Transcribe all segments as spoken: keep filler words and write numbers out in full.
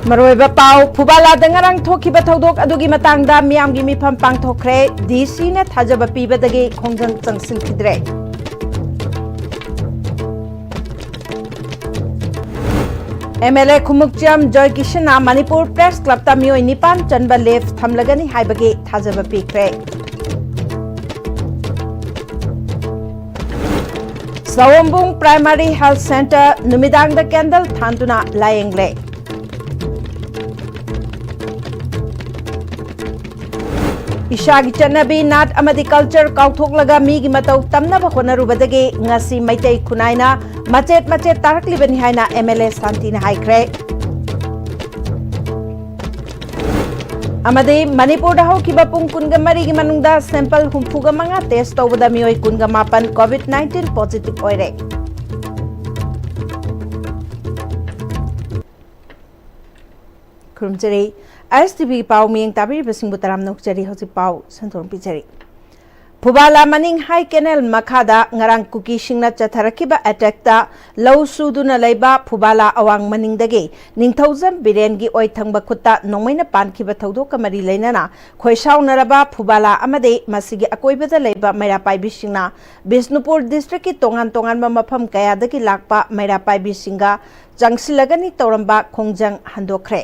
ꯃꯔꯨꯑꯣꯏꯕ ꯄꯥꯎ꯫ ꯐꯨꯕꯥꯂꯥꯗ ꯉꯔꯥꯡ ꯊꯣꯛꯈꯤꯕ ꯊꯧꯗꯣꯛ ꯑꯗꯨꯒꯤ ꯃꯇꯥꯡꯗ ꯃꯤꯌꯥꯝꯒꯤ ꯃꯤꯐꯝ ꯄꯥꯡꯊꯣꯛꯈ꯭ꯔꯦ꯫ ꯗꯤ ꯁꯤꯅ ꯊꯥꯖꯕ ꯄꯤꯕꯗꯒꯤ ꯈꯣꯡꯖꯪ ꯆꯪꯁꯤꯟꯈꯤꯗ꯭ꯔꯦ꯫ M L A Khumukcham Joy ꯀꯤꯁꯟꯅ ꯃꯅꯤꯄꯨꯔ ꯄ꯭ꯔꯦꯁ ꯀ꯭ꯂꯕꯇ ꯃꯤꯑꯣꯏ ꯅꯤꯄꯥꯟ ꯆꯟꯕ ꯂꯦꯐ ꯊꯝꯂꯒꯅꯤ ꯍꯥꯏꯕꯒꯤ ꯊꯥꯖꯕ ꯄꯤꯈ꯭ꯔꯦ꯫ ꯁꯑꯣꯝꯕꯨꯡ ꯄ꯭ꯔꯥꯏꯃꯥꯔꯤ ꯍꯦꯜꯊ ꯁꯦꯟꯇꯔ ꯅꯨꯃꯤꯗꯥꯡꯗ ꯀꯦꯟꯗꯜ ꯊꯥꯟꯗꯨꯅ ꯂꯥꯌꯦꯡꯂꯦ꯫ ꯏꯁꯥꯒꯤ ꯆꯠꯅꯕꯤ, ꯅꯥꯠ ꯑꯃꯗꯤ ꯀꯜꯆꯔ ꯀꯥꯎꯊꯣꯛꯂꯒ ꯃꯤꯒꯤ ꯃꯇꯧ ꯇꯝꯅꯕ ꯍꯣꯠꯅꯔꯨꯕꯗꯒꯤ ꯉꯁꯤ ꯃꯩꯇꯩ ꯈꯨꯟꯅꯥꯏꯅ ꯃꯆꯦꯠ ꯃꯆꯦꯠ ꯇꯥꯔꯛꯂꯤꯕꯅꯤ ꯍꯥꯏꯅ ꯑꯦꯝ ꯑꯦꯜ ꯑꯦ ꯁꯥꯟꯇꯤꯅ ꯍꯥꯏꯈ꯭ꯔꯦ꯫ ꯑꯃꯗꯤ ꯃꯅꯤꯄꯨꯔꯗ ꯍꯧꯈꯤꯕ ꯄꯨꯡ ꯀꯨꯟꯒ ꯃꯔꯤꯒꯤ ꯃꯅꯨꯡꯗ ꯁꯦꯝꯄꯜ ꯍꯨꯝꯐꯨꯒ ꯃꯉꯥ ꯇꯦꯁ ꯇꯧꯕꯗ ꯃꯤꯑꯣꯏ ꯀꯨꯟꯒ ꯃꯥꯄꯟ ꯀꯣꯚꯤꯗ ꯅꯥꯏꯟꯇꯤꯟ ꯄꯣꯖꯤꯇꯤꯚ ꯑꯣꯏꯔꯦ꯫ ꯈꯨꯔꯨꯝꯖꯔꯤ꯫ ꯑꯥꯏ ꯑꯦꯁ ꯇꯤ ꯚꯤ ꯄꯥꯎ ꯃꯤꯠꯌꯦꯡ ꯇꯥꯕꯤꯔꯤꯕꯁꯤꯡꯕꯨ ꯇꯔꯥꯝꯅ ꯑꯣꯛꯆꯔꯤ꯫ ꯍꯧꯖꯤꯛ ꯄꯥꯎ ꯁꯟꯗꯣꯛꯅ ꯄꯤꯖꯔꯤ꯫ ꯐꯨꯕꯥꯂꯥ ꯃꯅꯤꯡ ꯍꯥꯏ ꯀꯦꯅꯦꯜ ꯃꯈꯥꯗ ꯉꯔꯥꯡ ꯀꯨꯀꯤꯁꯤꯡꯅ ꯆꯠꯊꯔꯛꯈꯤꯕ ꯑꯦꯇꯦꯛꯇ ꯂꯧ ꯁꯨꯗꯨꯅ ꯂꯩꯕ ꯐꯨꯕꯥꯂꯥ ꯑꯋꯥꯡ ꯃꯅꯤꯡꯗꯒꯤ ꯅꯤꯡꯊꯧꯖꯝ ꯕꯤꯔꯦꯟꯒꯤ ꯑꯣꯏ ꯊꯪꯕ ꯈꯨꯠꯇ ꯅꯣꯡꯃꯩꯅ ꯄꯥꯟꯈꯤꯕ ꯊꯧꯗꯣꯛꯀ ꯃꯔꯤ ꯂꯩꯅꯅ ꯈꯣꯏꯁꯥꯎꯅꯔꯕ ꯐꯨꯕꯥꯂꯥ ꯑꯃꯗꯤ ꯃꯁꯤꯒꯤ ꯑꯀꯣꯏꯕꯗ ꯂꯩꯕ ꯃꯩꯔꯥ ꯄꯥꯏꯕꯤꯁꯤꯡꯅ ꯕꯤꯁꯅꯨꯄꯨꯔ ꯗꯤꯁꯇ꯭ꯔꯤꯛꯀꯤ ꯇꯣꯉꯥꯟ ꯇꯣꯉꯥꯟꯕ ꯃꯐꯝ ꯀꯌꯥꯗꯒꯤ ꯂꯥꯛꯄ ꯃꯩꯔꯥ ꯄꯥꯏꯕꯤꯁꯤꯡꯒ ꯆꯪꯁꯤꯜꯂꯒꯅꯤ ꯇꯧꯔꯝꯕ ꯈꯣꯡꯖꯪ ꯍꯟꯗꯣꯛꯈ꯭ꯔꯦ꯫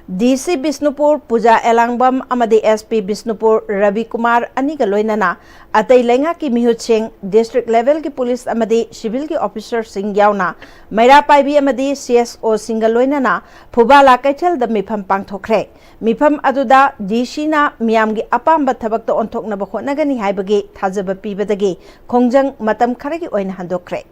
ꯗꯤ ꯁꯤ ꯕꯤꯁꯅꯨꯄꯨꯔ ꯄꯨꯖꯥ ꯑꯦꯂꯥꯡꯕꯝ ꯑꯃꯗꯤ ꯑꯦꯁ ꯄꯤ ꯕꯤꯁꯅꯨꯄꯨꯔ ꯔꯕꯤ ꯀꯨꯃꯥꯔ ꯑꯅꯤꯒ ꯂꯣꯏꯅꯅ ꯑꯇꯩ ꯂꯩꯉꯥꯛꯀꯤ ꯃꯤꯍꯨꯠꯁꯤꯡ, ꯗꯤꯁꯇ꯭ꯔꯤꯛ ꯂꯦꯚꯦꯜꯒꯤ ꯄꯨꯂꯤꯁ ꯑꯃꯗꯤ ꯁꯤꯚꯤꯜꯒꯤ ꯑꯣꯐꯤꯁꯔꯁꯤꯡ ꯌꯥꯎꯅ ꯃꯩꯔꯥ ꯄꯥꯏꯕꯤ ꯑꯃꯗꯤ ꯁꯤ ꯑꯦꯁ ꯑꯣꯁꯤꯡꯒ ꯂꯣꯏꯅꯅ ꯐꯨꯕꯥꯂꯥ ꯀꯩꯊꯦꯜꯗ ꯃꯤꯐꯝ ꯄꯥꯡꯊꯣꯛꯈ꯭ꯔꯦ꯫ ꯃꯤꯐꯝ ꯑꯗꯨꯗ ꯗꯤ ꯁꯤꯅ ꯃꯤꯌꯥꯝꯒꯤ ꯑꯄꯥꯝꯕ ꯊꯕꯛꯇ ꯑꯣꯟꯊꯣꯛꯅꯕ ꯍꯣꯠꯅꯒꯅꯤ ꯍꯥꯏꯕꯒꯤ ꯊꯥꯖꯕ ꯄꯤꯕꯗꯒꯤ ꯈꯣꯡꯖꯪ ꯃꯇꯝ ꯈꯔꯒꯤ ꯑꯣꯏꯅ ꯍꯟꯗꯣꯛꯈ꯭ꯔꯦ꯫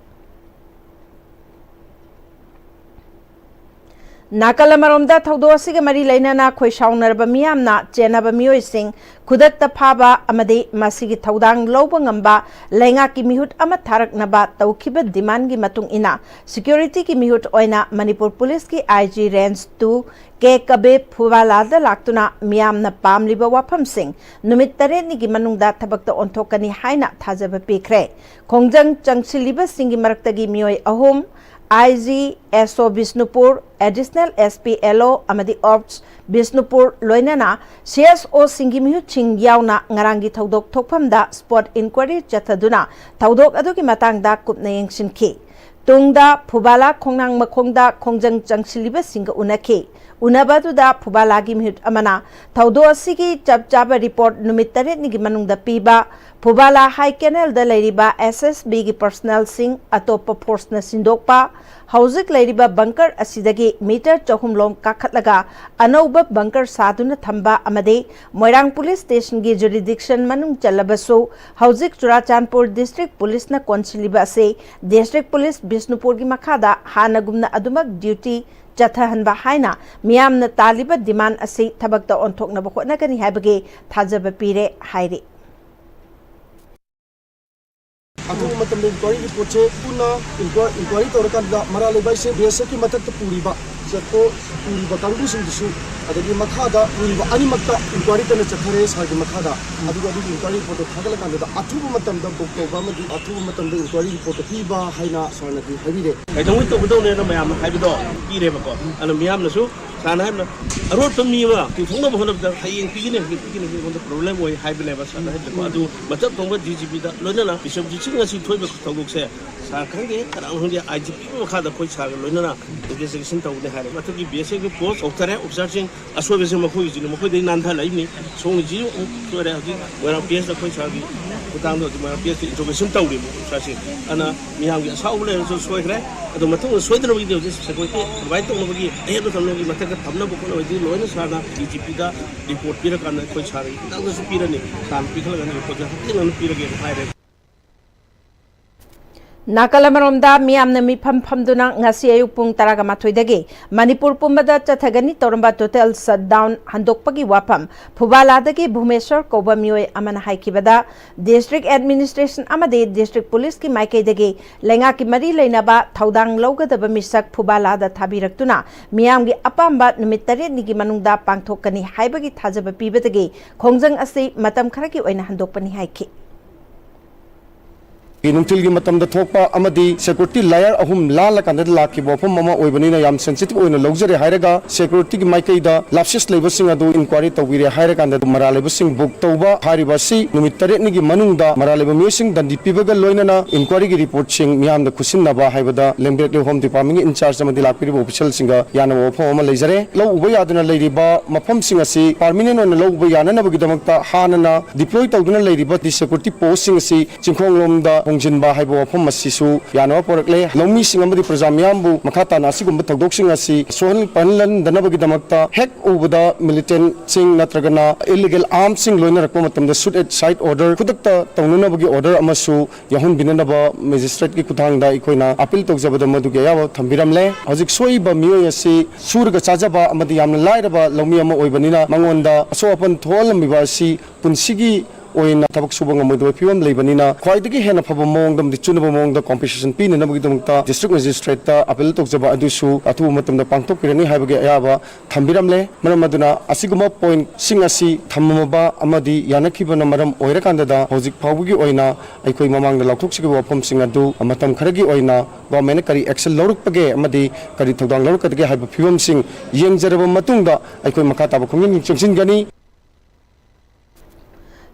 ꯅꯥꯀꯜ ꯑꯃꯔꯣꯝꯗ, ꯊꯧꯗꯣꯛ ꯑꯁꯤꯒ ꯃꯔꯤ ꯂꯩꯅꯅ ꯈꯣꯏꯁꯥꯎꯅꯔꯕ ꯃꯤꯌꯥꯝꯅ ꯆꯦꯟꯅꯕ ꯃꯤꯑꯣꯏꯁꯤꯡ ꯈꯨꯗꯛꯇ ꯐꯥꯕ ꯑꯃꯗꯤ ꯃꯁꯤꯒꯤ ꯊꯧꯗꯥꯡ ꯂꯧꯕ ꯉꯝꯕ ꯂꯩꯉꯥꯛꯀꯤ ꯃꯤꯍꯨꯠ ꯑꯃ ꯊꯥꯔꯛꯅꯕ ꯇꯧꯈꯤꯕ ꯗꯤꯃꯥꯟꯒꯤ ꯃꯇꯨꯡ ꯏꯟꯅ ꯁꯦꯀ꯭ꯌꯨꯔꯤꯇꯤꯒꯤ ꯃꯤꯍꯨꯠ ꯑꯣꯏꯅ ꯃꯅꯤꯄꯨꯔ ꯄꯨꯂꯤꯁꯀꯤ ꯑꯥꯏ ꯖꯤ ꯔꯦꯟꯖ ꯇꯨ ꯀꯦ ꯀꯕꯤꯔ ꯐꯨꯕꯥꯂꯥꯗ ꯂꯥꯛꯇꯨꯅ ꯃꯤꯌꯥꯝꯅ ꯄꯥꯝꯂꯤꯕ ꯋꯥꯐꯝꯁꯤꯡ ꯅꯨꯃꯤꯠ ꯇꯔꯦꯠꯅꯤꯒꯤ ꯃꯅꯨꯡꯗ ꯊꯕꯛꯇ ꯑꯣꯟꯊꯣꯛꯀꯅꯤ ꯍꯥꯏꯅ ꯊꯥꯖꯕ ꯄꯤꯈ꯭ꯔꯦ꯫ ꯈꯣꯡꯖꯪ ꯆꯪꯁꯤꯜꯂꯤꯕꯁꯤꯡꯒꯤ ꯃꯔꯛꯇꯒꯤ ꯃꯤꯑꯣꯏ ꯑꯍꯨꯝ ꯑꯥꯏ ꯖꯤ ꯑꯦꯁ ꯑꯣ Bishnupur, additional S P L ꯑꯣ ꯑꯃꯗꯤ ꯑꯣꯞꯁ ꯕꯤꯁꯅꯨꯄꯨꯔ, ꯂꯣꯏꯅꯅ ꯁꯤ ꯑꯦꯁ ꯑꯣꯁꯤꯡꯒꯤ ꯃꯤꯍꯨꯠꯁꯤꯡ ꯌꯥꯎꯅ ꯉꯔꯥꯡꯒꯤ ꯊꯧꯗꯣꯛ ꯊꯣꯛꯐꯝꯗ ꯁ꯭ꯄꯣꯠ ꯏꯟꯀ꯭ꯋꯥꯏꯔꯤ ꯆꯠꯊꯗꯨꯅ ꯊꯧꯗꯣꯛ ꯑꯗꯨꯒꯤ ꯃꯇꯥꯡꯗ ꯀꯨꯞꯅ ꯌꯦꯡꯁꯤꯟꯈꯤ꯫ ꯇꯨꯡꯗ ꯐꯨꯕꯥꯂꯥ ꯈꯣꯡꯅꯥꯡ ꯃꯈꯣꯡꯗ ꯈꯣꯡꯖꯪ ꯆꯪꯁꯤꯜꯂꯤꯕꯁꯤꯡꯒ ꯎꯅꯈꯤ꯫ ꯎꯅꯕ ꯑꯗꯨꯗ ꯐꯨꯕꯥꯂꯥꯒꯤ ꯃꯤꯍꯨꯠ ꯑꯃꯅ ꯊꯧꯗꯣꯛ ꯑꯁꯤꯒꯤ ꯆꯞ ꯆꯥꯕ ꯔꯤꯄꯣꯔꯠ ꯅꯨꯃꯤꯠ ꯇꯔꯦꯠꯅꯤꯒꯤ ꯃꯅꯨꯡꯗ ꯄꯤꯕ, ꯐꯨꯕꯥꯂꯥ ꯍꯥꯏ ꯀꯦꯅꯦꯜꯗ ꯂꯩꯔꯤꯕ ꯑꯦꯁ ꯑꯦꯁ ꯕꯤꯒꯤ ꯄꯔꯁꯅꯦꯜꯁꯤꯡ ꯑꯇꯣꯞꯄ ꯐꯣꯔꯁꯅ ꯁꯤꯟꯗꯣꯛꯄ, ꯍꯧꯖꯤꯛ ꯂꯩꯔꯤꯕ ꯕꯪꯀꯔ ꯑꯁꯤꯗꯒꯤ ꯃꯤꯇꯔ ꯆꯍꯨꯝ ꯂꯣꯝ ꯀꯥꯈꯠꯂꯒ ꯑꯅꯧꯕ ꯕꯪꯀꯔ ꯁꯥꯗꯨꯅ ꯊꯝꯕ ꯑꯃꯗꯤ ꯃꯣꯏꯔꯥꯡ ꯄꯨꯂꯤꯁ ꯁ꯭ꯇꯦꯁꯟꯒꯤ ꯖꯨꯔꯤꯗꯤꯛꯁꯟ ꯃꯅꯨꯡ ꯆꯜꯂꯕꯁꯨ, ꯍꯧꯖꯤꯛ ꯆꯨꯔꯥꯆꯥꯟꯄꯨꯔ ꯗꯤꯁꯇ꯭ꯔꯤꯛ ꯄꯨꯂꯤꯁꯅ ꯀꯣꯟꯁꯤꯜꯂꯤꯕ ꯑꯁꯤ ꯗꯤꯁꯇ꯭ꯔꯤꯛ ꯄꯨꯂꯤꯁ ꯕꯤꯁꯅꯨꯄꯨꯔꯒꯤ ꯃꯈꯥꯗ ꯍꯥꯟꯅꯒꯨꯝꯅ ꯑꯗꯨꯃꯛ ꯗ꯭ꯌꯨꯇꯤ ꯆꯠꯊꯍꯟꯕ ꯍꯥꯏꯅ ꯃꯤꯌꯥꯝꯅ ꯇꯥꯜꯂꯤꯕ ꯗꯤꯃꯥꯟ ꯑꯁꯤ ꯊꯕꯛꯇ ꯑꯣꯟꯊꯣꯛꯅꯕ ꯍꯣꯠꯅꯒꯅꯤ ꯍꯥꯏꯕꯒꯤ ꯊꯥꯖꯕ ꯄꯤꯔꯦ ꯍꯥꯏꯔꯤ꯫ ꯑꯊꯨꯕ ꯃꯇꯝꯗ ꯏꯟꯀ꯭ꯋꯥꯏꯔꯤ ꯔꯤꯄꯣꯔꯠꯁꯦ ꯄꯨꯟꯅ ꯏꯟꯀ꯭ꯋꯥꯏꯔꯤ ꯇꯧꯔꯀꯥꯟꯗ ꯃꯔꯥꯜ ꯂꯩꯕ ꯍꯥꯏꯁꯦ ꯕꯤ ꯑꯦꯁ ꯑꯦꯐꯀꯤ ꯃꯊꯛꯇ ꯄꯨꯔꯤꯕ ꯆꯦꯛꯄꯣ ꯄꯨꯔꯤꯕ ꯀꯥꯡꯕꯨꯁꯤꯡꯗꯨꯁꯨ, ꯑꯗꯒꯤ ꯃꯈꯥꯗ ꯄꯨꯔꯤꯕ ꯑꯅꯤꯃꯛꯇ ꯏꯟꯀ꯭ꯋꯥꯏꯔꯤ ꯀꯟꯅ ꯆꯠꯊꯔꯦ ꯁꯥꯔꯒꯤ ꯃꯈꯥꯗ꯫ ꯑꯗꯨꯒ ꯑꯗꯨꯒꯤ ꯏꯟꯀ꯭ꯋꯥꯏꯔꯤ ꯔꯤꯄꯣꯔꯠꯇꯣ ꯊꯥꯒꯠꯂꯀꯥꯟꯗ ꯑꯊꯨꯕ ꯃꯇꯝꯗ ꯕꯨꯛ ꯇꯧꯕ ꯑꯃꯗꯤ ꯑꯊꯨꯕ ꯃꯇꯝꯗ ꯏꯟꯀ꯭ꯋꯥꯏꯔꯤ ꯔꯤꯄꯣꯔꯠꯇꯣ ꯄꯤꯕ ꯍꯥꯏꯅ ꯁꯥꯔꯅꯗꯤ ꯍꯥꯏꯕꯤꯔꯦ꯫ ꯀꯩꯗꯧꯉꯩ ꯇꯧꯒꯗꯧꯅꯦꯅ ꯃꯌꯥꯝꯅ ꯍꯥꯏꯕꯗꯣ ꯄꯤꯔꯦꯕꯀꯣ꯫ ꯑꯗꯨꯅ ꯃꯤꯌꯥꯝꯅꯁꯨ ꯁꯥꯔꯅ ꯍꯥꯏꯕꯅ ꯑꯔꯣꯠꯄ ꯃꯤ ꯑꯃ ꯄꯨꯊꯣꯛꯅꯕ ꯍꯣꯠꯅꯕꯗ ꯍꯌꯦꯡ ꯄꯤꯒꯅꯤ, ꯍꯧꯖꯤꯛ ꯄꯤꯒꯅꯤ, ꯑꯩꯉꯣꯟꯗ ꯄ꯭ꯔꯣꯕ꯭ꯂꯦꯝ ꯑꯣꯏ ꯍꯥꯏꯕꯅꯦꯕ ꯁꯥꯔꯅ ꯍꯥꯏꯕꯗꯀꯣ꯫ ꯑꯗꯨ ꯃꯇꯝ ꯄꯨꯝꯕ ꯗꯤ ꯖꯤ ꯄꯤꯗ ꯂꯣꯏꯅꯅ ꯕꯤꯁ꯭ꯋꯖꯤꯠ ꯁꯤꯡ ꯉꯁꯤ ꯊꯣꯛꯏꯕ ꯊꯧꯗꯣꯛꯁꯦ ꯁꯥꯔ ꯈꯪꯗꯦ, ꯀꯅꯥꯅꯣ ꯈꯪꯗꯦ, ꯑꯥꯏ ꯖꯤ ꯄꯤ ꯃꯈꯥꯗ ꯑꯩꯈꯣꯏ ꯁꯥꯔꯒ ꯂꯣꯏꯅꯅ ꯏꯟꯚꯦꯁꯇꯤꯒꯦꯁꯟ ꯇꯧꯒꯅꯤ ꯍꯥꯏꯔꯦ꯫ ꯃꯊꯛꯀꯤ ꯕꯤ ꯑꯦꯁ ꯑꯦꯐꯀꯤ ꯄꯣꯁ ꯇꯧꯊꯔꯦ, ꯑꯣꯐꯤꯁꯔꯁꯤꯡ ꯑꯁꯣꯏꯕꯁꯦ ꯃꯈꯣꯏꯒꯤꯁꯤꯅ, ꯃꯈꯣꯏꯗꯒꯤ ꯅꯥꯟꯊꯍꯜꯂꯛꯏꯕꯅꯤ꯫ ꯁꯣꯝꯒꯤꯁꯤ ꯑꯃꯨꯛ ꯁꯣꯏꯔꯦ, ꯍꯧꯖꯤꯛ ꯃꯣꯏꯔꯥꯡ ꯄꯤ ꯑꯦꯁꯇ ꯑꯩꯈꯣꯏ ꯁꯥꯔꯒꯤ ꯈꯨꯠꯊꯥꯡꯗ ꯍꯧꯖꯤꯛ ꯃꯣꯏꯔꯥꯡ ꯄꯤ ꯑꯦꯁꯇ ꯏꯟꯇ꯭ꯔꯣꯒꯦꯁꯟ ꯇꯧꯔꯤꯕ ꯑꯣꯐꯤꯁꯔꯁꯤꯡ꯫ ꯑꯗꯨꯅ ꯃꯤꯌꯥꯝꯒꯤ ꯑꯁꯥꯎꯕ ꯂꯩꯔꯁꯨ ꯁꯣꯏꯈ꯭ꯔꯦ꯫ ꯑꯗꯣ ꯃꯇꯨꯡꯗ ꯁꯣꯏꯗꯅꯕꯒꯤꯗꯤ ꯍꯧꯖꯤꯛ ꯁꯦꯀ꯭ꯌꯨꯔꯤꯇꯤ ꯄ꯭ꯔꯣꯚꯥꯏꯠ ꯇꯧꯅꯕꯒꯤ ꯑꯍꯦꯟꯕ ꯊꯝꯅꯕꯒꯤ ꯃꯊꯛꯇ ꯐꯝꯅꯕ ꯈꯣꯠꯅꯕꯒꯤꯗꯤ ꯂꯣꯏꯅ ꯁꯥꯔꯅ ꯗꯤ ꯖꯤ ꯄꯤꯗ ꯔꯤꯄꯣꯔꯠ ꯄꯤꯔꯀꯥꯟꯗ ꯑꯩꯈꯣꯏ ꯁꯥꯔꯒꯤ ꯈꯨꯠꯊꯥꯡꯗꯁꯨ ꯄꯤꯔꯅꯤ꯫ ꯁꯥꯔꯅ ꯄꯤꯈꯠꯂꯒꯅ ꯔꯤꯄꯣꯔꯠꯁꯦ ꯍꯛꯊꯦꯡꯅꯅ ꯄꯤꯔꯒꯦꯅ ꯍꯥꯏꯔꯦ꯫ ꯅꯥꯀꯜ ꯑꯃꯔꯣꯝꯗ ꯃꯤꯌꯥꯝꯅ ꯃꯤꯐꯝ ꯐꯝꯗꯨꯅ ꯉꯁꯤ ꯑꯌꯨꯛ ꯄꯨꯡ ꯇꯔꯥꯒ ꯃꯥꯊꯣꯏꯗꯒꯤ ꯃꯅꯤꯄꯨꯔ ꯄꯨꯝꯕꯗ ꯆꯠꯊꯒꯅꯤ ꯇꯧꯔꯝꯕ ꯇꯣꯇꯦꯜ ꯁꯠꯗꯥꯎꯟ ꯍꯟꯗꯣꯛꯄꯒꯤ ꯋꯥꯐꯝ ꯐꯨꯕꯥꯂꯥꯗꯒꯤ ꯚꯨꯃꯦꯁ꯭ꯋꯔ ꯀꯧꯕ ꯃꯤꯑꯣꯏ ꯑꯃꯅ ꯍꯥꯏꯈꯤꯕꯗ ꯗꯤꯁꯇ꯭ꯔꯤꯛ ꯑꯦꯗꯃꯤꯅꯤꯁꯇ꯭ꯔꯦꯁꯟ ꯑꯃꯗꯤ ꯗꯤꯁꯇ꯭ꯔꯤꯛ ꯄꯨꯂꯤꯁꯀꯤ ꯃꯥꯏꯀꯩꯗꯒꯤ ꯂꯩꯉꯥꯛꯀꯤ ꯃꯔꯤ ꯂꯩꯅꯕ ꯊꯧꯗꯥꯡ ꯂꯧꯒꯗꯕ ꯃꯤꯁꯛ ꯐꯨꯕꯥꯂꯥꯗ ꯊꯥꯕꯤꯔꯛꯇꯨꯅ ꯃꯤꯌꯥꯝꯒꯤ ꯑꯄꯥꯝꯕ ꯅꯨꯃꯤꯠ ꯇꯔꯦꯠꯅꯤꯒꯤ ꯃꯅꯨꯡꯗ ꯄꯥꯡꯊꯣꯛꯀꯅꯤ ꯍꯥꯏꯕꯒꯤ ꯊꯥꯖꯕ ꯄꯤꯕꯗꯒꯤ ꯈꯣꯡꯖꯪ ꯑꯁꯤ ꯃꯇꯝ ꯈꯔꯒꯤ ꯑꯣꯏꯅ ꯍꯟꯗꯣꯛꯄꯅꯤ ꯍꯥꯏꯈꯤ꯫ ꯅꯨꯡꯊꯤꯜꯒꯤ ꯃꯇꯝꯗ ꯊꯣꯛꯄ ꯑꯃꯗꯤ ꯁꯦꯀ꯭ꯌꯨꯔꯤꯇꯤ ꯂꯥꯌꯔ ꯑꯍꯨꯝ ꯂꯥꯜꯂꯀꯥꯟꯗ ꯂꯥꯛꯈꯤꯕ ꯋꯥꯐꯝ ꯑꯃ ꯑꯣꯏꯕꯅꯤꯅ ꯌꯥꯝ ꯁꯦꯟꯁꯤꯇꯤꯚ ꯑꯣꯏꯅ ꯂꯧꯖꯔꯦ ꯍꯥꯏꯔꯒ, ꯁꯦꯀ꯭ꯌꯨꯔꯤꯇꯤꯒꯤ ꯃꯥꯏꯀꯩꯗ ꯂꯥꯞꯁꯦꯁ ꯂꯩꯕꯁꯤꯡ ꯑꯗꯨ ꯏꯟꯀ꯭ꯋꯥꯏꯔꯤ ꯇꯧꯕꯤꯔꯦ ꯍꯥꯏꯔꯀꯥꯟꯗ ꯃꯔꯥꯜ ꯂꯩꯕꯁꯤꯡ ꯕꯨꯛ ꯇꯧꯕ ꯍꯥꯏꯔꯤꯕ ꯑꯁꯤ ꯅꯨꯃꯤꯠ ꯇꯔꯦꯠꯅꯤꯒꯤ ꯃꯅꯨꯡꯗ ꯃꯔꯥꯜ ꯂꯩꯕ ꯃꯤꯑꯣꯏꯁꯤꯡ ꯗꯟꯗꯤ ꯄꯤꯕꯒ ꯂꯣꯏꯅꯅ ꯏꯟꯀ꯭ꯋꯥꯏꯔꯤꯒꯤ ꯔꯤꯄꯣꯔꯠꯁꯤꯡ ꯃꯤꯌꯥꯝꯗ ꯈꯨꯠꯁꯤꯟꯅꯕ ꯍꯥꯏꯕꯗ ꯂꯦꯡꯕ꯭ꯔꯦꯛꯂꯤ ꯍꯣꯝ ꯗꯤꯄꯥꯔꯠꯃꯦꯟꯒꯤ ꯏꯟꯆꯥꯔꯖ ꯑꯃꯗꯤ ꯂꯥꯛꯄꯤꯔꯤꯕ ꯑꯣꯐꯤꯁꯤꯌꯦꯜꯁꯤꯡꯒ ꯌꯥꯅꯕ ꯋꯥꯐꯝ ꯑꯃ ꯂꯩꯖꯔꯦ꯫ ꯂꯧ ꯎꯕ ꯌꯥꯗꯅ ꯂꯩꯔꯤꯕ ꯃꯐꯝꯁꯤꯡ ꯑꯁꯤ ꯄꯥꯔꯃꯤꯅꯦꯟ ꯑꯣꯏꯅ ꯂꯧ ꯎꯕ ꯌꯥꯅꯅꯕꯒꯤꯗꯃꯛꯇ ꯍꯥꯟꯅꯅ ꯗꯤꯄ꯭ꯂꯣꯏ ꯇꯧꯗꯨꯅ ꯂꯩꯔꯤꯕ ꯗꯤ ꯁꯦꯀ꯭ꯌꯨꯔꯤꯇꯤ ꯄꯣꯁꯁꯤꯡ ꯑꯁꯤ ꯆꯤꯡꯈꯣꯡꯂꯣꯝꯗ ꯍꯣꯡꯖꯤꯟꯕ ꯍꯥꯏꯕ ꯋꯥꯐꯝ ꯑꯁꯤꯁꯨ ꯌꯥꯅꯕ ꯄꯣꯔꯛꯂꯦ꯫ ꯂꯧꯃꯤꯁꯤꯡ ꯑꯃꯗꯤ ꯄ꯭ꯔꯖꯥ ꯃꯤꯌꯥꯝꯕꯨ ꯃꯈꯥ ꯇꯥꯅ ꯑꯁꯤꯒꯨꯝꯕ ꯊꯧꯗꯣꯛꯁꯤꯡ ꯑꯁꯤ ꯁꯣꯛꯍꯟ ꯄꯟꯍꯟꯗꯅꯕꯒꯤꯗꯃꯛꯇ ꯍꯦꯛ ꯎꯕꯗ ꯃꯤꯂꯤꯇꯦꯟꯠꯁꯤꯡ ꯅꯠꯇ꯭ꯔꯒꯅ ꯏꯂꯤꯒꯦꯜ ꯑꯥꯔꯝꯁꯤꯡ ꯂꯣꯏꯅꯔꯛꯄ ꯃꯇꯝꯗ ꯁꯨꯠ ꯑꯦꯠ ꯁꯥꯏꯠ ꯑꯣꯔꯗꯔ, ꯈꯨꯗꯛꯇ ꯇꯧꯅꯅꯕꯒꯤ ꯑꯣꯔꯗꯔ ꯑꯃꯁꯨ ꯌꯥꯎꯍꯟꯕꯤꯅꯅꯕ ꯃꯦꯖꯤꯁꯇ꯭ꯔꯦꯠꯀꯤ ꯈꯨꯠꯊꯥꯡꯗ ꯑꯩꯈꯣꯏꯅ ꯑꯄꯤꯜ ꯇꯧꯖꯕꯗ ꯃꯗꯨꯒꯤ ꯑꯌꯥꯕ ꯊꯝꯕꯤꯔꯝꯂꯦ꯫ ꯍꯧꯖꯤꯛ ꯁꯣꯛꯏꯕ ꯃꯤꯑꯣꯏ ꯑꯁꯤ ꯁꯨꯔꯒ ꯆꯥꯖꯕ ꯑꯃꯗꯤ ꯌꯥꯝꯅ ꯂꯥꯏꯔꯕ ꯂꯧꯃꯤ ꯑꯃ ꯑꯣꯏꯕꯅꯤꯅ ꯃꯉꯣꯟꯗ ꯑꯁꯣꯛ ꯑꯄꯟ ꯊꯣꯛꯍꯜꯂꯝꯃꯤꯕ ꯑꯁꯤ ꯄꯨꯟꯁꯤꯒꯤ ꯑꯣꯏꯅ ꯊꯕꯛ ꯁꯨꯕ ꯉꯝꯃꯣꯏꯗꯕ ꯐꯤꯕꯝ ꯂꯩꯕꯅꯤꯅ, ꯈ꯭ꯋꯥꯏꯗꯒꯤ ꯍꯦꯟꯅ ꯐꯕ ꯃꯑꯣꯡꯗ ꯑꯃꯗꯤ ꯆꯨꯅꯕ ꯃꯑꯣꯡꯗ ꯀꯣꯝꯄꯦꯟꯁꯦꯁꯟ ꯄꯤꯅꯅꯕꯒꯤꯗꯃꯛꯇ ꯗꯤꯁꯇ꯭ꯔꯤꯛ ꯃꯦꯖꯤꯁꯇ꯭ꯔꯦꯠꯇ ꯑꯄꯤꯜ ꯇꯧꯖꯕ ꯑꯗꯨꯁꯨ ꯑꯊꯨꯕ ꯃꯇꯝꯗ ꯄꯥꯡꯊꯣꯛꯄꯤꯔꯅꯤ ꯍꯥꯏꯕꯒꯤ ꯑꯌꯥꯕ ꯊꯝꯕꯤꯔꯝꯂꯦ꯫ ꯃꯔꯝ ꯑꯗꯨꯅ ꯑꯁꯤꯒꯨꯝꯕ ꯄꯣꯏꯟꯠꯁꯤꯡ ꯑꯁꯤ ꯊꯝꯃꯝꯃꯕ ꯑꯃꯗꯤ ꯌꯥꯅꯈꯤꯕꯅ ꯃꯔꯝ ꯑꯣꯏꯔꯀꯥꯟꯗꯗ ꯍꯧꯖꯤꯛ ꯐꯥꯎꯕꯒꯤ ꯑꯣꯏꯅ ꯑꯩꯈꯣꯏ ꯃꯃꯥꯡꯗ ꯂꯥꯎꯊꯣꯛꯆꯈꯤꯕ ꯋꯥꯐꯝꯁꯤꯡ ꯑꯗꯨ ꯃꯇꯝ ꯈꯔꯒꯤ ꯑꯣꯏꯅ ꯒꯣꯔꯃꯦꯟꯅ ꯀꯔꯤ ꯑꯦꯛꯁꯟ ꯂꯧꯔꯛꯄꯒꯦ ꯑꯃꯗꯤ ꯀꯔꯤ ꯊꯧꯗꯥꯡ ꯂꯧꯔꯛꯀꯗꯒꯦ ꯍꯥꯏꯕ ꯐꯤꯕꯝꯁꯤꯡ ꯌꯦꯡꯖꯔꯕ ꯃꯇꯨꯡꯗ ꯑꯩꯈꯣꯏ ꯃꯈꯥ ꯇꯥꯕ ꯈꯣꯡꯖꯪ ꯆꯪꯁꯤꯟꯒꯅꯤ꯫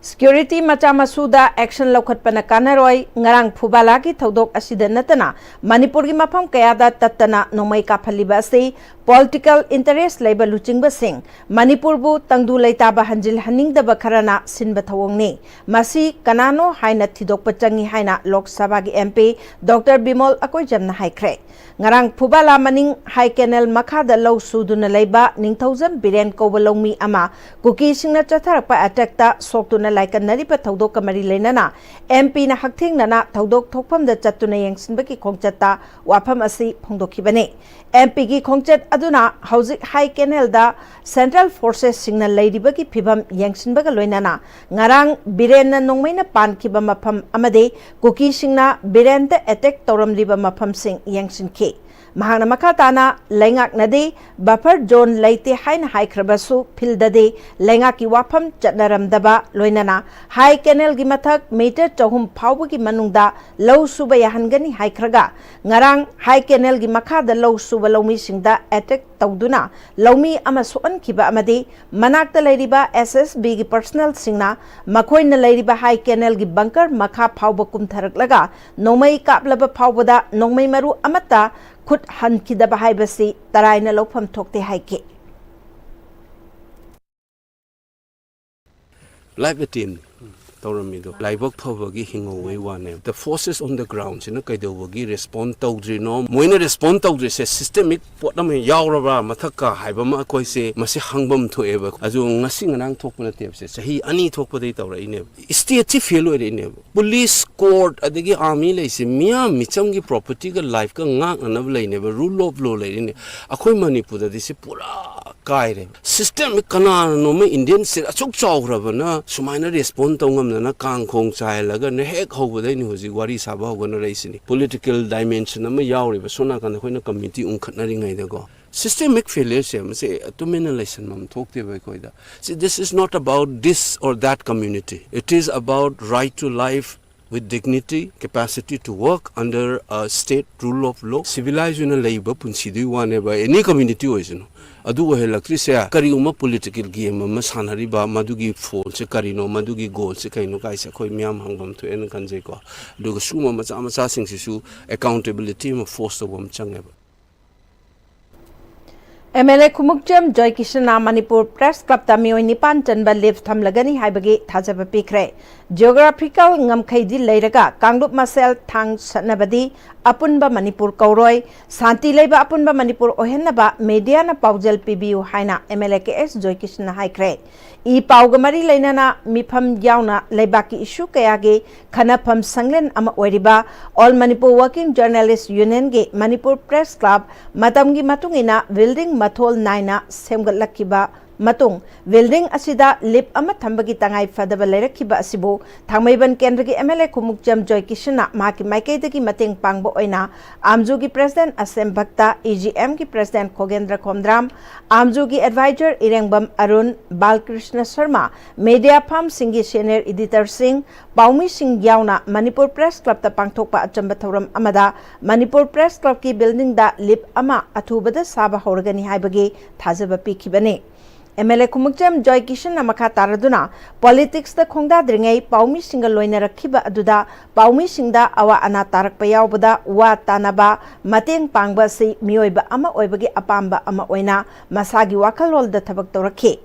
ꯁꯦꯀ꯭ꯌꯨꯔꯤꯇꯤ ꯃꯆꯥ ꯃꯁꯨꯗ ꯑꯦꯛꯁꯟ ꯂꯧꯈꯠꯄꯅ ꯀꯥꯟꯅꯔꯣꯏ꯫ ꯉꯔꯥꯡ ꯐꯨꯕꯥꯂꯥꯒꯤ ꯊꯧꯗꯣꯛ ꯑꯁꯤꯗ ꯅꯠꯇꯅ ꯃꯅꯤꯄꯨꯔꯒꯤ ꯃꯐꯝ ꯀꯌꯥꯗ ꯇꯠꯇꯅ ꯅꯣꯡꯃꯩ ꯀꯥꯞꯍꯜꯂꯤꯕ ꯑꯁꯤ ꯄꯣꯂꯤꯇꯤꯀꯦꯜ ꯏꯟꯇꯔꯦꯁ ꯂꯩꯕ ꯂꯨꯆꯤꯡꯕꯁꯤꯡ ꯃꯅꯤꯄꯨꯔꯕꯨ ꯇꯪꯗꯨ ꯂꯩꯇꯥꯕ ꯍꯟꯖꯤꯜꯍꯟꯅꯤꯡꯗꯕ ꯈꯔꯅ ꯁꯤꯟꯕ ꯊꯧꯑꯣꯡꯅꯤ꯫ ꯃꯁꯤ ꯀꯅꯥꯅꯣ ꯍꯥꯏꯅ ꯊꯤꯗꯣꯛꯄ ꯆꯪꯏ ꯍꯥꯏꯅ ꯂꯣꯛ ꯁꯚꯥꯒꯤ ꯑꯦꯝ ꯄꯤ ꯗꯣꯛꯇꯔ ꯕꯤꯃꯣꯜ ꯑꯀꯣꯏꯖꯝꯅ ꯍꯥꯏꯈ꯭ꯔꯦ꯫ ꯉꯔꯥꯡ ꯐꯨꯕꯥꯂꯥ ꯃꯅꯤꯡ ꯍꯥꯏ ꯀꯦꯅꯦꯜ ꯃꯈꯥꯗ ꯂꯧ ꯁꯨꯗꯨꯅ ꯂꯩꯕ ꯅꯤꯡꯊꯧꯖꯝ ꯕꯤꯔꯦꯟ ꯀꯧꯕ ꯂꯧꯃꯤ ꯑꯃ ꯀꯨꯀꯤꯁꯤꯡꯅ ꯆꯠꯊꯔꯛꯄ ꯑꯦꯇꯦꯛꯇ ꯁꯣꯛꯇꯨꯅ ꯂꯥꯏꯀꯠꯅꯔꯤꯕ ꯊꯧꯗꯣꯛꯀ ꯃꯔꯤ ꯂꯩꯅꯅ ꯑꯦꯝ ꯄꯤꯅ ꯍꯛꯊꯦꯡꯅꯅ ꯊꯧꯗꯣꯛ ꯊꯣꯛꯐꯝꯗ ꯆꯠꯇꯨꯅ ꯌꯦꯡꯁꯤꯟꯕꯒꯤ ꯈꯣꯡꯆꯠꯇ ꯋꯥꯐꯝ ꯑꯁꯤ ꯐꯣꯡꯗꯣꯛꯈꯤꯕꯅꯤ꯫ ꯑꯦꯝ ꯄꯤꯒꯤ ꯈꯣꯡꯆꯠ ꯑꯗꯨꯅ ꯍꯧꯖꯤꯛ ꯍꯥꯏ ꯀꯦꯅꯦꯜꯗ ꯁꯦꯟꯇ꯭ꯔꯦꯜ ꯐꯣꯔꯁꯦꯁꯁꯤꯡꯅ ꯂꯩꯔꯤꯕꯒꯤ ꯐꯤꯚꯝ ꯌꯦꯡꯁꯤꯟꯕꯒ ꯂꯣꯏꯅꯅ ꯉꯔꯥꯡ ꯕꯤꯔꯦꯟꯅ ꯅꯣꯡꯃꯩꯅ ꯄꯥꯟꯈꯤꯕ ꯃꯐꯝ ꯑꯃꯗꯤ ꯀꯨꯀꯤꯁꯤꯡꯅ ꯕꯤꯔꯦꯟꯗ ꯑꯦꯇꯦꯛ ꯇꯧꯔꯝꯂꯤꯕ ꯃꯐꯝꯁꯤꯡ ꯌꯦꯡꯁꯤꯟꯈꯤ꯫ ꯃꯍꯥꯛꯅ ꯃꯈꯥ ꯇꯥꯅ ꯂꯩꯉꯥꯛꯅꯗꯤ buffer zone ꯂꯩꯇꯦ ꯍꯥꯏꯅ ꯍꯥꯏꯈ꯭ꯔꯕꯁꯨ fieldꯗꯗꯤ ꯂꯩꯉꯥꯛꯀꯤ ꯋꯥꯐꯝ ꯆꯠꯅꯔꯝꯗꯕ, ꯂꯣꯏꯅꯅ high canalꯒꯤ ꯃꯊꯛ meter ꯆꯍꯨꯝ ꯐꯥꯎꯕꯒꯤ ꯃꯅꯨꯡꯗ ꯂꯧ ꯁꯨꯕ ꯌꯥꯍꯟꯒꯅꯤ ꯍꯥꯏꯈ꯭ꯔꯒ, ꯉꯔꯥꯡ high canalꯒꯤ ꯃꯈꯥꯗ ꯂꯧ ꯁꯨꯕ ꯂꯧꯃꯤꯁꯤꯡꯗ attack ꯇꯧꯗꯨꯅ ꯂꯧꯃꯤ ꯑꯃ ꯁꯣꯛꯍꯟꯈꯤꯕ ꯑꯃꯗꯤ ꯃꯅꯥꯛꯇ ꯂꯩꯔꯤꯕ SSBꯒꯤ personnelꯁꯤꯡꯅ ꯃꯈꯣꯏꯅ ꯂꯩꯔꯤꯕ high canalꯒꯤ bunker ꯃꯈꯥ ꯐꯥꯎꯕ ꯀꯨꯝꯊꯔꯛꯂꯒ ꯅꯣꯡꯃꯩ ꯀꯥꯞꯂꯕ ꯐꯥꯎꯕꯗ ꯅꯣꯡꯃꯩ ꯃꯔꯨ ꯑꯃꯠꯇ ꯈꯨꯠ ꯍꯟꯈꯤꯗꯕ ꯍꯥꯏꯕꯁꯤ ꯇꯔꯥꯏꯅ ꯂꯧꯐꯝ ꯊꯣꯛꯇꯦ ꯍꯥꯏꯈꯤ꯫ Live attempt ꯇꯧꯔꯝꯃꯤꯗꯣ ꯂꯥꯏꯕꯛ ꯐꯕꯒꯤ ꯍꯤꯡꯍꯧꯕꯩ ꯋꯥꯅꯦꯕ꯫ The forces on the groundꯁꯤꯅ ꯀꯩꯗꯧꯕꯒꯤ respond ꯇꯧꯗ꯭ꯔꯤꯅꯣ? ꯃꯣꯏꯅ respond ꯇꯧꯗ꯭ꯔꯤꯁꯦ systemic ꯄꯣꯠ ꯑꯃ ꯌꯥꯎꯔꯕ꯭ꯔꯥ ꯃꯊꯛꯀ ꯍꯥꯏꯕ ꯑꯃ ꯑꯩꯈꯣꯏꯁꯦ ꯃꯁꯤ ꯍꯪꯐꯝ ꯊꯣꯛꯑꯦꯕ꯫ ꯑꯗꯨ ꯉꯁꯤ ꯉꯔꯥꯡ ꯊꯣꯛꯄ ꯅꯠꯇꯦꯕꯁꯦ, ꯆꯍꯤ ꯑꯅꯤ ꯊꯣꯛꯄꯗꯒꯤ ꯇꯧꯔꯛꯏꯅꯦꯕ꯫ Stateꯁꯤ fail ꯑꯣꯏꯔꯛꯏꯅꯦꯕ꯫ Police, court ꯑꯗꯒꯤ army ꯂꯩꯁꯦ ꯃꯤꯌꯥꯝ ꯃꯤꯆꯝꯒꯤ propertyꯒ lifeꯀ ꯉꯥꯛꯅꯅꯕ ꯂꯩꯅꯦꯕ, rule of law ꯂꯩꯔꯤꯅꯦ꯫ ꯑꯩꯈꯣꯏ ꯃꯅꯤꯄꯨꯔꯗꯗꯤ ꯁꯤ ꯄꯨꯔꯥ ꯀꯥꯏꯔꯦ꯫ System ꯀꯅꯥꯅꯅꯣꯃ Indian state ꯑꯁꯨꯛ ꯆꯥꯎꯈ꯭ꯔꯕꯅ ꯁꯨꯃꯥꯏꯅ respond ꯇꯧ ꯉꯝꯗꯅ ꯀꯥꯡꯈꯣꯡ ꯆꯥꯏꯍꯜꯂꯒ ꯅꯍꯦꯛ ꯍꯧꯕꯗꯩꯅꯤ ꯍꯧꯖꯤꯛ ꯋꯥꯔꯤ ꯁꯥꯕ ꯍꯧꯒꯠꯅꯔꯛꯏꯁꯤꯅꯤ꯫ Political dimension ꯑꯃ ꯌꯥꯎꯔꯤꯕ ꯁꯣꯝ ꯅꯥꯀꯟꯗ ꯑꯩꯈꯣꯏꯅ committee ꯎꯪꯈꯠꯅꯔꯤꯉꯩꯗꯀꯣ꯫ Systemic failureꯁꯦ ꯃꯁꯤ ꯇꯨꯃꯤꯟꯅ ꯂꯩꯁꯟꯐꯝ ꯊꯣꯛꯇꯦꯕ ꯑꯩꯈꯣꯏꯗ꯫ See, this is not about this or that community. It is about right to life with dignity, capacity to work under a state rule of law. Civilized ꯑꯣꯏꯅ ꯂꯩꯕ ꯄꯨꯟꯁꯤꯗꯨꯒꯤ ꯋꯥꯅꯦꯕ, any community ꯑꯣꯏꯁꯅꯨ꯫ ꯑꯗꯨ ꯑꯣꯏꯍꯜꯂꯛꯇ꯭ꯔꯤꯁꯦ ꯀꯔꯤꯒꯨꯝꯕ political game ꯑꯃ ꯁꯥꯟꯅꯔꯤꯕ, ꯃꯗꯨꯒꯤ foulꯁꯦ ꯀꯔꯤꯅꯣ, ꯃꯗꯨꯒꯤ goalꯁꯦ ꯀꯩꯅꯣ ꯀꯥꯏꯁꯦ ꯑꯩꯈꯣꯏ ꯃꯤꯌꯥꯝ ꯍꯪꯐꯝ ꯊꯣꯛꯑꯦꯅ ꯈꯟꯖꯩꯀꯣ꯫ ꯑꯗꯨꯒ ꯁꯤꯒꯨꯝꯕ ꯃꯆꯥ ꯃꯆꯥꯁꯤꯡꯁꯤꯁꯨ accountability ꯑꯃ force ꯇꯧꯕ ꯑꯃ ꯆꯪꯉꯦꯕ꯫ MLA ꯈꯨꯃꯨꯛꯆꯝ ꯖꯣꯏꯀꯤꯁꯟꯅ ꯃꯅꯤꯄꯨꯔ Press Clubꯇ ꯃꯤꯑꯣꯏ ꯅꯤꯄꯥꯟ ꯆꯟꯕ leave ꯊꯝꯂꯒꯅꯤ ꯍꯥꯏꯕꯒꯤ ꯊꯥꯖꯕ ꯄꯤꯈ꯭ꯔꯦ꯫ Geographical ꯉꯝꯈꯩꯗꯤ ꯂꯩꯔꯒ ꯀꯥꯡꯂꯨꯞ ꯃꯁꯦꯜ ꯊꯥꯡ ꯁꯠꯅꯕꯗꯤ ꯑꯄꯨꯟꯕ ꯃꯅꯤꯄꯨꯔ ꯀꯧꯔꯣꯏ꯫ ꯁꯥꯟꯇꯤ ꯂꯩꯕ ꯑꯄꯨꯟꯕ ꯃꯅꯤꯄꯨꯔ ꯑꯣꯏꯍꯟꯅꯕ mediaꯅ ꯄꯥꯎꯖꯦꯜ ꯄꯤꯕꯤꯌꯨ ꯍꯥꯏꯅ MLA ꯀꯦ ꯑꯦꯁ ꯖꯣꯏꯀꯤꯁꯟꯅ ꯍꯥꯏꯈ꯭ꯔꯦ꯫ ꯏ ꯄꯥꯎꯒ ꯃꯔꯤ ꯂꯩꯅꯅ ꯃꯤꯐꯝ ꯌꯥꯎꯅ ꯂꯩꯕꯥꯛꯀꯤ issue ꯀꯌꯥꯒꯤ ꯈꯟꯅꯐꯝ ꯁꯪꯂꯦꯟ ꯑꯃ ꯑꯣꯏꯔꯤꯕ All Manipur Working Journalist Unionꯒꯤ Manipur Press Club ꯃꯇꯝꯒꯤ ꯃꯇꯨꯡ ꯏꯟꯅ building ꯃꯊꯣꯜ ꯅꯥꯏꯅ ꯁꯦꯝꯒꯠꯂꯛꯈꯤꯕ ꯃꯇꯨꯡ building ꯑꯁꯤꯗ lift ꯑꯃ ꯊꯝꯕꯒꯤ ꯇꯉꯥꯏ ꯐꯗꯕ ꯂꯩꯔꯛꯈꯤꯕ ꯑꯁꯤꯕꯨ ꯊꯥꯡꯃꯩꯕꯟ ꯀꯦꯟꯗ꯭ꯔꯒꯤ M L A ꯈꯨꯃꯨꯛꯆꯝ ꯖꯣꯏꯀꯤꯁꯟꯅ ꯃꯍꯥꯛꯀꯤ ꯃꯥꯏꯀꯩꯗꯒꯤ ꯃꯇꯦꯡ ꯄꯥꯡꯕ ꯑꯣꯏꯅ ꯑꯥꯝꯖꯨꯒꯤ president ꯑꯁꯦꯝ ꯚꯛꯇ, E G M ꯒꯤ president ꯈꯣꯒꯦꯟꯗ꯭ꯔ Khomdram, ꯑꯥꯝꯖꯨꯒꯤ advisor ꯏꯔꯦꯡꯕꯝ Arun, Balkrishna Sharma, media firm ꯁꯤꯡꯒꯤ senior editor ꯁꯤꯡ, ꯄꯥꯎꯃꯤꯁꯤꯡ ꯌꯥꯎꯅ ꯃꯅꯤꯄꯨꯔ Press Club ꯇ ꯄꯥꯡꯊꯣꯛꯄ ꯑꯆꯝꯕ ꯊꯧꯔꯝ ꯑꯃꯗ ꯃꯅꯤꯄꯨꯔ Press Club ꯀꯤ building ꯗ lift ꯑꯃ ꯑꯊꯨꯕꯗ ꯁꯥꯕ ꯍꯧꯔꯒꯅꯤ ꯍꯥꯏꯕꯒꯤ ꯊꯥꯖꯕ ꯄꯤꯈꯤꯕꯅꯤ꯫ M L A Khumukcham Joy ꯀꯤꯁꯟꯅ ꯃꯈꯥ ꯇꯥꯔꯗꯨꯅ, politics ꯇ ꯈꯣꯡꯗꯥꯗ꯭ꯔꯤꯉꯩ ꯄꯥꯎꯃꯤꯁꯤꯡꯒ ꯂꯣꯏꯅꯔꯛꯈꯤꯕ ꯑꯗꯨꯗ ꯄꯥꯎꯃꯤꯁꯤꯡꯗ ꯑꯋꯥ ꯑꯅꯥ ꯇꯥꯔꯛꯄ ꯌꯥꯎꯕꯗ ꯋꯥ ꯇꯥꯅꯕ, ꯃꯇꯦꯡ ꯄꯥꯡꯕ ꯑꯁꯤ ꯃꯤꯑꯣꯏꯕ ꯑꯃ ꯑꯣꯏꯕꯒꯤ ꯑꯄꯥꯝꯕ ꯑꯃ ꯑꯣꯏꯅ ꯃꯁꯥꯒꯤ ꯋꯥꯈꯜꯂꯣꯟꯗ ꯊꯕꯛ ꯇꯧꯔꯛꯈꯤ꯫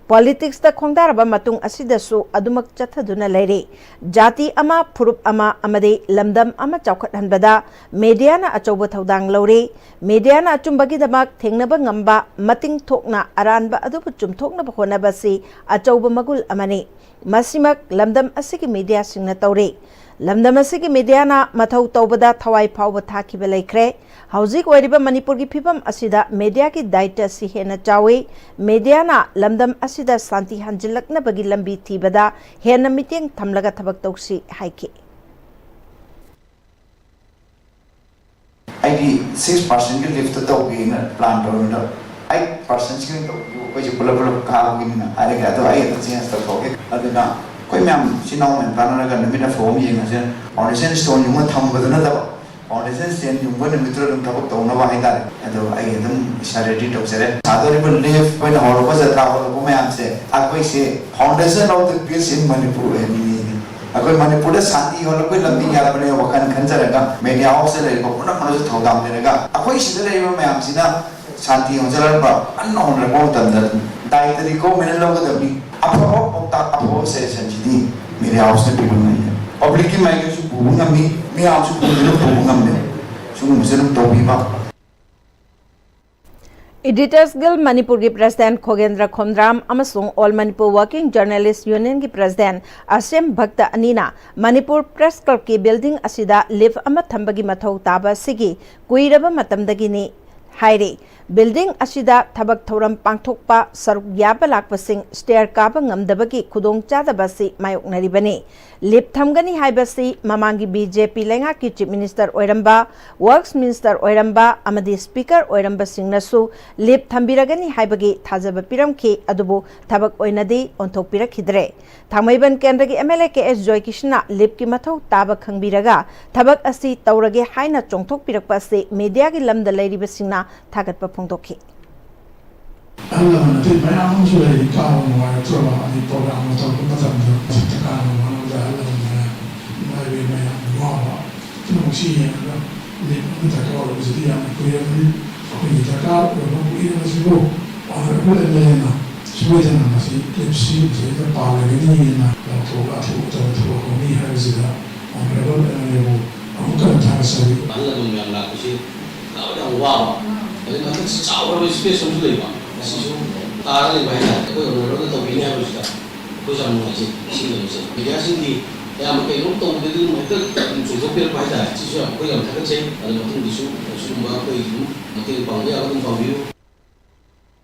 Politics ꯇ ꯈꯣꯡꯗꯥꯔꯕ ꯃꯇꯨꯡ ꯑꯁꯤꯗꯁꯨ ꯑꯗꯨꯃꯛ ꯆꯠꯊꯗꯨꯅ ꯂꯩꯔꯤ꯫ ꯖꯥꯇꯤ ꯑꯃ, ꯐꯨꯔꯨꯞ ꯑꯃ ꯑꯃꯗꯤ ꯂꯝꯗꯝ ꯑꯃ ꯆꯥꯎꯈꯠꯍꯟꯕꯗ media ꯅ ꯑꯆꯧꯕ ꯊꯧꯗꯥꯡ ꯂꯧꯔꯤ꯫ Media ꯅ ꯑꯆꯨꯝꯕꯒꯤꯗꯃꯛ ꯊꯦꯡꯅꯕ ꯉꯝꯕ, ꯃꯇꯤꯡ ꯊꯣꯛꯅ ꯑꯔꯥꯟꯕ ꯑꯗꯨꯕꯨ ꯆꯨꯝꯊꯣꯛꯅꯕ ꯍꯣꯠꯅꯕ ꯑꯁꯤ ꯑꯆꯧꯕ ꯃꯒꯨꯜ ꯑꯃꯅꯤ꯫ ꯃꯁꯤꯃꯛ ꯂꯝꯗꯝ ꯑꯁꯤꯒꯤ media ꯁꯤꯡꯅ ꯇꯧꯔꯤ꯫ ꯂꯝꯗꯝ ꯑꯁꯤꯒꯤ media ꯅ ꯃꯊꯧ ꯇꯧꯕꯗ ꯊꯋꯥꯏ ꯐꯥꯎꯕ ꯊꯥꯈꯤꯕ ꯂꯩꯈ꯭ꯔꯦ꯫ ꯍꯧꯖꯤꯛ ꯑꯣꯏꯔꯤꯕ ꯃꯅꯤꯄꯨꯔꯒꯤ ꯐꯤꯕꯝ ꯑꯁꯤꯗ media ꯒꯤ ꯗꯥꯏꯇ ꯑꯁꯤ ꯍꯦꯟꯅ ꯆꯥꯎꯏ꯫ Media ꯅ ꯂꯝꯗꯝ ꯑꯁꯤꯗ ꯁꯥꯟꯇꯤ ꯍꯟꯖꯤꯜꯂꯛꯅꯕꯒꯤ ꯂꯝꯕꯤ ꯊꯤꯕꯗ ꯍꯦꯟꯅ ꯃꯤꯠꯌꯦꯡ ꯊꯝꯂꯒ ꯊꯕꯛ ꯇꯧꯁꯤ ꯍꯥꯏꯈꯤ꯫ ꯑꯩꯗꯤ six percent ꯀꯤ lift ꯇꯧꯒꯦꯅ plan ꯇꯧꯔꯝꯃꯤꯗꯣ, eight percent ꯀꯤ ꯑꯣꯏꯅ ꯇꯧꯕꯤꯌꯨ, ꯑꯩꯈꯣꯏꯁꯦ ꯄꯨꯂꯞ ꯄꯨꯂꯞ ꯀꯥꯕꯒꯤꯅꯤꯅ ꯍꯥꯏꯔꯒ, ꯑꯗꯣ ꯑꯩ ꯑꯗꯨꯝ change ꯇꯧꯊꯣꯛꯑꯒꯦ꯫ ꯑꯗꯨꯅ ꯑꯩꯈꯣꯏ ꯃꯌꯥꯝ ꯏꯆꯤꯟ ꯏꯅꯥꯎ ꯃꯌꯥꯝ ꯇꯥꯟꯅꯔꯒ ꯅꯨꯃꯤꯠ ꯑꯐꯕ ꯑꯃ ꯌꯦꯡꯉꯁꯦ꯫ Foundation stone ꯌꯨꯡꯉ ꯊꯝꯕꯗꯨ ꯅꯠꯇꯕ, foundation stone ꯌꯨꯡꯕ ꯅꯨꯃꯤꯠꯇꯨꯗ ꯑꯗꯨꯝ ꯊꯕꯛ ꯇꯧꯅꯕ ꯍꯥꯏꯇꯥꯔꯦ꯫ ꯑꯗꯣ ꯑꯩ ꯑꯗꯨꯝ ꯏꯁꯥ ready ꯇꯧꯖꯔꯦ꯫ ꯁꯥꯗꯣꯔꯤꯕ lift, ꯑꯩꯈꯣꯏꯅ ꯍꯧꯔꯛꯄ ꯖꯇ꯭ꯔꯥ ꯍꯧꯔꯛꯄ ꯃꯌꯥꯝꯁꯦ, ꯑꯩꯈꯣꯏꯁꯦ foundation of the peace in Manipur ꯑꯣꯏꯍꯟꯅꯤꯡꯉꯤ꯫ ꯑꯩꯈꯣꯏ ꯃꯅꯤꯄꯨꯔꯗ ꯁꯥꯟꯇꯤ ꯍꯧꯔꯛꯄꯒꯤ ꯂꯝꯕꯤ ꯌꯥꯠꯄꯅꯦ ꯋꯥꯈꯜ ꯈꯟꯖꯔꯒ, media house ꯇ ꯂꯩꯔꯤꯕ ꯄꯨꯝꯅꯃꯛꯅꯁꯨ ꯊꯧꯗꯥꯡ ꯂꯩꯔꯒ, ꯑꯩꯈꯣꯏ ꯁꯤꯗ ꯂꯩꯔꯤꯕ ꯃꯌꯥꯝꯁꯤꯅ ꯁꯥꯟꯇꯤ ꯍꯧꯖꯔꯛꯄ, ꯀꯟꯅ ꯍꯣꯠꯅꯔꯛꯄ ꯃꯇꯝꯗ ꯗꯥꯏꯇꯗꯤ government ꯅ ꯂꯧꯒꯗꯕꯅꯤ꯫ ꯑꯐꯕ ꯄꯥꯎꯇꯥꯛ, ꯑꯐꯕ suggestion ꯁꯤꯗꯤ media house ꯅ ꯄꯤꯕ ꯉꯝꯃꯤ꯫ Public ꯀꯤ ꯃꯥꯏꯀꯩꯁꯨ ꯄꯨꯕ ꯉꯝꯃꯤ, media house ꯁꯨ ꯄꯨꯗꯨꯅ ꯄꯨꯕ ꯉꯝꯃꯤ꯫ ꯁꯤꯒꯨꯝꯕꯁꯦ ꯑꯗꯨꯝ ꯇꯧꯕꯤꯕ꯫ Editors Guild ꯃꯅꯤꯄꯨꯔꯒꯤ president ꯈꯣꯒꯦꯟꯗ꯭ꯔ ꯈꯣꯝꯗ꯭ꯔꯥꯝ ꯑꯃꯁꯨꯡ All Manipur Working Journalist Union ꯒꯤ president ꯑꯁꯦꯝ ꯚꯛꯇ ꯑꯅꯤꯅ ꯃꯅꯤꯄꯨꯔ Press Club ꯀꯤ building ꯑꯁꯤꯗ lift ꯑꯃ ꯊꯝꯕꯒꯤ ꯃꯊꯧ ꯇꯥꯕ ꯑꯁꯤꯒꯤ ꯀꯨꯏꯔꯕ ꯃꯇꯝꯗꯒꯤꯅꯤ꯫ ꯍꯥꯏꯔꯤ꯫ ꯕꯤꯜꯗꯤꯡ ꯑꯁꯤꯗ ꯊꯕꯛ ꯊꯧꯔꯝ ꯄꯥꯡꯊꯣꯛꯄ ꯁꯔꯨꯛ ꯌꯥꯕ ꯂꯥꯛꯄꯁꯤꯡ ꯁ꯭ꯇꯦꯌꯔ ꯀꯥꯕ ꯉꯝꯗꯕꯒꯤ ꯈꯨꯗꯣꯡꯆꯥꯗꯕ ꯑꯁꯤ ꯃꯥꯌꯣꯛꯅꯔꯤꯕꯅꯤ꯫ ꯂꯤꯐ ꯊꯝꯒꯅꯤ ꯍꯥꯏꯕꯁꯤ ꯃꯃꯥꯡꯒꯤ ꯕꯤ ꯖꯦ ꯄꯤ ꯂꯩꯉꯥꯛꯀꯤ ꯆꯤꯐ ꯃꯤꯅꯤꯁꯇꯔ ꯑꯣꯏꯔꯝꯕ, ꯋꯔꯛꯁ ꯃꯤꯅꯤꯁꯇꯔ ꯑꯣꯏꯔꯝꯕ ꯑꯃꯗꯤ ꯁ꯭ꯄꯤꯀꯔ ꯑꯣꯏꯔꯝꯕꯁꯤꯡꯅꯁꯨ ꯂꯤꯐ ꯊꯝꯕꯤꯔꯒꯅꯤ ꯍꯥꯏꯕꯒꯤ ꯊꯥꯖꯕ ꯄꯤꯔꯝꯈꯤ, ꯑꯗꯨꯕꯨ ꯊꯕꯛ ꯑꯣꯏꯅꯗꯤ ꯑꯣꯟꯊꯣꯛꯄꯤꯔꯛꯈꯤꯗ꯭ꯔꯦ꯫ ꯊꯥꯡꯃꯩꯕꯟ ꯀꯦꯟꯗ꯭ꯔꯒꯤ ꯑꯦꯝ ꯑꯦꯜ ꯑꯦ ꯀꯦ ꯑꯦꯁ ꯖꯣꯏꯀꯤꯁꯟꯅ ꯂꯤꯐꯀꯤ ꯃꯊꯧ ꯇꯥꯕ ꯈꯪꯕꯤꯔꯒ ꯊꯕꯛ ꯑꯁꯤ ꯇꯧꯔꯒꯦ ꯍꯥꯏꯅ ꯆꯣꯡꯊꯣꯛꯄꯤꯔꯛꯄ ꯑꯁꯤ ꯃꯤꯗꯤꯌꯥꯒꯤ ꯂꯝꯗ ꯂꯩꯔꯤꯕꯁꯤꯡꯅ ꯊꯥꯒꯠꯄ ꯐꯣꯡꯗꯣꯛꯈꯤ꯫ ꯑꯍꯜ ꯂꯃꯟ ꯑꯇꯩ ꯃꯌꯥꯝ ꯑꯃꯁꯨ ꯂꯩꯔꯤ, ꯀꯥꯕ ꯅꯨꯡꯉꯥꯏꯔꯛꯇ꯭ꯔꯕ, ꯑꯗꯩ ꯄ꯭ꯔꯣꯒ꯭ꯔꯥꯝ ꯇꯧꯔꯛꯄ ꯃꯇꯝꯗ ꯃꯊꯛꯇ ꯀꯥꯅꯕ ꯍꯣꯠꯅꯕꯗ ꯑꯍꯜ ꯂꯃꯟ ꯃꯌꯥꯝ, ꯏꯃꯥ ꯏꯕꯦꯟ ꯃꯌꯥꯝ ꯋꯥꯕ ꯄꯨꯝꯅꯃꯛꯁꯤ ꯌꯦꯡꯉꯒ ꯂꯤꯐ ꯑꯃ ꯗꯔꯀꯥꯔ ꯑꯣꯏꯕꯁꯤꯗꯤ ꯌꯥꯝꯅ ꯀꯨꯏꯔꯕꯅꯤ꯫ ꯑꯩꯈꯣꯏꯒꯤ ꯗꯔꯀꯥꯔ ꯑꯣꯏꯕ ꯀꯨꯏꯔꯕꯁꯤꯕꯨ ꯑꯣꯅꯔꯦꯕꯜ ꯑꯦꯝ ꯑꯦꯜ ꯑꯦꯅ ꯁꯣꯏꯗꯅ ꯃꯁꯤ ꯂꯤꯐꯁꯤ ꯃꯁꯤꯗ ꯄꯥꯜꯂꯒꯅꯤꯅ ꯂꯥꯎꯊꯣꯛꯑꯒ ꯑꯊꯨꯕ ꯃꯇꯝꯗ ꯊꯕꯛ ꯍꯧꯅꯤ ꯍꯥꯏꯕꯁꯤꯗ ꯑꯣꯅꯔꯦꯕꯜ ꯑꯦꯝ ꯑꯦꯜ ꯑꯦꯕꯨ ꯑꯃꯨꯛꯀ ꯍꯟꯅ ꯊꯥꯒꯠꯆꯔꯤ꯫ ꯑꯍꯜ ꯂꯃꯟ ꯃꯌꯥꯝ ꯂꯥꯛꯄꯁꯤ ꯌꯥꯝ ꯋꯥꯕ, ꯑꯗꯩ ꯃꯊꯛꯁꯤ ꯆꯥꯎꯔꯕ ꯁ꯭ꯄꯦꯁ ꯑꯃꯁꯨ ꯂꯩꯕ, ꯑꯁꯤꯁꯨ ꯇꯥꯔ ꯂꯩꯕ ꯍꯥꯏꯇꯥꯔꯦ꯫ ꯑꯩꯈꯣꯏ ꯑꯣꯅꯔꯦꯕꯜꯅ ꯇꯧꯕꯤꯅꯤ ꯍꯥꯏꯕꯁꯤꯗ ꯑꯩꯈꯣꯏꯁꯨ ꯌꯥꯝ ꯅꯨꯡꯉꯥꯏꯖꯩ꯫ ꯁꯤ ꯂꯝꯁꯦ ꯃꯤꯗꯤꯌꯥꯁꯤꯡꯗꯤ ꯑꯌꯥꯝꯕ ꯀꯩꯅꯣꯝ ꯇꯧꯕꯗꯗꯤ ꯑꯗꯨꯝ ꯍꯦꯛꯇ ꯑꯗꯨꯝ ꯆꯣꯡꯊꯣꯛꯄꯤꯔꯛꯄ ꯍꯥꯏꯇꯥꯔꯦ꯫ ꯁꯤꯁꯨ ꯌꯥꯝ, ꯑꯩꯈꯣꯏ ꯌꯥꯝ ꯊꯥꯒꯠꯆꯩ꯫ ꯑꯗꯣ ꯃꯇꯨꯡꯗꯁꯨ ꯑꯁꯤꯒꯨꯝꯕ ꯑꯩꯈꯣꯏ ꯑꯗꯨꯝ ꯃꯇꯦꯡ ꯄꯥꯡꯕ ꯌꯥꯕ ꯑꯗꯨꯝ ꯄꯥꯡꯕꯤꯌꯨ꯫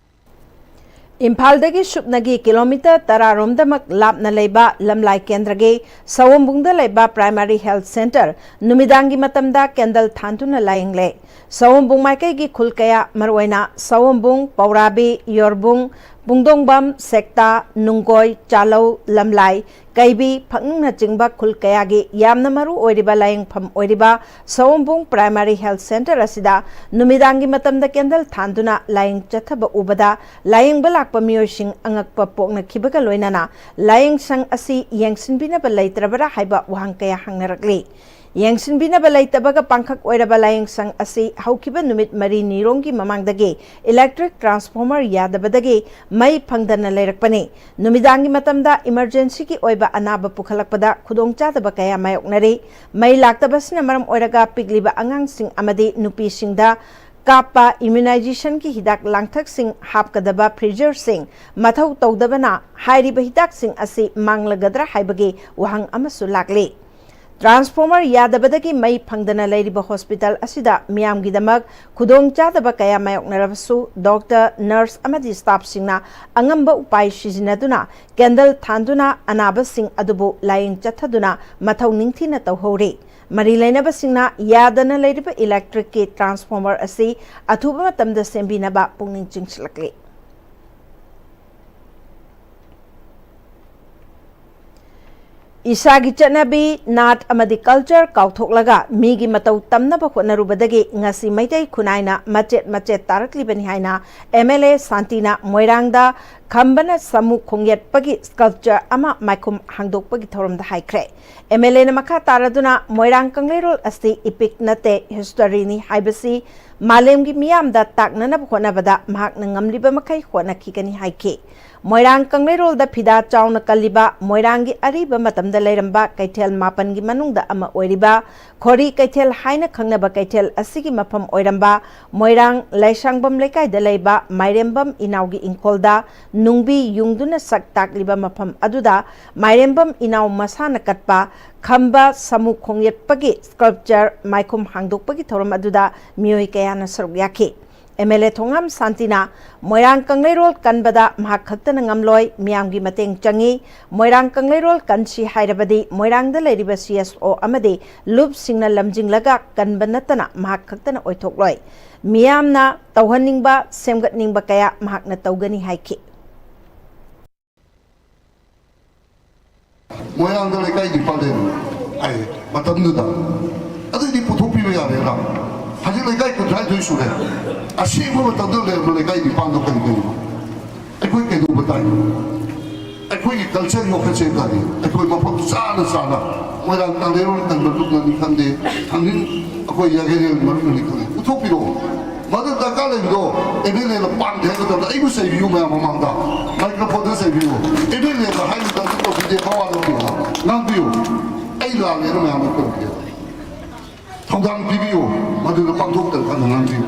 ꯏꯝꯐꯥꯜꯗꯒꯤ ꯁꯨꯞꯅꯒꯤ ꯀꯤꯂꯣꯃꯤꯇꯔ ꯇꯔꯥ ꯔꯣꯝꯗꯃꯛ ꯂꯥꯞꯅ ꯂꯩꯕ ꯂꯝꯂꯥꯏ ꯀꯦꯟꯗ꯭ꯔꯒꯤ ꯁꯑꯣꯝꯕꯨꯡꯗ ꯂꯩꯕ ꯄ꯭ꯔꯥꯏꯃꯥꯔꯤ ꯍꯦꯜꯊ ꯁꯦꯟꯇꯔ ꯅꯨꯃꯤꯗꯥꯡꯒꯤ ꯃꯇꯝꯗ ꯀꯦꯟꯗꯜ ꯊꯥꯟꯗꯨꯅ ꯂꯥꯌꯦꯡꯂꯦ꯫ ꯁꯑꯣꯝꯕꯨꯡ ꯃꯥꯏꯀꯩꯒꯤ ꯈꯨꯜ ꯀꯌꯥ, ꯃꯔꯨꯑꯣꯏꯅ ꯁꯑꯣꯝꯕꯨꯡ, ꯄꯧꯔꯥꯕꯤ, ꯌꯣꯔꯕꯨꯡ, ꯄꯨꯡꯗꯣꯡꯕꯝ, ꯁꯦꯛꯇꯥ, ꯅꯨꯡꯒꯣꯏ, ꯆꯥꯂꯧ, ꯂꯝꯂꯥꯏ, ꯀꯩꯕꯤ, ꯐꯛꯅꯨꯡꯅꯆꯤꯡꯕ ꯈꯨꯜ ꯀꯌꯥꯒꯤ ꯌꯥꯝꯅ ꯃꯔꯨ ꯑꯣꯏꯔꯤꯕ ꯂꯥꯌꯦꯡꯐꯝ ꯑꯣꯏꯔꯤꯕ ꯁꯑꯣꯝꯕꯨꯡ ꯄ꯭ꯔꯥꯏꯃꯥꯔꯤ ꯍꯦꯜꯊ ꯁꯦꯟꯇꯔ ꯑꯁꯤꯗ ꯅꯨꯃꯤꯗꯥꯡꯒꯤ ꯃꯇꯝꯗ ꯀꯦꯟꯗꯜ ꯊꯥꯟꯗꯨꯅ ꯂꯥꯌꯦꯡ ꯆꯠꯊꯕ ꯎꯕꯗ ꯂꯥꯌꯦꯡꯕ ꯂꯥꯛꯄ ꯃꯤꯑꯣꯏꯁꯤꯡ ꯑꯉꯛꯄ ꯄꯣꯛꯅꯈꯤꯕꯒ ꯂꯣꯏꯅꯅ ꯂꯥꯌꯦꯡꯁꯪ ꯑꯁꯤ ꯌꯦꯡꯁꯤꯟꯕꯤꯅꯕ ꯂꯩꯇ꯭ꯔꯕꯔꯥ ꯍꯥꯏꯕ ꯋꯥꯍꯪ ꯀꯌꯥ ꯍꯪꯅꯔꯛꯂꯤ꯫ ꯌꯦꯡꯁꯤꯟꯕꯤꯅꯕ ꯂꯩꯇꯕꯒ ꯄꯥꯡꯈꯛ ꯑꯣꯏꯔꯕ ꯂꯥꯌꯦꯡꯁꯪ ꯑꯁꯤ ꯍꯧꯈꯤꯕ ꯅꯨꯃꯤꯠ ꯃꯔꯤ ꯅꯤꯔꯣꯝꯒꯤ ꯃꯃꯥꯡꯗꯒꯤ ꯏꯂꯦꯛꯇ꯭ꯔꯤꯛ ꯇ꯭ꯔꯥꯟꯁꯐꯣꯔꯃꯔ ꯌꯥꯗꯕꯗꯒꯤ ꯃꯩ ꯐꯪꯗꯅ ꯂꯩꯔꯛꯄꯅꯤ꯫ ꯅꯨꯃꯤꯗꯥꯡꯒꯤ ꯃꯇꯝꯗ ꯏꯃꯔꯖꯦꯟꯁꯤꯒꯤ ꯑꯣꯏꯕ ꯑꯅꯥꯕ ꯄꯨꯈꯠꯂꯛꯄꯗ ꯈꯨꯗꯣꯡꯆꯥꯗꯕ ꯀꯌꯥ ꯃꯥꯌꯣꯛꯅꯔꯤ꯫ ꯃꯩ ꯂꯥꯛꯇꯕꯁꯤꯅ ꯃꯔꯝ ꯑꯣꯏꯔꯒ ꯄꯤꯛꯂꯤꯕ ꯑꯉꯥꯡꯁꯤꯡ ꯑꯃꯗꯤ ꯅꯨꯄꯤꯁꯤꯡꯗ ꯀꯥꯞꯄ ꯏꯝꯌꯨꯅꯥꯏꯖꯦꯁꯟꯒꯤ ꯍꯤꯗꯥꯛ ꯂꯥꯡꯊꯛꯁꯤꯡ ꯍꯥꯞꯀꯗꯕ ꯐ꯭ꯔꯤꯖꯔꯁꯤꯡ ꯃꯊꯧ ꯇꯧꯗꯕꯅ ꯍꯥꯏꯔꯤꯕ ꯍꯤꯗꯥꯛꯁꯤꯡ ꯑꯁꯤ ꯃꯥꯡꯂꯒꯗ꯭ꯔꯥ ꯍꯥꯏꯕꯒꯤ ꯋꯥꯍꯪ ꯑꯃꯁꯨ ꯂꯥꯛꯂꯤ꯫ ꯇ꯭ꯔꯥꯟꯁꯐꯣꯔꯃꯔ ꯌꯥꯗꯕꯗꯒꯤ ꯃꯩ ꯐꯪꯗꯅ ꯂꯩꯔꯤꯕ ꯍꯣꯁꯄꯤꯇꯥꯜ ꯑꯁꯤꯗ ꯃꯤꯌꯥꯝꯒꯤꯗꯃꯛ ꯈꯨꯗꯣꯡꯆꯥꯗꯕ ꯀꯌꯥ ꯃꯥꯌꯣꯛꯅꯔꯕꯁꯨ, ꯗꯣꯛꯇꯔ, ꯅꯔꯁ ꯑꯃꯗꯤ ꯁ꯭ꯇꯥꯐꯁꯤꯡꯅ ꯑꯉꯝꯕ ꯎꯄꯥꯏ ꯁꯤꯖꯤꯟꯅꯗꯨꯅ ꯀꯦꯟꯗꯜ ꯊꯥꯟꯗꯨꯅ ꯑꯅꯥꯕꯁꯤꯡ ꯑꯗꯨꯕꯨ ꯂꯥꯌꯦꯡ ꯆꯠꯊꯗꯨꯅ ꯃꯊꯧ ꯅꯤꯡꯊꯤꯅ ꯇꯧꯍꯧꯔꯤ꯫ ꯃꯔꯤ ꯂꯩꯅꯕꯁꯤꯡꯅ ꯌꯥꯗꯅ ꯂꯩꯔꯤꯕ ꯏꯂꯦꯛꯇ꯭ꯔꯤꯛꯀꯤ ꯇ꯭ꯔꯥꯟꯁꯐꯣꯔꯃꯔ ꯑꯁꯤ ꯑꯊꯨꯕ ꯃꯇꯝꯗ ꯁꯦꯝꯕꯤꯅꯕ ꯄꯨꯛꯅꯤꯡ ꯆꯤꯡꯁꯤꯜꯂꯛꯂꯤ꯫ ꯏꯁꯥꯒꯤ ꯆꯠꯅꯕꯤ, ꯅꯥꯠ ꯑꯃꯗꯤ ꯀꯜꯆꯔ ꯀꯥꯎꯊꯣꯛꯂꯒ ꯃꯤꯒꯤ ꯃꯇꯧ ꯇꯝꯅꯕ ꯍꯣꯠꯅꯔꯨꯕꯗꯒꯤ ꯉꯁꯤ ꯃꯩꯇꯩ ꯈꯨꯟꯅꯥꯏꯅ ꯃꯆꯦꯠ ꯃꯆꯦꯠ ꯇꯥꯔꯛꯂꯤꯕꯅꯤ ꯍꯥꯏꯅ ꯑꯦꯝ ꯑꯦꯜ ꯑꯦ ꯁꯥꯟꯇꯤꯅ ꯃꯣꯏꯔꯥꯡꯗ ꯈꯝꯕꯅ ꯁꯥꯃꯨ ꯈꯣꯡꯌꯦꯠꯄꯒꯤ ꯁ꯭ꯀꯜꯞꯆꯔ ꯑꯃ ꯃꯥꯏꯈꯨꯝ ꯍꯥꯡꯗꯣꯛꯄꯒꯤ ꯊꯧꯔꯝꯗ ꯍꯥꯏꯈ꯭ꯔꯦ꯫ ꯑꯦꯝ ꯑꯦꯜ ꯑꯦꯅ ꯃꯈꯥ ꯇꯥꯔꯗꯨꯅ ꯃꯣꯏꯔꯥꯡ ꯀꯪꯂꯩꯔꯣꯜ ꯑꯁꯤ ꯏꯄꯤꯛ ꯅꯠꯇꯦ, ꯍꯤꯁꯇꯔꯤꯅꯤ ꯍꯥꯏꯕꯁꯤ ꯃꯥꯂꯦꯝꯒꯤ ꯃꯤꯌꯥꯝꯗ ꯇꯥꯛꯅꯅꯕ ꯍꯣꯠꯅꯕꯗ ꯃꯍꯥꯛꯅ ꯉꯝꯂꯤꯕ ꯃꯈꯩ ꯍꯣꯠꯅꯈꯤꯒꯅꯤ ꯍꯥꯏꯈꯤ꯫ ꯃꯣꯏꯔꯥꯡ ꯀꯪꯂꯩꯔꯣꯜꯗ ꯐꯤꯗꯥ ꯆꯥꯎꯅ ꯀꯜꯂꯤꯕ ꯃꯣꯏꯔꯥꯡꯒꯤ ꯑꯔꯤꯕ ꯃꯇꯝꯗ ꯂꯩꯔꯝꯕ ꯀꯩꯊꯦꯜ ꯃꯥꯄꯟꯒꯤ ꯃꯅꯨꯡꯗ ꯑꯃ ꯑꯣꯏꯔꯤꯕ ꯈꯣꯔꯤ ꯀꯩꯊꯦꯜ ꯍꯥꯏꯅ ꯈꯪꯅꯕ ꯀꯩꯊꯦꯜ ꯑꯁꯤꯒꯤ ꯃꯐꯝ ꯑꯣꯏꯔꯝꯕ ꯃꯣꯏꯔꯥꯡ ꯂꯥꯏꯁꯥꯡꯕꯝ ꯂꯩꯀꯥꯏꯗ ꯂꯩꯕ ꯃꯥꯏꯔꯦꯝꯕꯝ ꯏꯅꯥꯎꯒꯤ ꯏꯪꯈꯣꯜꯗ ꯅꯨꯡꯕꯤ ꯌꯨꯡꯗꯨꯅ ꯁꯛ ꯇꯥꯛꯂꯤꯕ ꯃꯐꯝ ꯑꯗꯨꯗ ꯃꯥꯏꯔꯦꯝꯕꯝ ꯏꯅꯥꯎ ꯃꯁꯥꯅ ꯀꯠꯄ ꯈꯝꯕ ꯁꯥꯃꯨ ꯈꯣꯡꯌꯦꯠꯄꯒꯤ ꯁ꯭ꯀꯜꯞꯆꯔ ꯃꯥꯏꯈꯨꯝ ꯍꯥꯡꯗꯣꯛꯄꯒꯤ ꯊꯧꯔꯝ ꯑꯗꯨꯗ ꯃꯤꯑꯣꯏ ꯀꯌꯥꯅ ꯁꯔꯨꯛ ꯌꯥꯈꯤ꯫ ꯑꯦꯝ ꯑꯦꯜ ꯑꯦ ꯊꯣꯉꯥꯝ ꯁꯥꯟꯇꯤꯅ ꯃꯣꯏꯔꯥꯡ ꯀꯪꯂꯩꯔꯣꯜ ꯀꯟꯕꯗ ꯃꯍꯥꯛ ꯈꯛꯇꯅ ꯉꯝꯂꯣꯏ, ꯃꯤꯌꯥꯝꯒꯤ ꯃꯇꯦꯡ ꯆꯪꯏ꯫ ꯃꯣꯏꯔꯥꯡ ꯀꯪꯂꯩꯔꯣꯜ ꯀꯟꯁꯤ ꯍꯥꯏꯔꯕꯗꯤ ꯃꯣꯏꯔꯥꯡꯗ ꯂꯩꯔꯤꯕ ꯁꯤ ꯑꯦꯁ ꯑꯣ ꯑꯃꯗꯤ ꯂꯨꯞꯁꯤꯡꯅ ꯂꯝꯖꯤꯡꯂꯒ ꯀꯟꯕ ꯅꯠꯇꯅ ꯃꯍꯥꯛ ꯈꯛꯇꯅ ꯑꯣꯏꯊꯣꯛꯂꯣꯏ꯫ ꯃꯤꯌꯥꯝꯅ ꯇꯧꯍꯟꯅꯤꯡꯕ, ꯁꯦꯝꯒꯠꯅꯤꯡꯕ ꯀꯌꯥ ꯃꯍꯥꯛꯅ ꯇꯧꯒꯅꯤ ꯍꯥꯏꯈꯤ꯫ ꯃꯣꯏꯔꯥꯡꯗ ꯂꯩꯀꯥꯏ ꯅꯤꯄꯥꯜ ꯂꯩꯔꯝꯃꯤ ꯍꯥꯏ ꯃꯇꯝꯗꯨꯗ꯫ ꯑꯗꯨꯗꯤ ꯄꯨꯊꯣꯛꯄꯤꯕ ꯌꯥꯔꯦꯅ꯫ ꯍꯧꯖꯤꯛ ꯂꯩꯀꯥꯏ ꯀꯨꯟꯊ꯭ꯔꯥꯅꯤꯊꯣꯏ ꯁꯨꯔꯦ꯫ ꯑꯁꯦꯡꯕ ꯃꯇꯝꯗ ꯂꯩꯔꯝꯕ ꯂꯩꯀꯥꯏ ꯅꯤꯄꯥꯜꯗꯣ ꯀꯔꯤ ꯀꯔꯤꯅꯣ? ꯑꯩꯈꯣꯏ ꯀꯩꯗꯧꯕ ꯇꯥꯏ? ꯑꯩꯈꯣꯏꯒꯤ ꯀꯜꯆꯔ ꯌꯣꯛꯈꯠꯁꯦ ꯇꯥꯔꯗꯤ ꯑꯩꯈꯣꯏ ꯃꯐꯝ ꯆꯥꯅ ꯆꯥꯅ ꯃꯣꯏꯔꯥꯡ ꯀꯪꯂꯩꯔꯣꯜ ꯀꯟꯕ ꯂꯨꯞꯅꯅꯤ ꯈꯪꯗꯦ, ꯊꯥꯡꯖꯤꯡ ꯑꯩꯈꯣꯏ ꯌꯥꯒꯦꯔꯦꯜ ꯃꯔꯨꯞꯅꯅꯤ ꯈꯪꯗꯦ, ꯄꯨꯊꯣꯛꯄꯤꯔꯛꯑꯣ꯫ ꯃꯗꯨ ꯗꯔꯀꯥꯔ ꯂꯩꯕꯗꯣ ꯑꯦꯝ ꯑꯦꯜ ꯑꯦꯅ ꯄꯥꯝꯗꯦ ꯍꯥꯏꯕ ꯃꯇꯝꯗ ꯑꯩꯕꯨ ꯆꯩꯕꯤꯌꯨ ꯃꯌꯥꯝ ꯃꯃꯥꯡꯗ, ꯃꯥꯏꯀ꯭ꯔꯣꯐꯣꯟꯗ ꯆꯩꯕꯤꯌꯨ꯫ ꯑꯦꯝ ꯑꯦꯜ ꯑꯦꯗ ꯍꯥꯏꯕ ꯃꯇꯝꯗ ꯇꯧꯕꯤꯗꯦ, ꯃꯋꯥ ꯂꯧꯗꯦ꯫ ꯉꯥꯡꯕꯤꯌꯨ꯫ ꯑꯩ ꯂꯥꯜꯂꯦꯅ ꯃꯌꯥꯝꯗ ꯇꯧꯕꯤꯌꯨ꯫ ꯊꯧꯗꯥꯡ ꯄꯤꯕꯤꯌꯨ꯫ ꯃꯗꯨꯗ ꯄꯥꯡꯊꯣꯛꯇꯅ ꯀꯟꯅ ꯉꯥꯡꯕꯤꯌꯨ꯫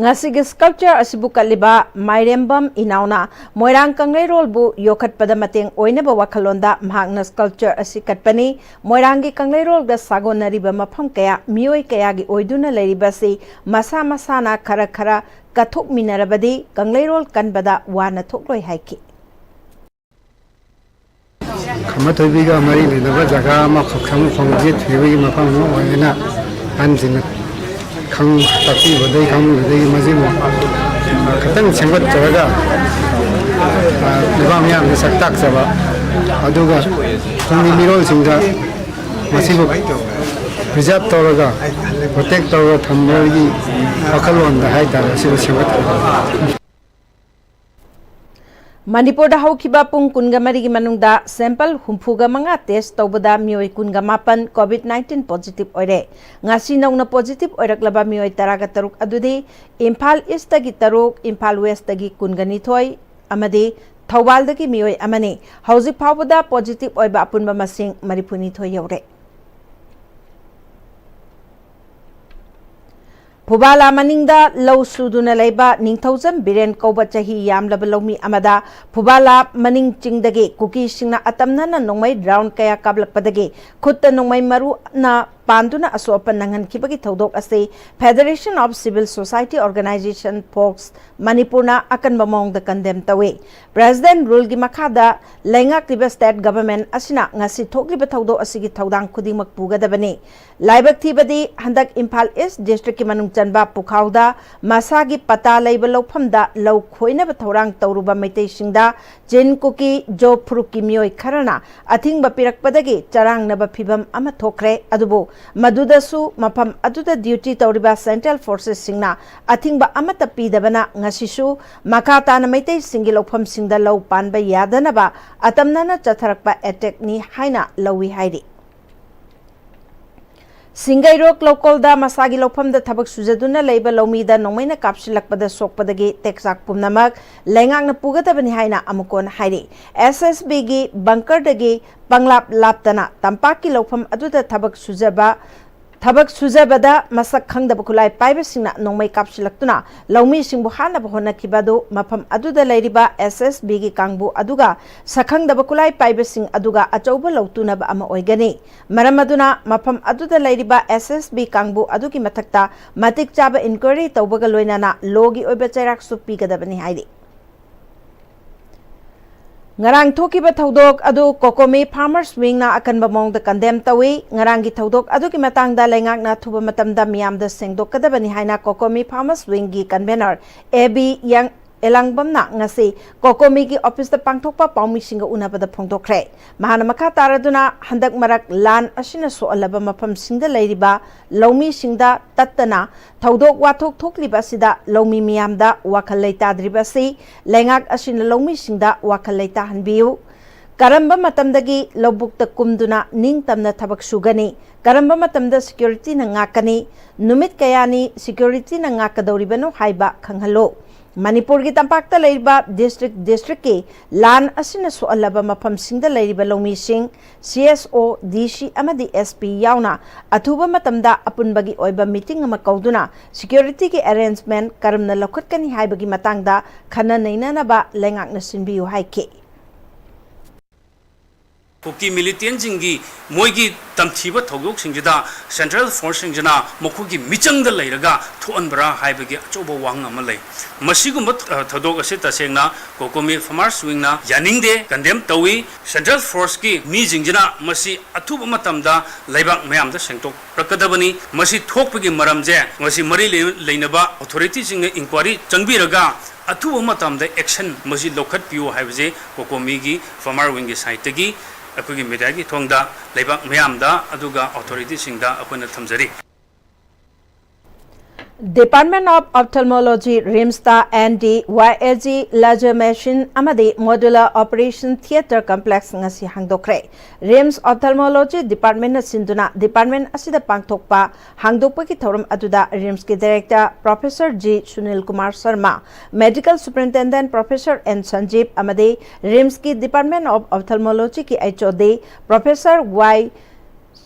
ꯉꯁꯤꯒꯤ sculpture ꯑꯁꯤꯕꯨ ꯀꯠꯂꯤꯕ ꯃꯥꯏꯔꯦꯝꯕꯝ ꯏꯅꯥꯎꯅ ꯃꯣꯏꯔꯥꯡ ꯀꯪꯂꯩꯔꯣꯜꯕꯨ ꯌꯣꯛꯈꯠꯄꯗ ꯃꯇꯦꯡ ꯑꯣꯏꯅꯕ ꯋꯥꯈꯜꯂꯣꯟꯗ ꯃꯍꯥꯛꯅ sculpture ꯑꯁꯤ ꯀꯠꯄꯅꯤ꯫ ꯃꯣꯏꯔꯥꯡꯒꯤ ꯀꯪꯂꯩꯔꯣꯜꯒ ꯁꯥꯒꯣꯟꯅꯔꯤꯕ ꯃꯐꯝ ꯀꯌꯥ, ꯃꯤꯑꯣꯏ ꯀꯌꯥꯒꯤ ꯑꯣꯏꯗꯨꯅ ꯂꯩꯔꯤꯕ ꯑꯁꯤ ꯃꯁꯥ ꯃꯁꯥꯅ ꯈꯔ ꯈꯔ ꯀꯠꯊꯣꯛꯃꯤꯟꯅꯔꯕꯗꯤ ꯀꯪꯂꯩꯔꯣꯜ ꯀꯟꯕꯗ ꯋꯥꯅ ꯊꯣꯛꯂꯣꯏ ꯍꯥꯏꯈꯤ꯫ ꯈꯝꯕ ꯊꯣꯏꯕꯤꯒ ꯃꯔꯤ ꯂꯩꯅꯕ ꯖꯒꯥ ꯑꯃ, ꯈꯣꯛꯁꯝ ꯈꯣꯡꯖꯤꯠ ꯊꯣꯏꯕꯒꯤ ꯃꯐꯝ ꯑꯃ ꯑꯣꯏꯌꯦꯅ ꯑꯍꯟꯁꯤꯡꯅ ꯈꯪ-, ꯇꯥꯛꯄꯤꯕꯗꯒꯤ, ꯈꯪꯕꯤꯕꯗꯒꯤ ꯃꯁꯤꯕꯨ, ꯑ, ꯈꯤꯇꯪ ꯁꯦꯝꯒꯠꯆꯔꯒ, ꯑ, ꯂꯩꯕꯥꯛ ꯃꯤꯌꯥꯝꯗ ꯁꯛ ꯇꯥꯛꯆꯕ, ꯑꯗꯨꯒ ꯇꯨꯡꯒꯤ ꯃꯤꯔꯣꯜꯁꯤꯡꯗ ꯃꯁꯤꯕꯨ preserve ꯇꯧꯔꯒ, protect ꯇꯧꯔꯒ ꯊꯝꯕꯒꯤ ꯋꯥꯈꯜꯂꯣꯟꯗ ꯍꯥꯏꯇꯥꯔꯦ, ꯁꯤꯕꯨ ꯁꯦꯝꯒꯠꯄ꯫ ꯃꯅꯤꯄꯨꯔꯗ ꯍꯧꯈꯤꯕ ꯄꯨꯡ ꯀꯨꯟꯒ ꯃꯔꯤꯒꯤ ꯃꯅꯨꯡꯗ sample ꯍꯨꯝꯐꯨꯒ ꯃꯉꯥ test ꯇꯧꯕꯗ ꯃꯤꯑꯣꯏ ꯀꯨꯟꯒ ꯃꯥꯄꯟ COVID nineteen positive ꯑꯣꯏꯔꯦ꯫ ꯉꯁꯤ ꯅꯧꯅ positive ꯑꯣꯏꯔꯛꯂꯕ ꯃꯤꯑꯣꯏ ꯇꯔꯥꯒ ꯇꯔꯨꯛ ꯑꯗꯨꯗꯤ ꯏꯝꯐꯥꯜ East ꯇꯒꯤ ꯇꯔꯨꯛ, ꯏꯝꯐꯥꯜ West ꯇꯒꯤ ꯀꯨꯟꯒ ꯅꯤꯊꯣꯏ ꯑꯃꯗꯤ ꯊꯧꯕꯥꯜꯗꯒꯤ ꯃꯤꯑꯣꯏ ꯑꯃꯅꯤ꯫ ꯍꯧꯖꯤꯛ ꯐꯥꯎꯕꯗ positive ꯑꯣꯏꯕ ꯑꯄꯨꯟꯕ ꯃꯁꯤꯡ ꯃꯔꯤꯐꯨ ꯅꯤꯊꯣꯏ ꯌꯧꯔꯦ꯫ ꯐꯨꯕꯥꯂꯥ ꯃꯅꯤꯡꯗ ꯂꯧ ꯁꯨꯗꯨꯅ ꯂꯩꯕ ꯅꯤꯡꯊꯧꯖꯝ ꯕꯤꯔꯦꯟ ꯀꯧꯕ ꯆꯍꯤ ꯌꯥꯝꯂꯕ ꯂꯧꯃꯤ ꯑꯃꯗ ꯐꯨꯕꯥꯂꯥ ꯃꯅꯤꯡ ꯆꯤꯡꯗꯒꯤ ꯀꯨꯀꯤꯁꯤꯡꯅ ꯑꯇꯝꯅꯅ ꯅꯣꯡꯃꯩ round ꯀꯌꯥ ꯀꯥꯞꯂꯛꯄꯗꯒꯤ ꯈꯨꯠꯇ ꯅꯣꯡꯃꯩ ꯃꯔꯨꯅ ꯄꯥꯟꯗꯨꯅ ꯑꯁꯣꯛ ꯑꯄꯟ ꯅꯪꯍꯟꯈꯤꯕꯒꯤ ꯊꯧꯗꯣꯛ ꯑꯁꯤ Federation of Civil Society Organization, fox, ꯃꯅꯤꯄꯨꯔꯅ ꯑꯀꯟꯕ ꯃꯑꯣꯡꯗ condemn ꯇꯧꯏ꯫ President ruleꯒꯤ ꯃꯈꯥꯗ ꯂꯩꯉꯥꯛꯂꯤꯕ state government ꯑꯁꯤꯅ ꯉꯁꯤ ꯊꯣꯛꯂꯤꯕ ꯊꯧꯗꯣꯛ ꯑꯁꯤꯒꯤ ꯊꯧꯗꯥꯡ ꯈꯨꯗꯤꯡꯃꯛ ꯄꯨꯒꯗꯕꯅꯤ꯫ ꯂꯥꯏꯕꯛ ꯊꯤꯕꯗꯤ ꯍꯟꯗꯛ ꯏꯝꯐꯥꯜ East districtꯀꯤ ꯃꯅꯨꯡ ꯆꯟꯕ ꯄꯨꯈꯥꯎꯗ ꯃꯁꯥꯒꯤ ꯄꯇꯥ ꯂꯩꯕ ꯂꯧꯐꯝꯗ ꯂꯧ ꯈꯣꯏꯅꯕ ꯊꯧꯔꯥꯡ ꯇꯧꯔꯨꯕ ꯃꯩꯇꯩꯁꯤꯡꯗ ꯆꯤꯟ ꯀꯨꯀꯤ ꯖꯣ ꯐꯨꯔꯨꯞꯀꯤ ꯃꯤꯑꯣꯏ ꯈꯔꯅ ꯑꯊꯤꯡꯕ ꯄꯤꯔꯛꯄꯗꯒꯤ ꯆꯔꯥꯡꯅꯕ ꯐꯤꯚꯝ ꯑꯃ ꯊꯣꯛꯈ꯭ꯔꯦ꯫ ꯑꯗꯨꯕꯨ ꯃꯗꯨꯗꯁꯨ ꯃꯐꯝ ꯑꯗꯨꯗ duty ꯇꯧꯔꯤꯕ central forcesꯁꯤꯡꯅ ꯑꯊꯤꯡꯕ ꯑꯃꯠꯇ ꯄꯤꯗꯕꯅ ꯉꯁꯤꯁꯨ ꯃꯈꯥ ꯇꯥꯅ ꯃꯩꯇꯩꯁꯤꯡꯒꯤ ꯂꯧꯐꯝꯁꯤꯡꯗ ꯂꯧ ꯄꯥꯟꯕ ꯌꯥꯗꯅꯕ ꯑꯇꯝꯅꯅ ꯆꯠꯊꯔꯛꯄ attackꯅꯤ ꯍꯥꯏꯅ ꯂꯧꯏ ꯍꯥꯏꯔꯤ꯫ ꯁꯤꯡꯒꯩꯔꯣꯛ ꯂꯧꯀꯣꯜꯗ ꯃꯁꯥꯒꯤ ꯂꯧꯐꯝꯗ ꯊꯕꯛ ꯁꯨꯖꯗꯨꯅ ꯂꯩꯕ ꯂꯧꯃꯤꯗ ꯅꯣꯡꯃꯩꯅ ꯀꯥꯞꯁꯤꯜꯂꯛꯄꯗ ꯁꯣꯛꯄꯗꯒꯤ ꯇꯦꯛꯆꯥꯛ ꯄꯨꯝꯅꯃꯛ ꯂꯩꯉꯥꯛꯅ ꯄꯨꯒꯗꯕꯅꯤ ꯍꯥꯏꯅ ꯑꯃꯨꯛ ꯍꯟꯅ ꯍꯥꯏꯔꯤ꯫ SSBꯒꯤ bunkerꯗꯒꯤ ꯄꯪꯂꯥꯞ ꯂꯥꯞꯇꯅ ꯇꯝꯄꯥꯛꯀꯤ ꯂꯧꯐꯝ ꯑꯗꯨꯗ ꯊꯕꯛ ꯁꯨꯖꯕ ꯊꯕꯛ ꯁꯨꯖꯕꯗ ꯃꯁꯛ ꯈꯪꯗꯕ ꯈꯨꯠꯂꯥꯏ ꯄꯥꯏꯕꯁꯤꯡꯅ ꯅꯣꯡꯃꯩ ꯀꯥꯞꯁꯤꯜꯂꯛꯇꯨꯅ ꯂꯧꯃꯤꯁꯤꯡꯕꯨ ꯍꯥꯠꯅꯕ ꯍꯣꯠꯅꯈꯤꯕ ꯑꯗꯨ ꯃꯐꯝ ꯑꯗꯨꯗ ꯂꯩꯔꯤꯕ ꯑꯦꯁ ꯑꯦꯁ ꯕꯤꯒꯤ ꯀꯥꯡꯕꯨ ꯑꯗꯨꯒ ꯁꯛꯈꯪꯗꯕ ꯈꯨꯠꯂꯥꯏ ꯄꯥꯏꯕꯁꯤꯡ ꯑꯗꯨꯒ ꯑꯆꯧꯕ ꯂꯧꯇꯨꯅꯕ ꯑꯃ ꯑꯣꯏꯒꯅꯤ꯫ ꯃꯔꯝ ꯑꯗꯨꯅ ꯃꯐꯝ ꯑꯗꯨꯗ ꯂꯩꯔꯤꯕ ꯑꯦꯁ ꯑꯦꯁ ꯕꯤ ꯀꯥꯡꯕꯨ ꯑꯗꯨꯒꯤ ꯃꯊꯛꯇ ꯃꯇꯤꯛ ꯆꯥꯕ ꯏꯟꯀ꯭ꯋꯥꯏꯔꯤ ꯇꯧꯕꯒ ꯂꯣꯏꯅꯅ ꯂꯣꯒꯤ ꯑꯣꯏꯕ ꯆꯩꯔꯥꯛꯁꯨ ꯄꯤꯒꯗꯕꯅꯤ ꯍꯥꯏꯔꯤ꯫ ꯉꯔꯥꯡ ꯊꯣꯛꯈꯤꯕ ꯊꯧꯗꯣꯛ ꯑꯗꯨ ꯀꯣꯀꯣꯃꯤ ꯐꯥꯔꯃꯔꯁ ꯋꯤꯡꯅ ꯑꯀꯟꯕ ꯃꯑꯣꯡꯗ ꯀꯟꯗꯦꯝ ꯇꯧꯏ꯫ ꯉꯔꯥꯡꯒꯤ ꯊꯧꯗꯣꯛ ꯑꯗꯨꯒꯤ ꯃꯇꯥꯡꯗ ꯂꯩꯉꯥꯛꯅ ꯑꯊꯨꯕ ꯃꯇꯝꯗ ꯃꯤꯌꯥꯝꯗ ꯁꯦꯡꯗꯣꯛꯀꯗꯕꯅꯤ ꯍꯥꯏꯅ ꯀꯣꯀꯣꯃꯤ ꯐꯥꯔꯃꯔꯁ ꯋꯤꯡꯒꯤ ꯀꯟꯚꯦꯅꯔ ꯑꯦ ꯕꯤ ꯌꯥꯡ-, ꯑꯦꯂꯥꯡꯕꯝꯅ ꯉꯁꯤ ꯀꯣꯀꯣꯃꯤꯒꯤ ꯑꯣꯐꯤꯁꯇ ꯄꯥꯡꯊꯣꯛꯄ ꯄꯥꯎꯃꯤꯁꯤꯡꯒ ꯎꯅꯕꯗ ꯐꯣꯡꯗꯣꯛꯈ꯭ꯔꯦ꯫ ꯃꯍꯥꯛꯅ ꯃꯈꯥ ꯇꯥꯔꯗꯨꯅ ꯍꯟꯗꯛ ꯃꯔꯛ ꯂꯥꯟ ꯑꯁꯤꯅ ꯁꯣꯛꯍꯜꯂꯕ ꯃꯐꯝꯁꯤꯡꯗ ꯂꯩꯔꯤꯕ ꯂꯧꯃꯤꯁꯤꯡꯗ ꯇꯠꯇꯅ ꯊꯧꯗꯣꯛ ꯋꯥꯊꯣꯛ ꯊꯣꯛꯂꯤꯕ ꯑꯁꯤꯗ ꯂꯧꯃꯤ ꯃꯤꯌꯥꯝꯗ ꯋꯥꯈꯜ ꯂꯩꯇꯥꯗ꯭ꯔꯤꯕ ꯑꯁꯤ ꯂꯩꯉꯥꯛ ꯑꯁꯤꯅ ꯂꯧꯃꯤꯁꯤꯡꯗ ꯋꯥꯈꯜ ꯂꯩꯇꯥꯍꯟꯕꯤꯌꯨ꯫ ꯀꯔꯝꯕ ꯃꯇꯝꯗꯒꯤ ꯂꯧꯕꯨꯛꯇ ꯀꯨꯝꯗꯨꯅ ꯅꯤꯡꯇꯝꯅ ꯊꯕꯛ ꯁꯨꯒꯅꯤ? ꯀꯔꯝꯕ ꯃꯇꯝꯗ ꯁꯦꯀ꯭ꯌꯨꯔꯤꯇꯤꯅ ꯉꯥꯛꯀꯅꯤ? ꯅꯨꯃꯤꯠ ꯀꯌꯥꯅꯤ ꯁꯦꯀ꯭ꯌꯨꯔꯤꯇꯤꯅ ꯉꯥꯛꯀꯗꯧꯔꯤꯕꯅꯣ ꯍꯥꯏꯕ ꯈꯪꯍꯜꯂꯨ꯫ ꯃꯅꯤꯄꯨꯔꯒꯤ ꯇꯝꯄꯥꯛꯇ ꯂꯩꯔꯤꯕ ꯗꯤꯁꯇ꯭ꯔꯤꯛ ꯗꯤꯁꯇ꯭ꯔꯤꯛꯀꯤ ꯂꯥꯟ ꯑꯁꯤꯅ ꯁꯣꯛꯍꯜꯂꯕ ꯃꯐꯝꯁꯤꯡꯗ ꯂꯩꯔꯤꯕ ꯂꯧꯃꯤꯁꯤꯡ, ꯁꯤ ꯑꯦꯁ ꯑꯣ, ꯗꯤ ꯁꯤ ꯑꯃꯗꯤ ꯑꯦꯁ ꯄꯤ ꯌꯥꯎꯅ ꯑꯊꯨꯕ ꯃꯇꯝꯗ ꯑꯄꯨꯟꯕꯒꯤ ꯑꯣꯏꯕ ꯃꯤꯇꯤꯡ ꯑꯃ ꯀꯧꯗꯨꯅ ꯁꯦꯀ꯭ꯌꯨꯔꯤꯇꯤꯒꯤ ꯑꯦꯔꯦꯟꯖꯃꯦꯟ ꯀꯔꯝꯅ ꯂꯧꯈꯠꯀꯅꯤ ꯍꯥꯏꯕꯒꯤ ꯃꯇꯥꯡꯗ ꯈꯟꯅ ꯅꯩꯅꯅꯕ ꯂꯩꯉꯥꯛꯅ ꯁꯤꯟꯕꯤꯌꯨ ꯍꯥꯏꯈꯤ꯫ ꯀꯨꯀꯤ ꯃꯤꯂꯤꯇꯦꯟꯁꯤꯡꯒꯤ ꯃꯣꯏꯒꯤ ꯇꯝꯊꯤꯕ ꯊꯧꯗꯣꯛꯁꯤꯡꯁꯤꯗ ꯁꯦꯟꯇ꯭ꯔꯦꯜ ꯐꯣꯔꯁꯁꯤꯡꯁꯤꯅ ꯃꯈꯣꯏꯒꯤ ꯃꯤꯆꯪꯗ ꯂꯩꯔꯒ ꯊꯣꯛꯍꯟꯕ꯭ꯔꯥ ꯍꯥꯏꯕꯒꯤ ꯑꯆꯧꯕ ꯋꯥꯍꯪ ꯑꯃ ꯂꯩ꯫ ꯃꯁꯤꯒꯨꯝꯕ, ꯑ, ꯊꯧꯗꯣꯛ ꯑꯁꯤ ꯇꯁꯦꯡꯅ ꯀꯣꯀꯣꯃꯤ ꯐꯥꯔꯃꯔꯁ ꯋꯤꯡꯅ ꯌꯥꯅꯤꯡꯗꯦ, ꯀꯟꯗꯦꯝ ꯇꯧꯏ꯫ ꯁꯦꯟꯇ꯭ꯔꯦꯜ ꯐꯣꯔꯁꯀꯤ ꯃꯤꯁꯤꯡꯁꯤꯅ ꯃꯁꯤ ꯑꯊꯨꯕ ꯃꯇꯝꯗ ꯂꯩꯕꯥꯛ ꯃꯌꯥꯝꯗ ꯁꯦꯡꯗꯣꯛ ꯄꯤꯔꯛꯀꯗꯕꯅꯤ꯫ ꯃꯁꯤ ꯊꯣꯛꯄꯒꯤ ꯃꯔꯝꯁꯦ ꯃꯁꯤ ꯃꯔꯤ ꯂꯩ-, ꯂꯩꯅꯕ ꯑꯣꯊꯣꯔꯤꯇꯤꯁꯤꯡꯅ ꯏꯟꯀ꯭ꯋꯥꯏꯔꯤ ꯆꯪꯕꯤꯔꯒ ꯑꯊꯨꯕ ꯃꯇꯝꯗ ꯑꯦꯛꯁꯟ ꯃꯁꯤ ꯂꯧꯈꯠꯄꯤꯌꯨ ꯍꯥꯏꯕꯁꯦ ꯀꯣꯀꯣꯃꯤꯒꯤ ꯐꯥꯔꯃꯔ ꯋꯤꯡꯒꯤ ꯁꯥꯏꯠꯇꯒꯤ ꯑꯩꯈꯣꯏꯒꯤ ꯃꯦꯗꯤꯌꯥꯒꯤ ꯊꯣꯡꯗ ꯂꯩꯕꯥꯛ ꯃꯌꯥꯝꯗ ꯑꯗꯨꯒ ꯑꯣꯊꯣꯔꯤꯇꯤꯁꯤꯡꯗ ꯑꯩꯈꯣꯏꯅ ꯊꯝꯖꯔꯤ꯫ Department of Ophthalmology, ꯔꯤꯝꯁꯇ N D Y A G laser machine ꯑꯃꯗꯤ Modular Operation Theatre Complex ꯉꯁꯤ ꯍꯥꯡꯗꯣꯛꯈ꯭ꯔꯦ꯫ ꯔꯤꯝꯁ ꯑꯣꯞꯊꯜꯃꯣꯂꯣꯖꯤ ꯗꯤꯄꯥꯔꯠꯃꯦꯟꯅ ꯁꯤꯟꯗꯨꯅ ꯗꯤꯄꯥꯔꯠꯃꯦꯟ ꯑꯁꯤꯗ ꯄꯥꯡꯊꯣꯛꯄ ꯍꯥꯡꯗꯣꯛꯄꯒꯤ ꯊꯧꯔꯝ ꯑꯗꯨꯗ ꯔꯤꯝꯁꯀꯤ director professor G Sunil Kumar Sharma, medical superintendent professor N Sanjeeb ꯑꯃꯗꯤ ꯔꯤꯝꯁꯀꯤ Department of Ophthalmologyꯒꯤ H O D professor Y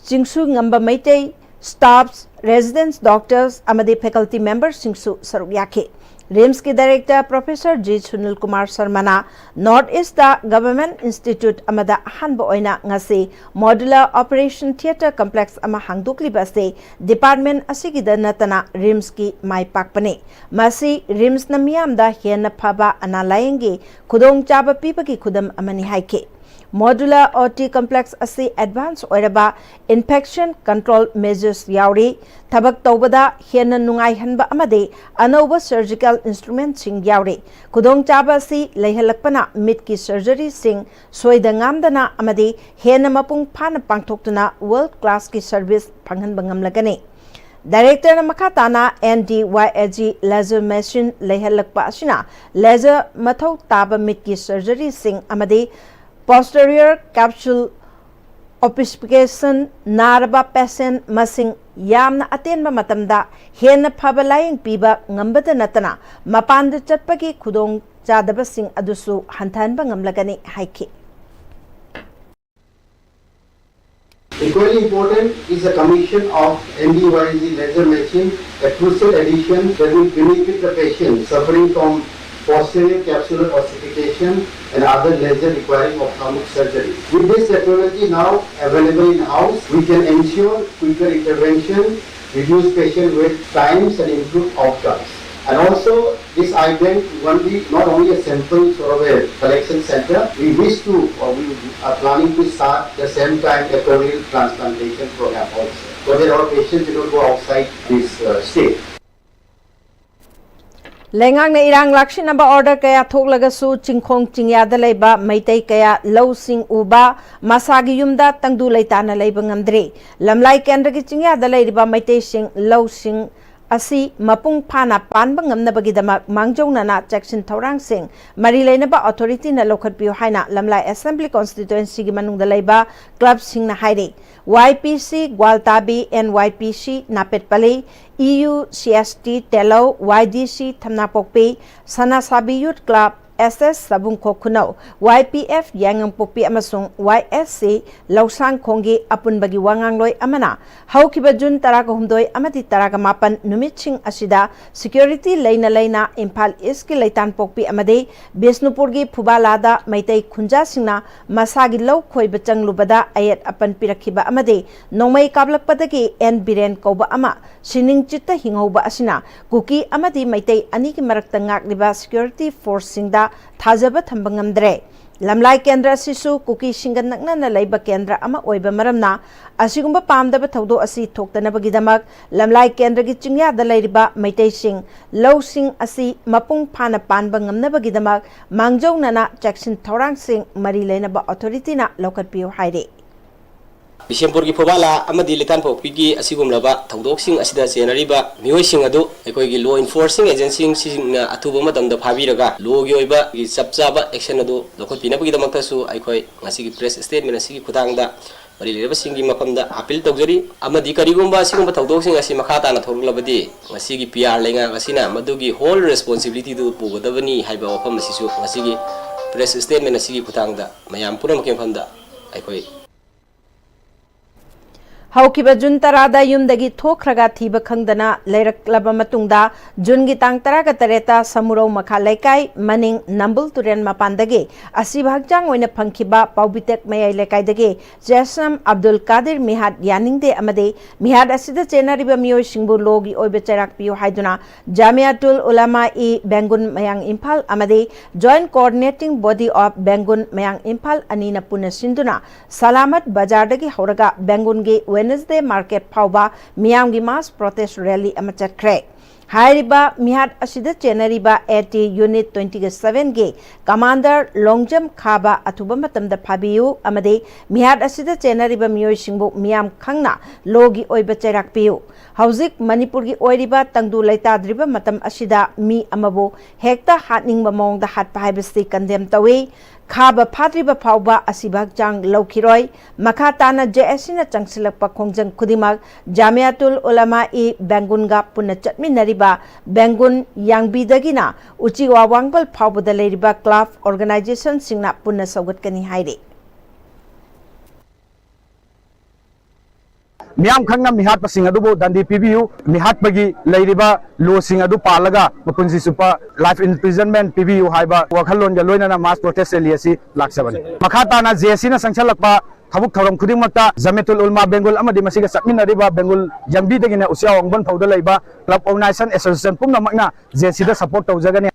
Chingsungamba Meitei, staffs, residents, doctors ꯑꯃꯗꯤ faculty memberꯁꯤꯡꯁꯨ ꯁꯔꯨꯛ ꯌꯥꯈꯤ꯫ RIMSꯀꯤ director Professor G Sunil Kumar Sharmana North Eastꯇ Government Institute ꯑꯃꯗ ꯑꯍꯥꯟꯕ ꯑꯣꯏꯅ ꯉꯁꯤ Modular Operation Theatre Complex ꯑꯃ ꯍꯥꯡꯗꯣꯛꯂꯤꯕ ꯑꯁꯤ department ꯑꯁꯤꯒꯤꯗ ꯅꯠꯇꯅ RIMSꯀꯤ ꯃꯥꯏ ꯄꯥꯛꯄꯅꯤ꯫ ꯃꯁꯤ RIMSꯅ ꯃꯤꯌꯥꯝꯗ ꯍꯦꯟꯅ ꯐꯕ ꯑꯅꯥ ꯂꯥꯌꯦꯡꯒꯤ ꯈꯨꯗꯣꯡꯆꯥꯕ ꯄꯤꯕꯒꯤ ꯈꯨꯗꯝ ꯑꯃꯅꯤ ꯍꯥꯏꯈꯤ꯫ Modular OT complex ꯑꯁꯤ advance ꯑꯣꯏꯔꯕ infection control measures ꯌꯥꯎꯔꯤ, ꯊꯕꯛ ꯇꯧꯕꯗ ꯍꯦꯟꯅ ꯅꯨꯡꯉꯥꯏꯍꯟꯕ ꯑꯃꯗꯤ ꯑꯅꯧꯕ surgical instrumentꯁꯤꯡ ꯌꯥꯎꯔꯤ꯫ ꯈꯨꯗꯣꯡꯆꯥꯕ ꯑꯁꯤ ꯂꯩꯍꯜꯂꯛꯄꯅ ꯃꯤꯠꯀꯤ surgeryꯁꯤꯡ ꯁꯣꯏꯗ ꯉꯥꯝꯗꯅ ꯑꯃꯗꯤ ꯍꯦꯟꯅ ꯃꯄꯨꯡ ꯐꯥꯅ ꯄꯥꯡꯊꯣꯛꯇꯨꯅ world classꯀꯤ service ꯐꯪꯍꯟꯕ ꯉꯝꯂꯒꯅꯤ꯫ Directorꯅ ꯃꯈꯥ ꯇꯥꯅ NDYAG laser machine ꯂꯩꯍꯜꯂꯛꯄ ꯑꯁꯤꯅ laser ꯃꯊꯧ ꯇꯥꯕ ꯃꯤꯠꯀꯤ surgeryꯁꯤꯡ ꯑꯃꯗꯤ posterior capsule opacification ꯅꯥꯔꯕ patient ꯃꯁꯤꯡ ꯌꯥꯝꯅ ꯑꯇꯦꯟꯕ ꯃꯇꯝꯗ ꯍꯦꯟꯅ ꯐꯕ ꯂꯥꯌꯦꯡ ꯄꯤꯕ ꯉꯝꯕꯗ ꯅꯠꯇꯅ ꯃꯄꯥꯟꯗ ꯆꯠꯄꯒꯤ ꯈꯨꯗꯣꯡ ꯆꯥꯗꯕꯁꯤꯡ ꯑꯗꯨꯁꯨ ꯍꯟꯊꯍꯟꯕ ꯉꯝꯂꯒꯅꯤ ꯍꯥꯏꯈꯤ꯫ Equally important is the commission of NDYAG laser machine, a crucial addition that will benefit the patient suffering from posterior capsular ossification and other laser requiring ophthalmic surgery. With this technology now available in house, we can ensure quicker intervention, reduce patient wait times and improve outcomes. And also, this eye bank will be not only a sample sort of a collection center, we wish to, or we are planning to start the same time a corneal transplantation program also. Because a lot of patients, you know, go outside this uh, state. ꯂꯩꯉꯥꯛꯅ ꯏꯔꯥꯡ ꯂꯥꯛꯁꯤꯟꯅꯕ order ꯀꯌꯥ ꯊꯣꯛꯂꯒꯁꯨ ꯆꯤꯡꯈꯣꯡ ꯆꯤꯡꯌꯥꯗ ꯂꯩꯕ ꯃꯩꯇꯩ ꯀꯌꯥ ꯂꯧꯁꯤꯡ ꯎꯕ, ꯃꯁꯥꯒꯤ ꯌꯨꯝꯗ ꯇꯪꯗꯨ ꯂꯩꯇꯥꯅ ꯂꯩꯕ ꯉꯝꯗ꯭ꯔꯦ꯫ ꯂꯝꯂꯥꯏ ꯀꯦꯟꯗ꯭ꯔꯒꯤ ꯆꯤꯡꯌꯥꯗ ꯂꯩꯔꯤꯕ ꯃꯩꯇꯩꯁꯤꯡ ꯂꯧꯁꯤꯡ ꯑꯁꯤ ꯃꯄꯨꯡ ꯐꯥꯅ ꯄꯥꯟꯕ ꯉꯝꯅꯕꯒꯤꯗꯃꯛ ꯃꯥꯡꯖꯧꯅꯅ ꯆꯦꯛꯁꯤꯟ ꯊꯧꯔꯥꯡꯁꯤꯡ ꯃꯔꯤ ꯂꯩꯅꯕ authorityꯅ ꯂꯧꯈꯠꯄꯤꯌꯨ ꯍꯥꯏꯅ ꯂꯝꯂꯥꯏ Assembly Constituencyꯒꯤ ꯃꯅꯨꯡꯗ ꯂꯩꯕ clubꯁꯤꯡꯅ ꯍꯥꯏꯔꯤ꯫ YPC ꯒ꯭ꯋꯥꯜꯇꯥꯕꯤ, NYPC ꯅꯥꯄꯦꯠꯄꯂꯤ, EUCST ꯇꯦꯂꯧ, YDC ꯊꯝꯅꯥꯄꯣꯛꯄꯤ, ꯁꯅꯥꯁꯥꯕꯤ Youth Club, ꯑꯦꯁ ꯑꯦꯁ ꯁꯕꯨꯡꯈꯣꯛ ꯈꯨꯅꯧ, ꯋꯥꯏ ꯄꯤ ꯑꯦꯐ ꯌꯥꯏꯉꯪꯄꯣꯛꯄꯤ ꯑꯃꯁꯨꯡ ꯋꯥꯏ ꯑꯦꯁ ꯁꯤ ꯂꯧꯁꯥꯡꯈꯣꯡꯒꯤ ꯑꯄꯨꯟꯕꯒꯤ ꯋꯥ ꯉꯥꯡꯂꯣꯏ ꯑꯃꯅ ꯍꯧꯈꯤꯕ ꯖꯨꯟ ꯇꯔꯥꯒ ꯍꯨꯝꯗꯣꯏ ꯑꯃꯗꯤ ꯇꯔꯥꯒ ꯃꯥꯄꯟ ꯅꯨꯃꯤꯠꯁꯤꯡ ꯑꯁꯤꯗ ꯁꯦꯀ꯭ꯌꯨꯔꯤꯇꯤ ꯂꯩꯅ ꯂꯩꯅ ꯏꯝꯐꯥꯜ ꯏꯁꯀꯤ ꯂꯩꯇꯥꯟꯄꯣꯛꯄꯤ ꯑꯃꯗꯤ ꯕꯤꯁꯅꯨꯄꯨꯔꯒꯤ ꯐꯨꯕꯥꯂꯥꯗ ꯃꯩꯇꯩ ꯈꯨꯟꯖꯥꯁꯤꯡꯅ ꯃꯁꯥꯒꯤ ꯂꯧ ꯈꯣꯏꯕ ꯆꯪꯂꯨꯕꯗ ꯑꯌꯦꯠ ꯑꯄꯟ ꯄꯤꯔꯛꯈꯤꯕ ꯑꯃꯗꯤ ꯅꯣꯡꯃꯩ ꯀꯥꯞꯂꯛꯄꯗꯒꯤ ꯑꯦꯟ ꯕꯤꯔꯦꯟ ꯀꯧꯕ ꯑꯃ ꯁꯤꯅꯤꯡ ꯆꯤꯠꯇ ꯍꯤꯡꯍꯧꯕ ꯑꯁꯤꯅ ꯀꯨꯀꯤ ꯑꯃꯗꯤ ꯃꯩꯇꯩ ꯑꯅꯤꯒꯤ ꯃꯔꯛꯇ ꯉꯥꯛꯂꯤꯕ ꯁꯦꯀ꯭ꯌꯨꯔꯤꯇꯤ ꯐꯣꯔꯁꯁꯤꯡꯗ ꯊꯥꯖꯕ ꯊꯝꯕ ꯉꯝꯗ꯭ꯔꯦ꯫ ꯂꯝꯂꯥꯏ ꯀꯦꯟꯗ꯭ꯔ ꯑꯁꯤꯁꯨ ꯀꯨꯀꯤꯁꯤꯡꯒ ꯅꯛꯅꯅ ꯂꯩꯕ ꯀꯦꯟꯗ꯭ꯔ ꯑꯃ ꯑꯣꯏꯕ ꯃꯔꯝꯅ, ꯑꯁꯤꯒꯨꯝꯕ ꯄꯥꯝꯗꯕ ꯊꯧꯗꯣꯛ ꯑꯁꯤ ꯊꯣꯛꯇꯅꯕꯒꯤꯗꯃꯛ ꯂꯝꯂꯥꯏ ꯀꯦꯟꯗ꯭ꯔꯒꯤ ꯆꯤꯡꯌꯥꯗ ꯂꯩꯔꯤꯕ ꯃꯩꯇꯩꯁꯤꯡ ꯂꯧꯁꯤꯡ ꯑꯁꯤ ꯃꯄꯨꯡ ꯐꯥꯅ ꯄꯥꯟꯕ ꯉꯝꯅꯕꯒꯤꯗꯃꯛ ꯃꯥꯡꯖꯧꯅꯅ ꯆꯦꯛꯁꯤꯟ ꯊꯧꯔꯥꯡꯁꯤꯡ ꯃꯔꯤ ꯂꯩꯅꯕ ꯑꯣꯊꯣꯔꯤꯇꯤꯅ ꯂꯧꯈꯠꯄꯤꯌꯨ ꯍꯥꯏꯔꯤ꯫ ꯕꯤꯁꯦꯝꯄꯨꯔꯒꯤ ꯐꯨꯕꯥꯂꯥ ꯑꯃꯗꯤ ꯂꯤꯇꯥꯟꯄꯣꯛꯄꯤꯒꯤ ꯑꯁꯤꯒꯨꯝꯂꯕ ꯊꯧꯗꯣꯛꯁꯤꯡ ꯑꯁꯤꯗ ꯆꯦꯟꯅꯔꯤꯕ ꯃꯤꯑꯣꯏꯁꯤꯡ ꯑꯗꯨ ꯑꯩꯈꯣꯏꯒꯤ ꯂꯣ ꯏꯟꯐꯣꯔꯁꯤꯡ ꯑꯦꯖꯦꯟꯁꯤꯁꯤꯡꯅ ꯑꯊꯨꯕ ꯃꯇꯝꯗ ꯐꯥꯕꯤꯔꯒ ꯂꯣꯒꯤ ꯑꯣꯏꯕ ꯆꯞ ꯆꯥꯕ ꯑꯦꯛꯁꯟ ꯑꯗꯨ ꯂꯧꯈꯠꯄꯤꯅꯕꯒꯤꯗꯃꯛꯇꯁꯨ ꯑꯩꯈꯣꯏ ꯉꯁꯤꯒꯤ ꯄ꯭ꯔꯦꯁ ꯁ꯭ꯇꯦꯠꯃꯦꯟ ꯑꯁꯤꯒꯤ ꯈꯨꯊꯥꯡꯗ ꯃꯔꯤ ꯂꯩꯅꯕꯁꯤꯡꯒꯤ ꯃꯐꯝꯗ ꯑꯄꯤꯜ ꯇꯧꯖꯔꯤ꯫ ꯑꯃꯗꯤ ꯀꯔꯤꯒꯨꯝꯕ ꯑꯁꯤꯒꯨꯝꯕ ꯊꯧꯗꯣꯛꯁꯤꯡ ꯑꯁꯤ ꯃꯈꯥ ꯇꯥꯅ ꯊꯣꯛꯂꯛꯂꯕꯗꯤ ꯉꯁꯤꯒꯤ ꯄꯤ ꯑꯥꯔ ꯂꯩꯉꯥꯛ ꯑꯁꯤꯅ ꯃꯗꯨꯒꯤ ꯍꯣꯜ ꯔꯦꯁꯄꯣꯟꯁꯤꯕꯤꯂꯤꯇꯤꯗꯨ ꯄꯨꯒꯗꯕꯅꯤ ꯍꯥꯏꯕ ꯋꯥꯐꯝ ꯑꯁꯤꯁꯨ ꯉꯁꯤꯒꯤ ꯄ꯭ꯔꯦꯁ ꯁ꯭ꯇꯦꯠꯃꯦꯟ ꯑꯁꯤꯒꯤ ꯈꯨꯊꯥꯡꯗ ꯃꯌꯥꯝ ꯄꯨꯝꯅꯃꯛꯀꯤ ꯃꯐꯝꯗ ꯑꯩꯈꯣꯏ ꯍꯧꯈꯤꯕ ꯖꯨꯟ ꯇꯔꯥꯗ ꯌꯨꯝꯗꯒꯤ ꯊꯣꯛꯈ꯭ꯔꯒ ꯊꯤꯕ ꯈꯪꯗꯅ ꯂꯩꯔꯛꯂꯕ ꯃꯇꯨꯡꯗ, ꯖꯨꯟꯒꯤ ꯇꯥꯡ ꯇꯔꯥꯒ ꯇꯔꯦꯠꯇ ꯁꯃꯨꯔꯧ ꯃꯈꯥ ꯂꯩꯀꯥꯏ ꯃꯅꯤꯡ ꯅꯝꯕꯨꯜ ꯇꯨꯔꯦꯜ ꯃꯄꯥꯟꯗꯒꯤ ꯑꯁꯤꯕ ꯍꯛꯆꯥꯡ ꯑꯣꯏꯅ ꯐꯪꯈꯤꯕ ꯄꯥꯎꯕꯤꯇꯦꯛ ꯃꯌꯥꯏ ꯂꯩꯀꯥꯏꯗꯒꯤ ꯖꯦꯁꯝ ꯑꯕꯗꯨꯜ ꯀꯥꯗꯤꯔ ꯃꯤꯍꯥꯠ ꯌꯥꯅꯤꯡꯗꯦ ꯑꯃꯗꯤ ꯃꯤꯍꯥꯠ ꯑꯁꯤꯗ ꯆꯦꯟꯅꯔꯤꯕ ꯃꯤꯑꯣꯏꯁꯤꯡꯕꯨ ꯂꯣꯒꯤ ꯑꯣꯏꯕ ꯆꯩꯔꯥꯛ ꯄꯤꯌꯨ ꯍꯥꯏꯗꯨꯅ ꯖꯥꯃꯤꯌꯥꯇꯨꯜ ꯎꯂꯥꯃꯥ ꯏ ꯕꯦꯡꯒꯨꯟ ꯃꯌꯥꯡ ꯏꯝꯐꯥꯜ ꯑꯃꯗꯤ Joint Coordinating Body of Bengun ꯃꯌꯥꯡ ꯏꯝꯐꯥꯜ ꯑꯅꯤꯅ ꯄꯨꯟꯅ ꯁꯤꯟꯗꯨꯅ ꯁꯂꯥꯃꯠ ꯕꯖꯥꯔꯗꯒꯤ ꯍꯧꯔꯒ ꯕꯦꯡꯒꯨꯟꯒꯤ ꯋꯦꯅꯁꯗꯦ ꯃꯥꯔꯀꯦꯠ ꯐꯥꯎꯕ ꯃꯤꯌꯥꯝꯒꯤ ꯃꯥꯁ ꯄ꯭ꯔꯣꯇꯦꯁ ꯔꯦꯂꯤ ꯑꯃ ꯆꯠꯈ꯭ꯔꯦ꯫ ꯍꯥꯏꯔꯤꯕ ꯃꯤꯍꯥꯠ ꯑꯁꯤꯗ ꯆꯦꯟꯅꯔꯤꯕ ꯑꯦ ꯇꯤ ꯌꯨꯅꯤꯠ ꯇ꯭ꯋꯦꯟꯇꯤ ꯁꯚꯦꯟꯒꯤ ꯀꯃꯥꯟꯗꯔ ꯂꯣꯡꯖꯝ ꯈꯥꯕ ꯑꯊꯨꯕ ꯃꯇꯝꯗ ꯐꯥꯕꯤꯌꯨ ꯑꯃꯗꯤ ꯃꯤꯍꯥꯠ ꯑꯁꯤꯗ ꯆꯦꯟꯅꯔꯤꯕ ꯃꯤꯑꯣꯏꯁꯤꯡꯕꯨ ꯃꯤꯌꯥꯝ ꯈꯪꯅ ꯂꯣꯒꯤ ꯑꯣꯏꯕ ꯆꯩꯔꯥꯛ ꯄꯤꯌꯨ꯫ ꯍꯧꯖꯤꯛ ꯃꯅꯤꯄꯨꯔꯒꯤ ꯑꯣꯏꯔꯤꯕ ꯇꯪꯗꯨ ꯂꯩꯇꯥꯗ꯭ꯔꯤꯕ ꯃꯇꯝ ꯑꯁꯤꯗ ꯃꯤ ꯑꯃꯕꯨ ꯍꯦꯛꯇ ꯍꯥꯠꯅꯤꯡꯕ ꯃꯑꯣꯡꯗ ꯍꯥꯠꯄ ꯍꯥꯏꯕꯁꯤ ꯀꯟꯗꯦꯝ ꯇꯧꯏ꯫ ꯈꯥꯕ ꯐꯥꯗ꯭ꯔꯤꯕ ꯐꯥꯎꯕ ꯑꯁꯤꯕ ꯍꯛꯆꯥꯡ ꯂꯧꯈꯤꯔꯣꯏ꯫ ꯃꯈꯥ ꯇꯥꯅ ꯖꯦ ꯑꯦꯁ ꯁꯤꯅ ꯆꯪꯁꯤꯜꯂꯛꯄ ꯈꯣꯡꯖꯪ ꯈꯨꯗꯤꯡꯃꯛ ꯖꯥꯃꯤꯌꯥꯇꯨꯜ ꯎꯂꯃꯥ ꯏ ꯕꯦꯡꯒꯨꯟꯒ ꯄꯨꯟꯅ ꯆꯠꯃꯤꯟꯅꯔꯤꯕ ꯕꯦꯡꯒꯨꯟ ꯌꯥꯡꯕꯤꯗꯒꯤꯅ ꯎꯆꯤꯋꯥ ꯋꯥꯡꯕꯜ ꯐꯥꯎꯕꯗ ꯂꯩꯔꯤꯕ ꯀ꯭ꯂꯕ ꯑꯣꯔꯒꯅꯥꯏꯖꯦꯁꯟꯁꯤꯡꯅ ꯄꯨꯟꯅ ꯁꯧꯒꯠꯀꯅꯤ ꯍꯥꯏꯔꯤ꯫ ꯃꯤꯌꯥꯝ ꯈꯪꯅ ꯃꯤꯍꯥꯠꯄꯁꯤꯡ ꯑꯗꯨꯕꯨ ꯗꯟꯗꯤ ꯄꯤꯕꯤꯌꯨ, ꯃꯤꯍꯥꯠꯄꯒꯤ ꯂꯩꯔꯤꯕ ꯂꯣꯁꯤꯡ ꯑꯗꯨ ꯄꯥꯜꯂꯒ ꯃꯄꯨꯟꯁꯤ ꯆꯨꯞꯄ life imprisonment ꯄꯤꯕꯤꯌꯨ ꯍꯥꯏꯕ ꯋꯥꯈꯜꯂꯣꯟꯒ ꯂꯣꯏꯅꯅ mass protest rally ꯑꯁꯤ ꯂꯥꯛꯆꯕꯅꯤ꯫ ꯃꯈꯥ ꯇꯥꯅ ꯖꯦ ꯑꯦꯁ ꯁꯤꯅ ꯆꯪꯁꯤꯜꯂꯛꯄ ꯊꯕꯛ ꯊꯧꯔꯝ ꯈꯨꯗꯤꯡꯃꯛꯇ ꯖꯃꯤꯌꯥꯇꯨꯜ ꯎꯂꯃꯥ ꯕꯦꯡꯒꯨꯜ ꯑꯃꯗꯤ ꯃꯁꯤꯒ ꯆꯠꯃꯤꯟꯅꯔꯤꯕ ꯕꯦꯡꯒꯨꯜ ꯌꯥꯡꯕꯤꯗꯒꯤꯅ ꯎꯆꯤꯋꯥ ꯋꯥꯡꯕꯜ ꯐꯥꯎꯗ ꯂꯩꯕ club, organization, association ꯄꯨꯝꯅꯃꯛꯅ ꯖꯦ ꯑꯦꯁ ꯁꯤꯗ support ꯇꯧꯖꯒꯅꯤ꯫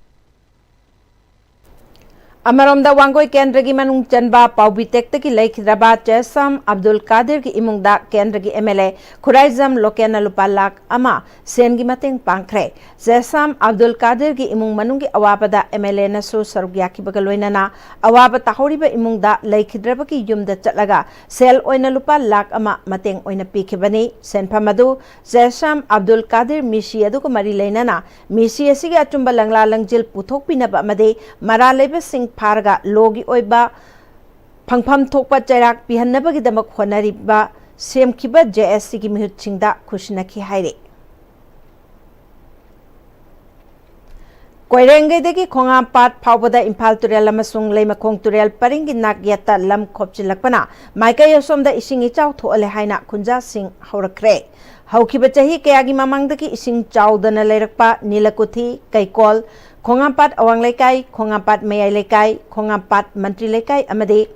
ꯑꯃꯔꯣꯝꯗ, ꯋꯥꯡꯒꯣꯏ ꯀꯦꯟꯗ꯭ꯔꯒꯤ ꯃꯅꯨꯡ ꯆꯟꯕ ꯄꯥꯎꯕꯤꯇꯦꯛꯇꯒꯤ ꯂꯩꯈꯤꯗ꯭ꯔꯕ ꯖꯦꯁꯥꯝ ꯑꯕꯗꯨꯜ ꯀꯥꯗꯤꯔꯒꯤ ꯏꯃꯨꯡꯗ ꯀꯦꯟꯗ꯭ꯔꯒꯤ ꯑꯦꯝ ꯑꯦꯜ ꯑꯦ ꯈꯨꯔꯥꯏꯖꯝ ꯂꯣꯀꯦꯟꯅ ꯂꯨꯄꯥ ꯂꯥꯈ ꯑꯃ ꯁꯦꯟꯒꯤ ꯃꯇꯦꯡ ꯄꯥꯡꯈ꯭ꯔꯦ꯫ ꯖꯦꯁꯥꯝ ꯑꯕꯗꯨꯜ ꯀꯥꯗꯤꯔꯒꯤ ꯏꯃꯨꯡ ꯃꯅꯨꯡꯒꯤ ꯑꯋꯥꯕꯗ ꯑꯦꯝ ꯑꯦꯜ ꯑꯦꯅꯁꯨ ꯁꯔꯨꯛ ꯌꯥꯈꯤꯕꯒ ꯂꯣꯏꯅꯅ ꯑꯋꯥꯕ ꯇꯥꯍꯧꯔꯤꯕ ꯏꯃꯨꯡꯗ ꯂꯩꯈꯤꯗ꯭ꯔꯕꯒꯤ ꯌꯨꯝꯗ ꯆꯠꯂꯒ ꯁꯦꯜ ꯑꯣꯏꯅ ꯂꯨꯄꯥ ꯂꯥꯈ ꯑꯃ ꯃꯇꯦꯡ ꯑꯣꯏꯅ ꯄꯤꯈꯤꯕꯅꯤ꯫ ꯁꯦꯟꯐꯝ ꯑꯗꯨ ꯖꯦꯁꯥꯝ ꯑꯕꯗꯨꯜ ꯀꯥꯗꯤꯔ ꯃꯤꯁꯤ ꯑꯗꯨꯒ ꯃꯔꯤ ꯂꯩꯅꯅ ꯃꯤꯁꯤ ꯑꯁꯤꯒꯤ ꯑꯆꯨꯝꯕ ꯂꯪꯂꯥ ꯂꯪꯖꯤꯜ ꯄꯨꯊꯣꯛꯄꯤꯅꯕ ꯑꯃꯗꯤ ꯃꯔꯥꯜ ꯂꯩꯕꯁꯤꯡ ꯐꯥꯔꯒ ꯂꯣꯒꯤ ꯑꯣꯏꯕ ꯐꯪꯐꯝ ꯊꯣꯛꯄ ꯆꯩꯔꯥꯛ ꯄꯤꯍꯟꯅꯕꯒꯤꯗꯃꯛ ꯍꯣꯠꯅꯔꯤꯕ ꯁꯦꯝꯈꯤꯕ ꯖꯦ ꯑꯦꯁ ꯁꯤꯒꯤ ꯃꯤꯍꯨꯠꯁꯤꯡꯗ ꯈꯨꯠꯁꯤꯟꯅꯈꯤ ꯍꯥꯏꯔꯤ꯫ ꯀꯣꯏꯔꯦꯡꯒꯩꯗꯒꯤ ꯈꯣꯡꯉꯥꯝꯄꯥꯠ ꯐꯥꯎꯕꯗ ꯏꯝꯐꯥꯜ ꯇꯨꯔꯦꯜ ꯑꯃꯁꯨꯡ ꯂꯩꯃꯈꯣꯡ ꯇꯨꯔꯦꯜ ꯄꯔꯤꯡꯒꯤ ꯅꯥꯛ ꯌꯦꯠꯇ ꯂꯝ ꯈꯣꯞꯆꯤꯜꯂꯛꯄꯅ ꯃꯥꯏꯀꯩ ꯑꯁꯣꯝꯗ ꯏꯁꯤꯡ ꯏꯆꯥꯎ ꯊꯣꯛꯍꯜꯂꯦ ꯍꯥꯏꯅ ꯈꯨꯟꯖꯥꯁꯤꯡ ꯍꯧꯔꯛꯈ꯭ꯔꯦ꯫ ꯍꯧꯈꯤꯕ ꯆꯍꯤ ꯀꯌꯥꯒꯤ ꯃꯃꯥꯡꯗꯒꯤ ꯏꯁꯤꯡ ꯆꯥꯎꯗꯅ ꯂꯩꯔꯛꯄ ꯅꯤꯂꯀꯨꯊꯤ, ꯀꯩꯀꯣꯜ, ꯈꯣꯡꯉꯥꯝꯄꯥꯠ ꯑꯋꯥꯡ ꯂꯩꯀꯥꯏ, ꯈꯣꯡꯉꯥꯝꯄꯥꯠ ꯃꯌꯥꯏ ꯂꯩꯀꯥꯏ, ꯈꯣꯡꯉꯥꯝꯄꯥꯠ ꯃꯟꯇ꯭ꯔꯤ ꯂꯩꯀꯥꯏ ꯑꯃꯗꯤ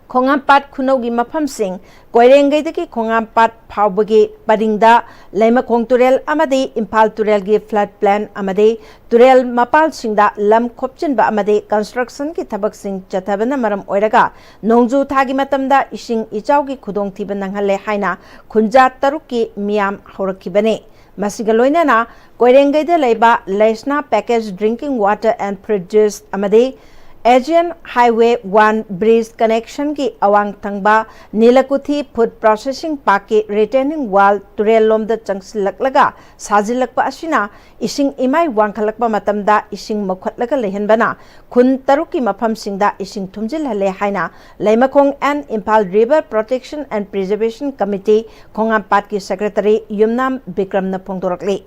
ꯈꯣꯡꯉꯥꯝꯄꯥꯠ ꯈꯨꯅꯧꯒꯤ ꯃꯐꯝꯁꯤꯡ, ꯀꯣꯏꯔꯦꯡꯒꯩꯗꯒꯤ ꯈꯣꯡꯉꯥꯝꯄꯥꯠ ꯐꯥꯎꯕꯒꯤ ꯄꯔꯤꯡꯗ ꯂꯩꯃꯈꯣꯡ ꯇꯨꯔꯦꯜ ꯑꯃꯗꯤ ꯏꯝꯐꯥꯜ ꯇꯨꯔꯦꯜꯒꯤ flood plain ꯑꯃꯗꯤ ꯇꯨꯔꯦꯜ ꯃꯄꯥꯜꯁꯤꯡꯗ ꯂꯝ ꯈꯣꯞꯆꯤꯟꯕ ꯑꯃꯗꯤ constructionꯒꯤ ꯊꯕꯛꯁꯤꯡ ꯆꯠꯊꯕꯅ ꯃꯔꯝ ꯑꯣꯏꯔꯒ ꯅꯣꯡꯖꯨ ꯊꯥꯒꯤ ꯃꯇꯝꯗ ꯏꯁꯤꯡ ꯏꯆꯥꯎꯒꯤ ꯈꯨꯗꯣꯡꯊꯤꯕ ꯅꯪꯍꯜꯂꯦ ꯍꯥꯏꯅ ꯈꯨꯟꯖꯥ ꯇꯔꯨꯛꯀꯤ ꯃꯤꯌꯥꯝ ꯍꯧꯔꯛꯈꯤꯕꯅꯤ꯫ ꯃꯁꯤꯒ ꯂꯣꯏꯅꯅ ꯀꯣꯏꯔꯦꯡꯒꯩꯗ ꯂꯩꯕ ꯂꯩꯁꯅꯥ Packaged Drinking Water and Fruit Juice ꯑꯃꯗꯤ Asian Highway one bridge connectionꯒꯤ ꯑꯋꯥꯡ ꯊꯪꯕ ꯅꯤꯂꯀꯨꯊꯤ food processing parkꯀꯤ retaining wall ꯇꯨꯔꯦꯜ ꯂꯣꯝꯗ ꯆꯪꯁꯤꯜꯂꯛꯂꯒ ꯁꯥꯖꯤꯜꯂꯛꯄ ꯑꯁꯤꯅ ꯏꯁꯤꯡ ꯏꯃꯥꯏ ꯋꯥꯡꯈꯠꯂꯛꯄ ꯃꯇꯝꯗ ꯏꯁꯤꯡ ꯃꯧꯈꯠꯂꯒ ꯂꯩꯍꯟꯕꯅ ꯈꯨꯟ ꯇꯔꯨꯛꯀꯤ ꯃꯐꯝꯁꯤꯡꯗ ꯏꯁꯤꯡ ꯊꯨꯝꯖꯤꯜꯍꯜꯂꯦ ꯍꯥꯏꯅ ꯂꯩꯃꯈꯣꯡ and Imphal River Protection and Preservation Committee ꯈꯣꯡꯉꯥꯝꯄꯥꯠꯀꯤ secretary ꯌꯨꯝꯅꯥꯝ ꯕꯤꯀ꯭ꯔꯝꯅ ꯐꯣꯡꯗꯣꯔꯛꯂꯤ꯫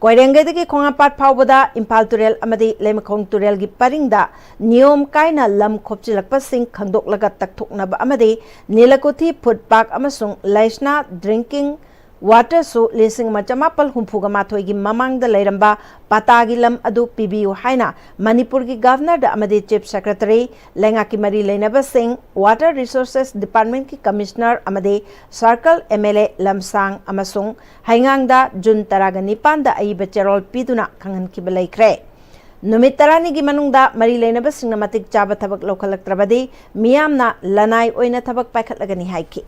ꯀꯣꯏꯔꯦꯡꯒꯩꯗꯒꯤ ꯈꯣꯡꯉꯥꯝꯄꯥꯠ ꯐꯥꯎꯕꯗ ꯏꯝꯐꯥꯜ ꯇꯨꯔꯦꯜ ꯑꯃꯗꯤ ꯂꯩꯃꯈꯣꯡ ꯇꯨꯔꯦꯜꯒꯤ ꯄꯔꯤꯡꯗ ꯅꯤꯌꯣꯝ ꯀꯥꯏꯅ ꯂꯝ ꯈꯣꯞꯆꯤꯜꯂꯛꯄꯁꯤꯡ ꯈꯪꯗꯣꯛꯂꯒ ꯇꯛꯊꯣꯛꯅꯕ ꯑꯃꯗꯤ ꯅꯤꯂꯀꯨꯊꯤ food park ꯑꯃꯁꯨꯡ ꯂꯩꯁꯅꯥ drinking waterꯁꯨ ꯂꯤꯁꯤꯡ ꯑꯃ ꯆꯃꯥꯄꯜ ꯍꯨꯝꯐꯨꯒ ꯃꯥꯊꯣꯏꯒꯤ ꯃꯃꯥꯡꯗ ꯂꯩꯔꯝꯕ ꯄꯇꯥꯒꯤ ꯂꯝ ꯑꯗꯨ ꯄꯤꯕꯤꯌꯨ ꯍꯥꯏꯅ ꯃꯅꯤꯄꯨꯔꯒꯤ governorꯗ ꯑꯃꯗꯤ chief secretary, ꯂꯩꯉꯥꯛꯀꯤ ꯃꯔꯤ ꯂꯩꯅꯕꯁꯤꯡ, Water Resources Departmentꯀꯤ commissioner ꯑꯃꯗꯤ circle M L A ꯂꯝꯁꯥꯡ ꯑꯃꯁꯨꯡ ꯍꯩꯉꯥꯡꯗ ꯖꯨꯟ ꯇꯔꯥꯒ ꯅꯤꯄꯥꯟꯗ ꯑꯏꯕ ꯆꯦꯔꯣꯜ ꯄꯤꯗꯨꯅ ꯈꯪꯍꯟꯈꯤꯕ ꯂꯩꯈ꯭ꯔꯦ꯫ ꯅꯨꯃꯤꯠ ꯇꯔꯥꯅꯤꯒꯤ ꯃꯅꯨꯡꯗ ꯃꯔꯤ ꯂꯩꯅꯕꯁꯤꯡꯅ ꯃꯇꯤꯛ ꯆꯥꯕ ꯊꯕꯛ ꯂꯧꯈꯠꯂꯛꯇ꯭ꯔꯕꯗꯤ ꯃꯤꯌꯥꯝꯅ ꯂꯅꯥꯏ ꯑꯣꯏꯅ ꯊꯕꯛ ꯄꯥꯏꯈꯠꯂꯒꯅꯤ ꯍꯥꯏꯈꯤ꯫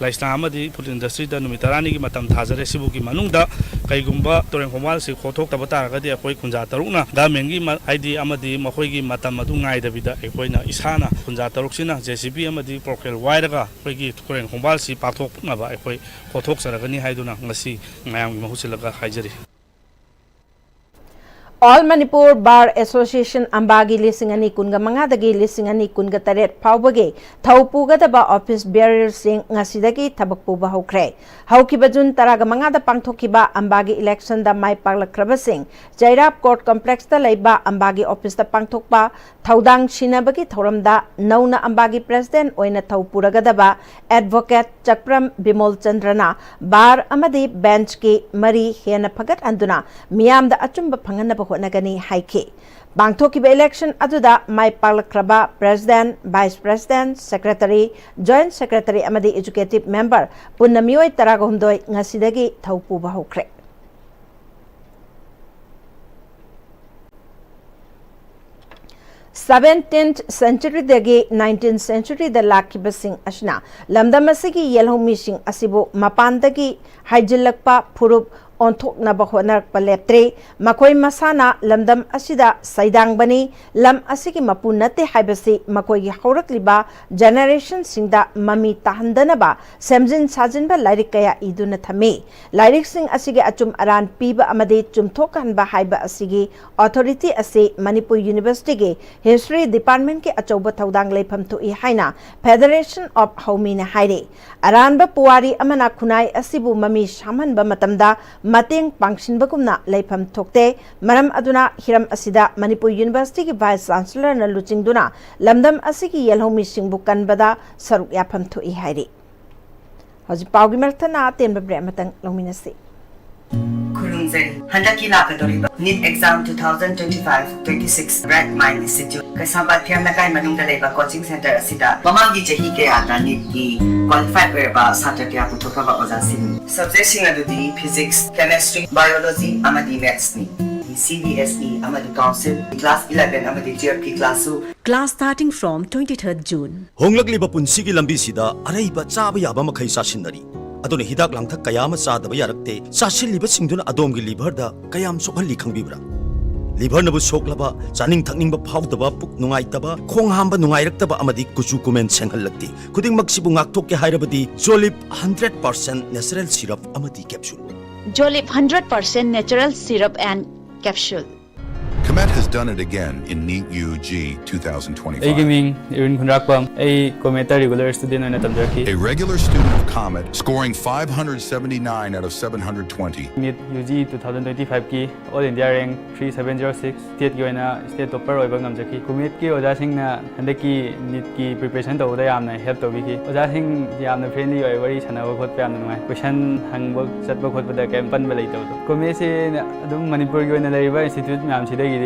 ꯂꯩꯁꯅꯥ ꯑꯃꯗꯤ food industryꯗ ꯅꯨꯃꯤꯠ ꯇꯔꯥꯅꯤꯒꯤ ꯃꯇꯝ ꯊꯥꯖꯔꯦ꯫ ꯁꯤꯕꯨꯒꯤ ꯃꯅꯨꯡꯗ ꯀꯩꯒꯨꯝꯕ ꯇꯨꯔꯦꯟ ꯈꯣꯡꯕꯥꯜꯁꯤ ꯈꯣꯊꯣꯛꯇꯕ ꯇꯥꯔꯒꯗꯤ ꯑꯩꯈꯣꯏ ꯈꯨꯟꯖꯥ ꯇꯔꯨꯛꯅ governmentꯒꯤ ꯃ-, ꯍꯥꯏꯗꯤ ꯑꯃꯗꯤ ꯃꯈꯣꯏꯒꯤ ꯃꯇꯝ ꯑꯗꯨ ꯉꯥꯏꯗꯕꯤꯗ ꯑꯩꯈꯣꯏꯅ ꯏꯁꯥꯅ ꯈꯨꯟꯖꯥ ꯇꯔꯨꯛꯁꯤꯅ JCB ꯑꯃꯗꯤ ꯄ꯭ꯔꯣꯀꯦꯜ ꯋꯥꯏꯔꯒ ꯑꯩꯈꯣꯏꯒꯤ ꯇꯨꯔꯦꯟ ꯈꯣꯡꯕꯥꯜꯁꯤ ꯄꯥꯛꯊꯣꯛꯅꯕ ꯑꯩꯈꯣꯏ ꯈꯣꯊꯣꯛꯆꯔꯒꯅꯤ ꯍꯥꯏꯗꯨꯅ ꯉꯁꯤ ꯃꯌꯥꯝꯒꯤ ꯃꯍꯨꯠ ꯁꯤꯜꯂꯒ ꯍꯥꯏꯖꯔꯤ꯫ All Manipur Bar Association ꯑꯝꯕꯥꯒꯤ ꯂꯤꯁꯤꯡ ꯑꯅꯤ ꯀꯨꯟꯒ ꯃꯉꯥꯗꯒꯤ ꯂꯤꯁꯤꯡ ꯑꯅꯤ ꯀꯨꯟꯒ ꯇꯔꯦꯠ ꯐꯥꯎꯕꯒꯤ ꯊꯧ ꯄꯨꯒꯗꯕ office bearerꯁꯤꯡ ꯉꯁꯤꯗꯒꯤ ꯊꯕꯛ ꯄꯨꯕ ꯍꯧꯈ꯭ꯔꯦ꯫ ꯍꯧꯈꯤꯕ ꯖꯨꯟ ꯇꯔꯥꯒ ꯃꯉꯥꯗ ꯄꯥꯡꯊꯣꯛꯈꯤꯕ ꯑꯝꯕꯥꯒꯤ electionꯗ ꯃꯥꯏ ꯄꯥꯛꯂꯛꯈ꯭ꯔꯕꯁꯤꯡ ꯆꯩꯔꯥꯞ court complexꯇ ꯂꯩꯕ ꯑꯝꯕꯥꯒꯤ officeꯇ ꯄꯥꯡꯊꯣꯛꯄ ꯊꯧꯗꯥꯡ ꯁꯤꯟꯅꯕꯒꯤ ꯊꯧꯔꯝꯗ ꯅꯧꯅ ꯑꯝꯕꯥꯒꯤ president ꯑꯣꯏꯅ ꯊꯧ ꯄꯨꯔꯒꯗꯕ advocate ꯆꯀ꯭ꯔꯝ ꯕꯤꯃꯣꯜ ꯆꯟꯗ꯭ꯔꯅ bar ꯑꯃꯗꯤ benchꯀꯤ ꯃꯔꯤ ꯍꯦꯟꯅ ꯐꯒꯠꯍꯟꯗꯨꯅ ꯃꯤꯌꯥꯝꯗ ꯑꯆꯨꯝꯕ ꯐꯪꯍꯟꯅꯕ ꯍꯣꯠꯅꯒꯅꯤ ꯍꯥꯏꯈꯤ꯫ ꯄꯥꯡꯊꯣꯛꯈꯤꯕ election ꯑꯗꯨꯗ ꯃꯥꯏ ꯄꯥꯛꯂꯛꯈ꯭ꯔꯕ president, vice president, secretary, joint secretary ꯑꯃꯗꯤ executive member ꯄꯨꯟꯅ ꯃꯤꯑꯣꯏ ꯇꯔꯥꯒ ꯍꯨꯝꯗꯣꯏ ꯉꯁꯤꯗꯒꯤ ꯊꯧ ꯄꯨꯕ ꯍꯧꯈ꯭ꯔꯦ꯫ Seventeenth centuryꯗꯒꯤ nineteenth centuryꯗ ꯂꯥꯛꯈꯤꯕꯁꯤꯡ ꯑꯁꯤꯅ ꯂꯝꯗꯝ ꯑꯁꯤꯒꯤ ꯌꯦꯜꯍꯧꯃꯤꯁꯤꯡ ꯑꯁꯤꯕꯨ ꯃꯄꯥꯟꯗꯒꯤ ꯍꯥꯏꯖꯤꯜꯂꯛꯄ ꯐꯨꯔꯨꯞ ꯑꯣꯟꯊꯣꯛꯅꯕ ꯍꯣꯠꯅꯔꯛꯄ ꯂꯦꯞꯇ꯭ꯔꯤ꯫ ꯃꯈꯣꯏ ꯃꯁꯥꯅ ꯂꯝꯗꯝ ꯑꯁꯤꯗ ꯁꯩꯗꯥꯡꯕꯅꯤ꯫ ꯂꯝ ꯑꯁꯤꯒꯤ ꯃꯄꯨ ꯅꯠꯇꯦ ꯍꯥꯏꯕꯁꯤ ꯃꯈꯣꯏꯒꯤ ꯍꯧꯔꯛꯂꯤꯕ ꯖꯦꯅꯦꯔꯦꯁꯟꯁꯤꯡꯗ ꯃꯃꯤ ꯇꯥꯍꯟꯗꯅꯕ ꯁꯦꯝꯖꯤꯟ ꯁꯥꯖꯤꯟꯕ ꯂꯥꯏꯔꯤꯛ ꯀꯌꯥ ꯏꯗꯨꯅ ꯊꯝꯃꯤ꯫ ꯂꯥꯏꯔꯤꯛꯁꯤꯡ ꯑꯁꯤꯒꯤ ꯑꯆꯨꯝ ꯑꯔꯥꯟ ꯄꯤꯕ ꯑꯃꯗꯤ ꯆꯨꯝꯊꯣꯛꯍꯟꯕ ꯍꯥꯏꯕ ꯑꯁꯤꯒꯤ ꯑꯣꯊꯣꯔꯤꯇꯤ ꯑꯁꯤ ꯃꯅꯤꯄꯨꯔ ꯌꯨꯅꯤꯚꯔꯁꯤꯇꯤꯒꯤ ꯍꯤꯁꯇ꯭ꯔꯤ ꯗꯤꯄꯥꯔꯠꯃꯦꯟꯠꯀꯤ ꯑꯆꯧꯕ ꯊꯧꯗꯥꯡ ꯂꯩꯐꯝ ꯊꯣꯛꯏ ꯍꯥꯏꯅ ꯐꯦꯗꯔꯦꯁꯟ ꯑꯣꯐ ꯍꯧꯃꯤꯅ ꯍꯥꯏꯔꯤ꯫ ꯑꯔꯥꯟꯕ ꯄꯨꯋꯥꯔꯤ ꯑꯃꯅ ꯈꯨꯟꯅꯥꯏ ꯑꯁꯤꯕꯨ ꯃꯃꯤ ꯁꯥꯝꯍꯟꯕ ꯃꯇꯝꯗ ꯃꯇꯦꯡ ꯄꯥꯡꯁꯤꯟꯕꯒꯨꯝꯅ ꯂꯩꯐꯝ ꯊꯣꯛꯇꯦ꯫ ꯃꯔꯝ ꯑꯗꯨꯅ ꯍꯤꯔꯝ ꯑꯁꯤꯗ ꯃꯅꯤꯄꯨꯔ ꯌꯨꯅꯤꯚꯔꯁꯤꯇꯤꯒꯤ ꯚꯥꯏꯁ ꯆꯥꯟꯁꯦꯂꯔꯅ ꯂꯨꯆꯤꯡꯗꯨꯅ ꯂꯝꯗꯝ ꯑꯁꯤꯒꯤ ꯌꯦꯜꯍꯧꯃꯤꯁꯤꯡꯕꯨ ꯀꯟꯕꯗ ꯁꯔꯨꯛ ꯌꯥꯐꯝ ꯊꯣꯛꯏ ꯍꯥꯏꯔꯤ꯫ ꯍꯧꯖꯤꯛ ꯄꯥꯎꯒꯤ ꯃꯔꯛꯇꯅ ꯑꯇꯦꯟꯕ ꯕ꯭ꯔꯦꯛ ꯑꯃꯇꯪ ꯂꯧꯃꯤꯟꯅꯁꯤ꯫ ꯈꯨꯔꯨꯝꯖꯔꯤ꯫ ꯍꯟꯗꯛꯀꯤ ꯂꯥꯛꯀꯗꯧꯔꯤꯕ NEET exam two thousand twenty five twenty six break mind institute Keishampat ꯊꯤꯌꯥꯝ ꯂꯩꯀꯥꯏ ꯃꯅꯨꯡꯗ ꯂꯩꯕ ꯀꯣꯆꯤꯡ ꯁꯦꯟꯇꯔ ꯑꯁꯤꯗ ꯃꯃꯥꯡꯒꯤ ꯆꯍꯤ ꯀꯌꯥꯗ ꯅꯤꯠꯀꯤ ꯀ꯭ꯋꯥꯂꯤꯐꯥꯏꯗ ꯑꯣꯏꯔꯕ ꯁꯥꯇ꯭ꯔ ꯀꯌꯥ ꯄꯨꯊꯣꯛꯈ꯭ꯔꯕ ꯑꯣꯖꯥꯁꯤꯡ꯫ ꯁꯕꯖꯦꯛꯁꯤꯡ ꯑꯗꯨꯗꯤ ꯐꯤꯖꯤꯛꯁ, ꯀꯦꯃꯦꯁꯇ꯭ꯔꯤ, ꯕꯥꯏꯑꯣꯂꯣꯖꯤ ꯑꯃꯗꯤ ꯃꯦꯠꯁꯅꯤ꯫ ꯁꯤ ꯕꯤ ꯑꯦꯁ ꯏ ꯑꯃꯗꯤ ꯀꯥꯎꯟꯁꯤꯜ, ꯀ꯭ꯂꯥꯁ eleven ꯑꯃꯗꯤ twelve ꯀꯤ ꯀ꯭ꯂꯥꯁꯁꯨ꯫ Class starting from twenty-third June. ꯍꯣꯡꯂꯛꯂꯤꯕ ꯄꯨꯟꯁꯤꯒꯤ ꯂꯝꯕꯤꯁꯤꯗ ꯑꯔꯩꯕ ꯆꯥꯕ ꯌꯥꯕ ꯃꯈꯩ ꯆꯥꯁꯤꯟꯅꯔꯤ꯫ ꯑꯗꯨꯅ ꯍꯤꯗꯥꯛ ꯂꯥꯡꯊꯛ ꯀꯌꯥ ꯑꯃ ꯆꯥꯗꯕ ꯌꯥꯔꯛꯇꯦ꯫ ꯆꯥꯁꯤꯜꯂꯤꯕꯁꯤꯡꯗꯨꯅ ꯑꯗꯣꯝꯒꯤ ꯂꯤꯚꯔꯗ ꯀꯌꯥꯝ ꯁꯣꯛꯍꯜꯂꯤ ꯈꯪꯕꯤꯕ꯭ꯔꯥ? ꯂꯤꯚꯔꯅꯕꯨ ꯁꯣꯛꯂꯕ, ꯆꯥꯅꯤꯡ ꯊꯛꯅꯤꯡꯕ ꯐꯥꯎꯗꯕ, ꯄꯨꯛ ꯅꯨꯡꯉꯥꯏꯇꯕ, ꯈꯣꯡ ꯍꯥꯝꯕ ꯅꯨꯡꯉꯥꯏꯔꯛꯇꯕ ꯑꯃꯗꯤ ꯀꯨꯆꯨ ꯀꯨꯃꯦꯟ ꯁꯦꯡꯍꯜꯂꯛꯇꯦ꯫ ꯈꯨꯗꯤꯡꯃꯛꯁꯤꯕꯨ ꯉꯥꯛꯊꯣꯛꯀꯦ ꯍꯥꯏꯔꯕꯗꯤ ꯖꯣꯂꯤꯞ hundred percent natural syrup ꯑꯃꯗꯤ capsule꯫ Jolip hundred percent natural syrup and capsule. Comet has done it again in NEET U G two thousand twenty-five. ꯑꯩꯒꯤ ꯃꯤꯡ ꯏꯔꯨꯟ ꯈꯨꯟꯗ꯭ꯔꯥꯛꯄꯝ꯫ ꯑꯩ ꯀꯣꯃꯦꯠꯇ ꯔꯤꯒꯨꯂꯔ ꯁ꯭ꯇꯨꯗꯦꯟꯠ ꯑꯣꯏꯅ ꯇꯝꯖꯔꯛꯈꯤ꯫ A regular student of Comet, scoring five hundred seventy-nine out of seven hundred twenty. NEET U G two thousand twenty five ꯀꯤ all India rank three seven zero six, ꯁ꯭ꯇꯦꯠꯀꯤ ꯑꯣꯏꯅ state topper ꯑꯣꯏꯕ ꯉꯝꯖꯈꯤ꯫ ꯀꯣꯃꯦꯠꯀꯤ ꯑꯣꯖꯥꯁꯤꯡꯅ ꯍꯟꯗꯛꯀꯤ ꯅꯤꯠꯀꯤ preparation ꯇꯧꯕꯗ ꯌꯥꯝꯅ help ꯇꯧꯕꯤꯈꯤ꯫ ꯑꯣꯖꯥꯁꯤꯡ ꯌꯥꯝꯅ ꯐ꯭ꯔꯦꯟꯂꯤ ꯑꯣꯏ, ꯋꯥꯔꯤ ꯁꯥꯟꯅꯕ ꯈꯣꯠꯄ ꯌꯥꯝꯅ ꯅꯨꯡꯉꯥꯏ꯫ ꯀꯣꯏꯁꯟ ꯍꯪꯕ ꯆꯠꯄ ꯈꯣꯠꯄꯗ ꯀꯔꯤꯝ ꯄꯟꯕ ꯂꯩꯇꯕꯗꯣ꯫ ꯀꯣꯃꯦꯠꯁꯤ ꯑꯗꯨꯝ ꯃꯅꯤꯄꯨꯔꯒꯤ ꯑꯣꯏꯅ ꯂꯩꯔꯤꯕ ꯏꯟꯁꯇꯤꯇ꯭ꯌꯨꯠ ꯃꯌꯥꯝꯁꯤꯗꯒꯤꯗꯤ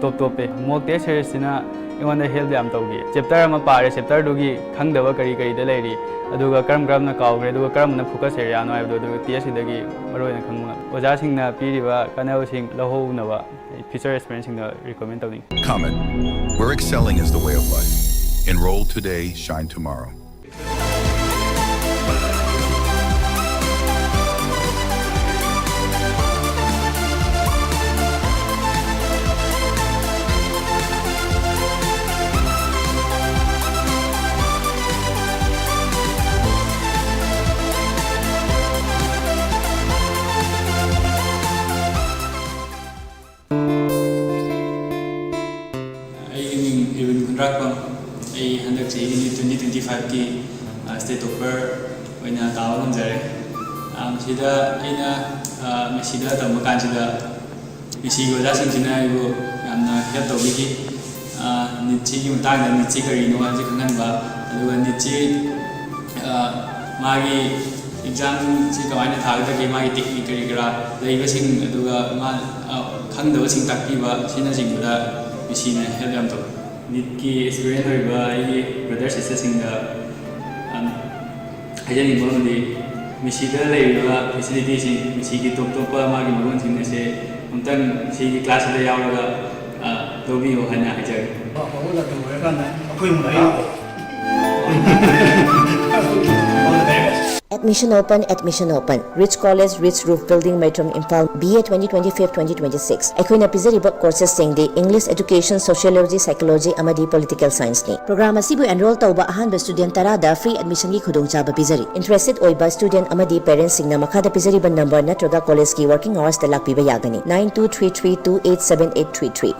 ꯇꯣꯞ ꯇꯣꯞꯄꯦ꯫ ꯃꯣꯛ ꯇꯦꯁ ꯁꯦꯔꯤꯁꯁꯤꯅ ꯑꯩꯉꯣꯟꯗ ꯍꯦꯜꯞ ꯌꯥꯝ ꯇꯧꯈꯤ꯫ ꯆꯦꯞꯇꯔ ꯑꯃ ꯄꯥꯔꯦ, ꯆꯦꯞꯇꯔꯗꯨꯒꯤ ꯈꯪꯗꯕ ꯀꯔꯤ ꯀꯔꯤꯗ ꯂꯩꯔꯤ, ꯑꯗꯨꯒ ꯀꯔꯝ ꯀꯔꯝꯅ ꯀꯥꯎꯈ꯭ꯔꯦ, ꯑꯗꯨꯒ ꯀꯔꯝꯕꯅ ꯐꯣꯀꯁ ꯑꯦꯔꯤꯌꯥꯅꯣ ꯍꯥꯏꯕꯗꯣ, ꯑꯗꯨ ꯇꯦꯁꯁꯤꯗꯒꯤ ꯃꯔꯨꯑꯣꯏꯅ ꯈꯪꯕ ꯉꯝꯃꯤ꯫ ꯑꯣꯖꯥꯁꯤꯡꯅ ꯄꯤꯔꯤꯕ ꯀꯥꯟꯅꯕꯁꯤꯡ ꯂꯧꯍꯧꯅꯕ ꯑꯩ ꯐ꯭ꯌꯨꯆꯔ ꯑꯦꯁꯄꯤꯔꯦꯟꯁꯤꯡꯗ ꯔꯤꯀꯃꯦꯟ ꯇꯧꯅꯤꯡꯉꯤ꯫ Comet, where excelling is the way of life. Enroll today, shine tomorrow. ꯑꯩ ꯃꯤꯡ ꯏꯔꯋꯤꯟ ꯈꯨꯟꯗ꯭ꯔꯥꯛꯄꯝ꯫ ꯑꯩ ꯍꯟꯗꯛ ꯆꯍꯤꯒꯤ ꯅꯤꯠ twenty twenty five ꯀꯤ, ꯑ, state topper ꯑꯣꯏꯅ ꯇꯥꯕ ꯉꯝꯖꯔꯦ꯫ ꯑ, ꯃꯁꯤꯗ ꯑꯩꯅ, ꯑ, ꯃꯁꯤꯗ ꯇꯝꯕ ꯀꯥꯟꯁꯤꯗ ꯃꯁꯤꯒꯤ ꯑꯣꯖꯥꯁꯤꯡꯁꯤꯅ ꯑꯩꯕꯨ ꯌꯥꯝꯅ help ꯇꯧꯕꯤꯈꯤ꯫ ꯑ, ꯅꯤꯠꯁꯤꯒꯤ ꯃꯇꯥꯡꯗ, ꯅꯤꯠꯁꯤ ꯀꯔꯤꯅꯣ ꯍꯥꯏꯕꯁꯤ ꯈꯪꯍꯟꯕ, ꯑꯗꯨꯒ ꯅꯤꯠꯁꯤ, ꯑ, ꯃꯥꯒꯤ exam ꯁꯤ ꯀꯃꯥꯏꯅ ꯊꯥꯒꯗꯒꯦ, ꯃꯥꯒꯤ technique ꯀꯔꯤ ꯀꯔꯥ ꯂꯩꯕꯁꯤꯡ, ꯑꯗꯨꯒ ꯃꯥ, ꯑ, ꯈꯪꯗꯕꯁꯤꯡ ꯇꯥꯛꯄꯤꯕ ꯑꯁꯤꯅꯆꯤꯡꯕꯗ ꯃꯁꯤꯅ help ꯌꯥꯝ ꯇꯧꯏ꯫ ꯅꯤꯠꯀꯤ aspirant ꯑꯣꯏꯔꯤꯕ ꯑꯩꯒꯤ brother sister ꯁꯤꯡꯗ, ꯑ, ꯍꯥꯏꯖꯅꯤꯡꯕ ꯑꯃꯗꯤ ꯃꯁꯤꯗ ꯂꯩꯔꯤꯕ facility ꯁꯤꯡ, ꯃꯁꯤꯒꯤ ꯇꯣꯞ ꯇꯣꯞꯄ ꯃꯥꯒꯤ ꯃꯒꯨꯟꯁꯤꯡ ꯑꯁꯦ ꯑꯃꯨꯛꯇꯪ ꯁꯤꯒꯤ class ꯁꯤꯗ ꯌꯥꯎꯔꯒ, ꯑ, ꯂꯧꯕꯤꯌꯨ ꯍꯥꯏꯅ ꯍꯥꯏꯖꯒꯦ꯫ ꯑꯐꯕ ꯂꯝꯗꯝ ꯑꯣꯏꯔꯀꯥꯟꯗ ꯑꯩꯈꯣꯏ ꯑꯃꯨꯛ ꯂꯥꯛꯏ꯫ All the very best. Admission open, admission open. Ridge College, Ridge Roof Building, Maitram, Imphal, B A twenty twenty-five twenty twenty-six꯫ ꯑꯩꯈꯣꯏꯅ ꯄꯤꯖꯔꯤꯕ courses ꯁꯤꯡꯗꯤ English Education, Sociology, Psychology ꯑꯃꯗꯤ Political Science ꯅꯤ꯫ Program ꯑꯁꯤꯕꯨ enroll ꯇꯧꯕ ꯑꯍꯥꯟꯕ student ꯇꯔꯥꯗ free admission ꯒꯤ ꯈꯨꯗꯣꯡꯆꯥꯕ ꯄꯤꯖꯔꯤ꯫ Interested ꯑꯣꯏꯕ student ꯑꯃꯗꯤ parents ꯁꯤꯡꯅ ꯃꯈꯥꯗ ꯄꯤꯖꯔꯤꯕ number ꯅꯠꯇ꯭ꯔꯒ college ꯀꯤ working hours ꯇ ꯂꯥꯛꯄꯤꯕ ꯌꯥꯒꯅꯤ꯫ Nine two three three two eight seven eight three three꯫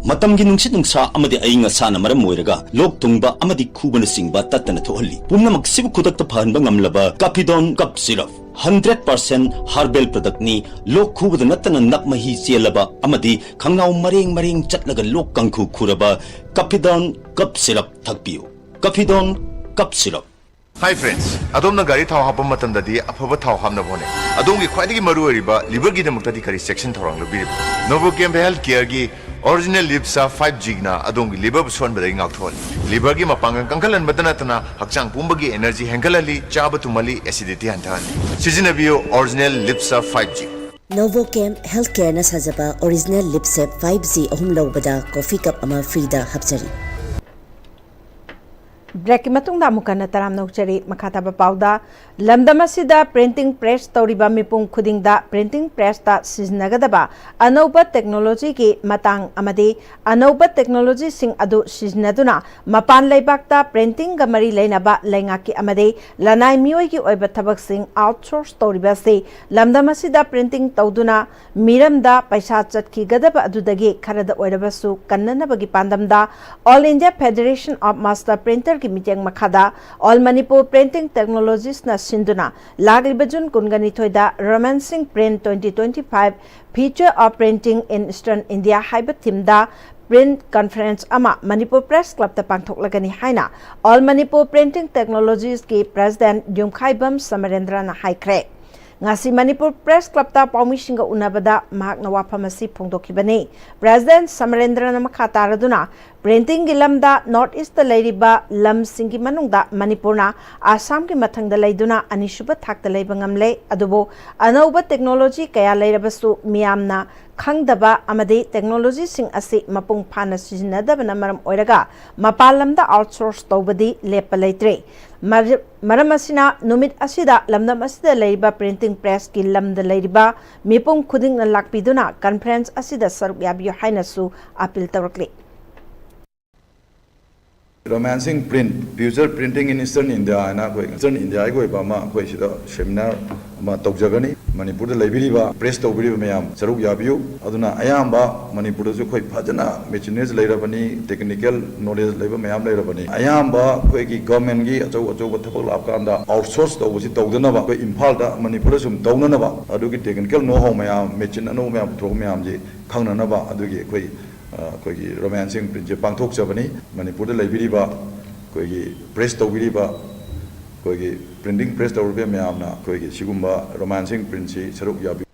ꯃꯇꯝꯒꯤ ꯅꯨꯡꯁꯤꯠ ꯅꯨꯡꯁꯥ ꯑꯃꯗꯤ ꯑꯏꯪ ꯑꯁꯥꯅ ꯃꯔꯝ ꯑꯣꯏꯔꯒ ꯂꯣꯛ ꯊꯨꯡꯕ ꯑꯃꯗꯤ ꯈꯨꯕꯅꯆꯤꯡꯕ ꯇꯠꯇꯅ ꯊꯣꯛꯍꯜꯂꯤ꯫ ꯄꯨꯝꯅꯃꯛꯁꯤꯕꯨ ꯈꯨꯗꯛꯇ ꯐꯍꯟꯕ ꯉꯝꯂꯕ Caphidone Cough Syrup꯫ Hundred percent herbal product ꯅꯤ꯫ ꯂꯣꯛ ꯈꯨꯕꯗ ꯅꯠꯇꯅ ꯅꯞ ꯃꯍꯤ ꯆꯦꯜꯂꯕ ꯑꯃꯗꯤ ꯈꯪꯅꯥꯎ ꯃꯔꯦꯡ ꯃꯔꯦꯡ ꯆꯠꯂꯒ ꯂꯣꯛ ꯀꯥꯡꯈꯨ ꯈꯨꯔꯕ Caphidone Cough Syrup ꯊꯛꯄꯤꯌꯨ꯫ Caphidone Cough Syrup꯫ Hi friends, ꯑꯗꯣꯝꯅ ꯒꯥꯔꯤ ꯊꯥꯎ ꯍꯥꯞꯄ ꯃꯇꯝꯗꯗꯤ ꯑꯐꯕ ꯊꯥꯎ ꯍꯥꯞꯅꯕ ꯍꯣꯠꯅꯩ꯫ ꯑꯗꯣꯝꯒꯤ ꯈ꯭ꯋꯥꯏꯗꯒꯤ ꯃꯔꯨꯑꯣꯏꯔꯤꯕ liver ꯒꯤꯗꯃꯛꯇꯗꯤ ꯀꯔꯤ ꯆꯦꯛꯁꯤꯟ ꯊꯧꯔꯥꯡ ꯂꯧꯕꯤꯔꯤꯕꯒꯦ? Novochem Health Care ꯒꯤ Original Liver Serve five G ꯅ ꯑꯗꯣꯝꯒꯤ liver ꯕꯨ ꯁꯣꯟꯕꯗꯒꯤ ꯉꯥꯛꯊꯣꯛꯍꯜꯂꯤ꯫ Liver ꯒꯤ ꯃꯄꯥꯡꯒꯜ ꯀꯟꯈꯠꯍꯟꯕꯇ ꯅꯠꯇꯅ ꯍꯛꯆꯥꯡ ꯄꯨꯝꯕꯒꯤ energy ꯍꯦꯟꯒꯠꯍꯜꯂꯤ, ꯆꯥꯕ ꯇꯨꯝꯍꯜꯂꯤ, acidity ꯍꯟꯊꯍꯜꯂꯤ꯫ ꯁꯤꯖꯤꯟꯅꯕꯤꯌꯨ Original Liver Serve five G꯫ Novochem Health Care ꯅ ꯁꯥꯖꯕ Original Liver Serve five G ꯑꯍꯨꯝ ꯂꯧꯕꯗ coffee cup ꯑꯃ free ꯗ ꯍꯥꯞꯆꯔꯤ꯫ ꯕ꯭ꯔꯦꯛꯀꯤ ꯃꯇꯨꯡꯗ ꯑꯃꯨꯛ ꯍꯟꯅ ꯇꯔꯥꯝꯅ ꯑꯣꯛꯆꯔꯤ꯫ ꯃꯈꯥ ꯇꯥꯕ ꯄꯥꯎꯗ, ꯂꯝꯗꯝ ꯑꯁꯤꯗ printing press ꯇꯧꯔꯤꯕ ꯃꯤꯄꯨꯝ ꯈꯨꯗꯤꯡꯗ printing pressꯇ ꯁꯤꯖꯤꯟꯅꯒꯗꯕ ꯑꯅꯧꯕ technologyꯒꯤ ꯃꯇꯥꯡ ꯑꯃꯗꯤ ꯑꯅꯧꯕ technologyꯁꯤꯡ ꯑꯗꯨ ꯁꯤꯖꯤꯟꯅꯗꯨꯅ ꯃꯄꯥꯟ ꯂꯩꯕꯥꯛꯇ printingꯒ ꯃꯔꯤ ꯂꯩꯅꯕ ꯂꯩꯉꯥꯛꯀꯤ ꯑꯃꯗꯤ ꯂꯅꯥꯏ ꯃꯤꯑꯣꯏꯒꯤ ꯑꯣꯏꯕ ꯊꯕꯛꯁꯤꯡ outsource ꯇꯧꯔꯤꯕ ꯑꯁꯤ ꯂꯝꯗꯝ ꯑꯁꯤꯗ printing ꯇꯧꯗꯨꯅ ꯃꯤꯔꯝꯗ ꯄꯩꯁꯥ ꯆꯠꯈꯤꯒꯗꯕ ꯑꯗꯨꯗꯒꯤ ꯈꯔꯗ ꯑꯣꯏꯔꯕꯁꯨ ꯀꯟꯅꯅꯕꯒꯤ ꯄꯥꯟꯗꯝꯗ All India Federation of Master Printerꯒꯤ ꯃꯤꯠꯌꯦꯡ ꯃꯈꯥꯗ All Manipur Printing Technologiesꯅ ꯁꯤꯟꯗꯨꯅ ꯂꯥꯛꯂꯤꯕ ꯖꯨꯟ ꯀꯨꯟꯒ ꯅꯤꯊꯣꯏꯗ Romancing Print twenty twenty-five Future of Printing in Eastern India ꯍꯥꯏꯕ themeꯗ print conference ꯑꯃ ꯃꯅꯤꯄꯨꯔ Press Clubꯇ ꯄꯥꯡꯊꯣꯛꯂꯒꯅꯤ ꯍꯥꯏꯅ All Manipur Printing Technologiesꯀꯤ President ꯌꯨꯝꯈꯥꯏꯕꯝ ꯁꯃꯔꯦꯟꯗ꯭ꯔꯅ ꯍꯥꯏꯈ꯭ꯔꯦ꯫ ꯉꯁꯤ ꯃꯅꯤꯄꯨꯔ Press Clubꯇ ꯄꯥꯎꯃꯤꯁꯤꯡꯒ ꯎꯅꯕꯗ ꯃꯍꯥꯛꯅ ꯋꯥꯐꯝ ꯑꯁꯤ ꯐꯣꯡꯗꯣꯛꯈꯤꯕꯅꯤ꯫ President ꯁꯃꯔꯦꯟꯗ꯭ꯔꯅ ꯃꯈꯥ ꯇꯥꯔꯗꯨꯅ, printingꯒꯤ ꯂꯝꯗ North Eastꯇ ꯂꯩꯔꯤꯕ ꯂꯝꯁꯤꯡꯒꯤ ꯃꯅꯨꯡꯗ ꯃꯅꯤꯄꯨꯔꯅ ꯑꯁꯥꯝꯒꯤ ꯃꯊꯪꯗ ꯂꯩꯗꯨꯅ ꯑꯅꯤꯁꯨꯕ ꯊꯥꯛꯇ ꯂꯩꯕ ꯉꯝꯂꯦ꯫ ꯑꯗꯨꯕꯨ ꯑꯅꯧꯕ technology ꯀꯌꯥ ꯂꯩꯔꯕꯁꯨ ꯃꯤꯌꯥꯝꯅ ꯈꯪꯗꯕ ꯑꯃꯗꯤ technologyꯁꯤꯡ ꯑꯁꯤ ꯃꯄꯨꯡ ꯐꯥꯅ ꯁꯤꯖꯤꯟꯅꯗꯕꯅ ꯃꯔꯝ ꯑꯣꯏꯔꯒ ꯃꯄꯥꯟ ꯂꯝꯗ outsource ꯇꯧꯕꯗꯤ ꯂꯦꯞꯄ ꯂꯩꯇ꯭ꯔꯦ꯫ ꯃꯔ-, ꯃꯔꯝ ꯑꯁꯤꯅ ꯅꯨꯃꯤꯠ ꯑꯁꯤꯗ ꯂꯝꯗꯝ ꯑꯁꯤꯗ ꯂꯩꯔꯤꯕ printing pressꯀꯤ ꯂꯝꯗ ꯂꯩꯔꯤꯕ ꯃꯤꯄꯨꯝ ꯈꯨꯗꯤꯡꯅ ꯂꯥꯛꯄꯤꯗꯨꯅ conference ꯑꯁꯤꯗ ꯁꯔꯨꯛ ꯌꯥꯕꯤꯌꯨ ꯍꯥꯏꯅꯁꯨ appeal ꯇꯧꯔꯛꯂꯤ꯫ Romancing Print, Future Printing in Eastern India ꯍꯥꯏꯅ ꯑꯩꯈꯣꯏ Eastern Indiaꯒꯤ ꯑꯣꯏꯕ ꯑꯃ ꯑꯩꯈꯣꯏ ꯁꯤꯗ seminar ꯑꯃ ꯇꯧꯖꯒꯅꯤ꯫ ꯃꯅꯤꯄꯨꯔꯗ ꯂꯩꯕꯤꯔꯤꯕ press ꯇꯧꯕꯤꯔꯤꯕ ꯃꯌꯥꯝ ꯁꯔꯨꯛ ꯌꯥꯕꯤꯌꯨ꯫ ꯑꯗꯨꯅ ꯑꯌꯥꯝꯕ ꯃꯅꯤꯄꯨꯔꯗꯁꯨ ꯑꯩꯈꯣꯏ ꯐꯖꯅ machineries ꯂꯩꯔꯕꯅꯤ, technical knowledge ꯂꯩꯕ ꯃꯌꯥꯝ ꯂꯩꯔꯕꯅꯤ꯫ ꯑꯌꯥꯝꯕ ꯑꯩꯈꯣꯏꯒꯤ governmentꯀꯤ ꯑꯆꯧ ꯑꯆꯧꯕ ꯊꯕꯛ ꯂꯥꯛꯄ ꯀꯥꯟꯗ outsource ꯇꯧꯕꯁꯤ ꯇꯧꯗꯅꯕ ꯑꯩꯈꯣꯏ ꯏꯝꯐꯥꯜꯗ, ꯃꯅꯤꯄꯨꯔꯗ ꯁꯨꯝ ꯇꯧꯅꯅꯕ, ꯑꯗꯨꯒꯤ technical know how ꯃꯌꯥꯝ, machine ꯑꯅꯧꯕ ꯃꯌꯥꯝ ꯄꯨꯊꯣꯔꯛꯄ ꯃꯌꯥꯝꯁꯤ ꯈꯪꯅꯅꯕ ꯑꯗꯨꯒꯤ ꯑꯩꯈꯣꯏ ꯑ, ꯑꯩꯈꯣꯏꯒꯤ Romancing Printꯁꯦ ꯄꯥꯡꯊꯣꯛꯆꯕꯅꯤ꯫ ꯃꯅꯤꯄꯨꯔꯗ ꯂꯩꯕꯤꯔꯤꯕ ꯑꯩꯈꯣꯏꯒꯤ press ꯇꯧꯕꯤꯔꯤꯕ, ꯑꯩꯈꯣꯏꯒꯤ printing press ꯇꯧꯔꯤꯕ ꯃꯌꯥꯝꯅ ꯑꯩꯈꯣꯏꯒꯤ ꯁꯤꯒꯨꯝꯕ Romancing Printꯁꯤ ꯁꯔꯨꯛ ꯌꯥꯕꯤꯌꯨ꯫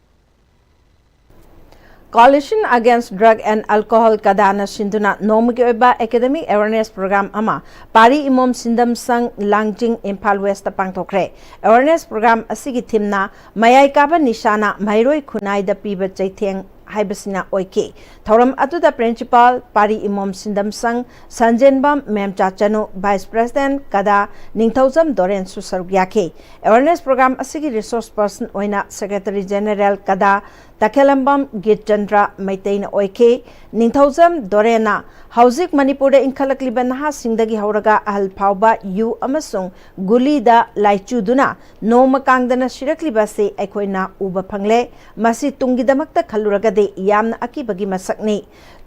Coalition Against Drug and Alcohol, ꯀꯗꯥꯅ ꯁꯤꯟꯗꯨꯅ ꯅꯣꯡꯃꯒꯤ ꯑꯣꯏꯕ academic awareness program ꯑꯃ ꯄꯥꯔꯤ ꯏꯃꯣꯝ ꯁꯤꯟꯗꯝ ꯁꯪ, ꯂꯥꯡꯖꯤꯡ, ꯏꯝꯐꯥꯜ Westꯇ ꯄꯥꯡꯊꯣꯛꯈ꯭ꯔꯦ꯫ Awareness program ꯑꯁꯤꯒꯤ themeꯅ ꯃꯌꯥꯏ ꯀꯥꯕ ꯅꯤꯁꯥꯅ ꯃꯍꯩꯔꯣꯏ ꯈꯨꯟꯅꯥꯏꯗ ꯄꯤꯕ ꯆꯩꯊꯦꯡ ꯍꯥꯏꯕꯁꯤꯅ ꯑꯣꯏꯈꯤ꯫ ꯊꯧꯔꯝ ꯑꯗꯨꯗ Principal ꯄꯥꯔꯤ ꯏꯃꯣꯝ ꯁꯤꯟꯗꯝꯁꯪ, ꯁꯟꯖꯦꯟꯕꯝ ꯃꯦꯝꯆꯥ ꯆꯅꯨ, Vice President ꯀꯗꯥ ꯅꯤꯡꯊꯧꯖꯝ ꯗꯣꯔꯦꯟꯁꯨ ꯁꯔꯨꯛ ꯌꯥꯈꯤ꯫ Awareness program ꯑꯁꯤꯒꯤ resource person ꯑꯣꯏꯅ Secretary General ꯀꯗꯥ ꯇꯈꯦꯂꯝꯕꯝ ꯒꯤꯠꯆꯟꯗ꯭ꯔ ꯃꯩꯇꯩꯅ ꯑꯣꯏꯈꯤ꯫ ꯅꯤꯡꯊꯧꯖꯝ ꯗꯣꯔꯦꯟꯅ ꯍꯧꯖꯤꯛ ꯃꯅꯤꯄꯨꯔꯗ ꯏꯟꯈꯠꯂꯛꯂꯤꯕ ꯅꯍꯥꯁꯤꯡꯗꯒꯤ ꯍꯧꯔꯒ ꯑꯍꯜ ꯐꯥꯎꯕ ꯌꯨ ꯑꯃꯁꯨꯡ ꯒꯨꯂꯤꯗ ꯂꯥꯏꯆꯨꯗꯨꯅ ꯅꯣꯡꯃ ꯀꯥꯡꯗꯅ ꯁꯤꯔꯛꯂꯤꯕ ꯑꯁꯤ ꯑꯩꯈꯣꯏꯅ ꯎꯕ ꯐꯪꯂꯦ꯫ ꯃꯁꯤ ꯇꯨꯡꯒꯤꯗꯃꯛꯇ ꯈꯜꯂꯨꯔꯒꯗꯤ ꯌꯥꯝꯅ ꯑꯀꯤꯕꯒꯤ ꯃꯁꯛꯅꯤ꯫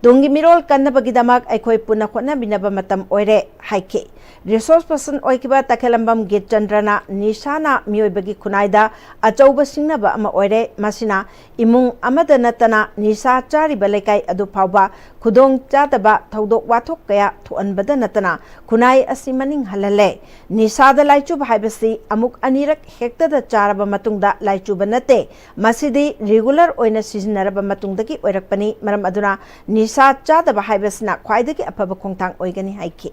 ꯇꯨꯡꯒꯤ ꯃꯤꯔꯣꯜ ꯀꯟꯅꯕꯒꯤꯗꯃꯛ ꯑꯩꯈꯣꯏ ꯄꯨꯟꯅ ꯍꯣꯠꯅꯃꯤꯟꯅꯕ ꯃꯇꯝ ꯑꯣꯏꯔꯦ ꯍꯥꯏꯈꯤ꯫ Resource person ꯑꯣꯏꯈꯤꯕ ꯇꯈꯦꯂꯝꯕꯝ ꯒꯤꯠꯆꯟꯗ꯭ꯔꯅ ꯅꯤꯁꯥꯅ ꯃꯤꯑꯣꯏꯕꯒꯤ ꯈꯨꯟꯅꯥꯏꯗ ꯑꯆꯧꯕ ꯁꯤꯡꯅꯕ ꯑꯃ ꯑꯣꯏꯔꯦ꯫ ꯃꯁꯤꯅ ꯏꯃꯨꯡ ꯑꯃꯗ ꯅꯠꯇꯅ ꯅꯤꯁꯥ ꯆꯥꯔꯤꯕ ꯂꯩꯀꯥꯏ ꯑꯗꯨ ꯐꯥꯎꯕ ꯈꯨꯗꯣꯡ ꯆꯥꯗꯕ ꯊꯧꯗꯣꯛ ꯋꯥꯊꯣꯛ ꯀꯌꯥ ꯊꯣꯛꯍꯟꯕꯗ ꯅꯠꯇꯅ ꯈꯨꯟꯅꯥꯏ ꯑꯁꯤ ꯃꯅꯤꯡ ꯍꯜꯍꯜꯂꯦ꯫ ꯅꯤꯁꯥꯗ ꯂꯥꯏꯆꯨꯕ ꯍꯥꯏꯕꯁꯤ ꯑꯃꯨꯛ ꯑꯅꯤꯔꯛ ꯍꯦꯛꯇꯗ ꯆꯥꯔꯕ ꯃꯇꯨꯡꯗ ꯂꯥꯏꯆꯨꯕ ꯅꯠꯇꯦ꯫ ꯃꯁꯤꯗꯤ regular ꯑꯣꯏꯅ ꯁꯤꯖꯤꯟꯅꯔꯕ ꯃꯇꯨꯡꯗꯒꯤ ꯑꯣꯏꯔꯛꯄꯅꯤ꯫ ꯃꯔꯝ ꯑꯗꯨꯅ ꯅꯤꯁꯥ ꯆꯥꯗꯕ ꯍꯥꯏꯕꯁꯤꯅ ꯈ꯭ꯋꯥꯏꯗꯒꯤ ꯑꯐꯕ ꯈꯣꯡꯊꯥꯡ ꯑꯣꯏꯒꯅꯤ ꯍꯥꯏꯈꯤ꯫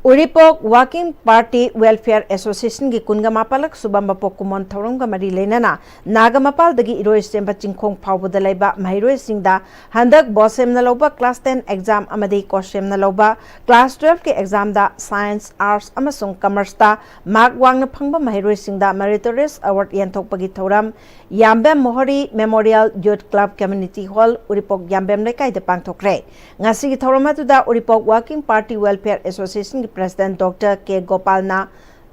ꯎꯔꯤꯄꯣꯛ Working Party Welfare Associationꯒꯤ ꯀꯨꯟꯒ ꯃꯥꯄꯜꯂꯛ ꯁꯨꯕ ꯃꯄꯣꯛ ꯀꯨꯝꯑꯣꯟ ꯊꯧꯔꯝꯒ ꯃꯔꯤ ꯂꯩꯅꯅ ꯅꯥꯒꯥꯃꯄꯥꯜꯗꯒꯤ ꯏꯔꯣꯏꯁꯦꯝꯕ ꯆꯤꯡꯈꯣꯡ ꯐꯥꯎꯕꯗ ꯂꯩꯕ ꯃꯍꯩꯔꯣꯏꯁꯤꯡꯗ ꯍꯟꯗꯛ ꯕꯣꯁꯦꯝꯅ ꯂꯧꯕ class ten exam ꯑꯃꯗꯤ ꯀꯣꯁꯦꯝꯅ ꯂꯧꯕ class twelveꯀꯤ examꯗ Science, Arts ꯑꯃꯁꯨꯡ Commerceꯇ mark ꯋꯥꯡꯅ ꯐꯪꯕ ꯃꯍꯩꯔꯣꯏꯁꯤꯡꯗ Meritorious Award ꯌꯦꯟꯊꯣꯛꯄꯒꯤ ꯊꯧꯔꯝ ꯌꯥꯝꯕꯦꯝ ꯃꯣꯍꯣꯔꯤ Memorial Youth Club Community Hall, ꯎꯔꯤꯄꯣꯛ ꯌꯥꯝꯕꯦꯝ ꯂꯩꯀꯥꯏꯗ ꯄꯥꯡꯊꯣꯛꯈ꯭ꯔꯦ꯫ ꯉꯁꯤꯒꯤ ꯊꯧꯔꯝ ꯑꯗꯨꯗ ꯎꯔꯤꯄꯣꯛ Working Party Welfare Associationꯒꯤ President Doctor ꯀꯦ ꯒꯣꯄꯥꯜꯅ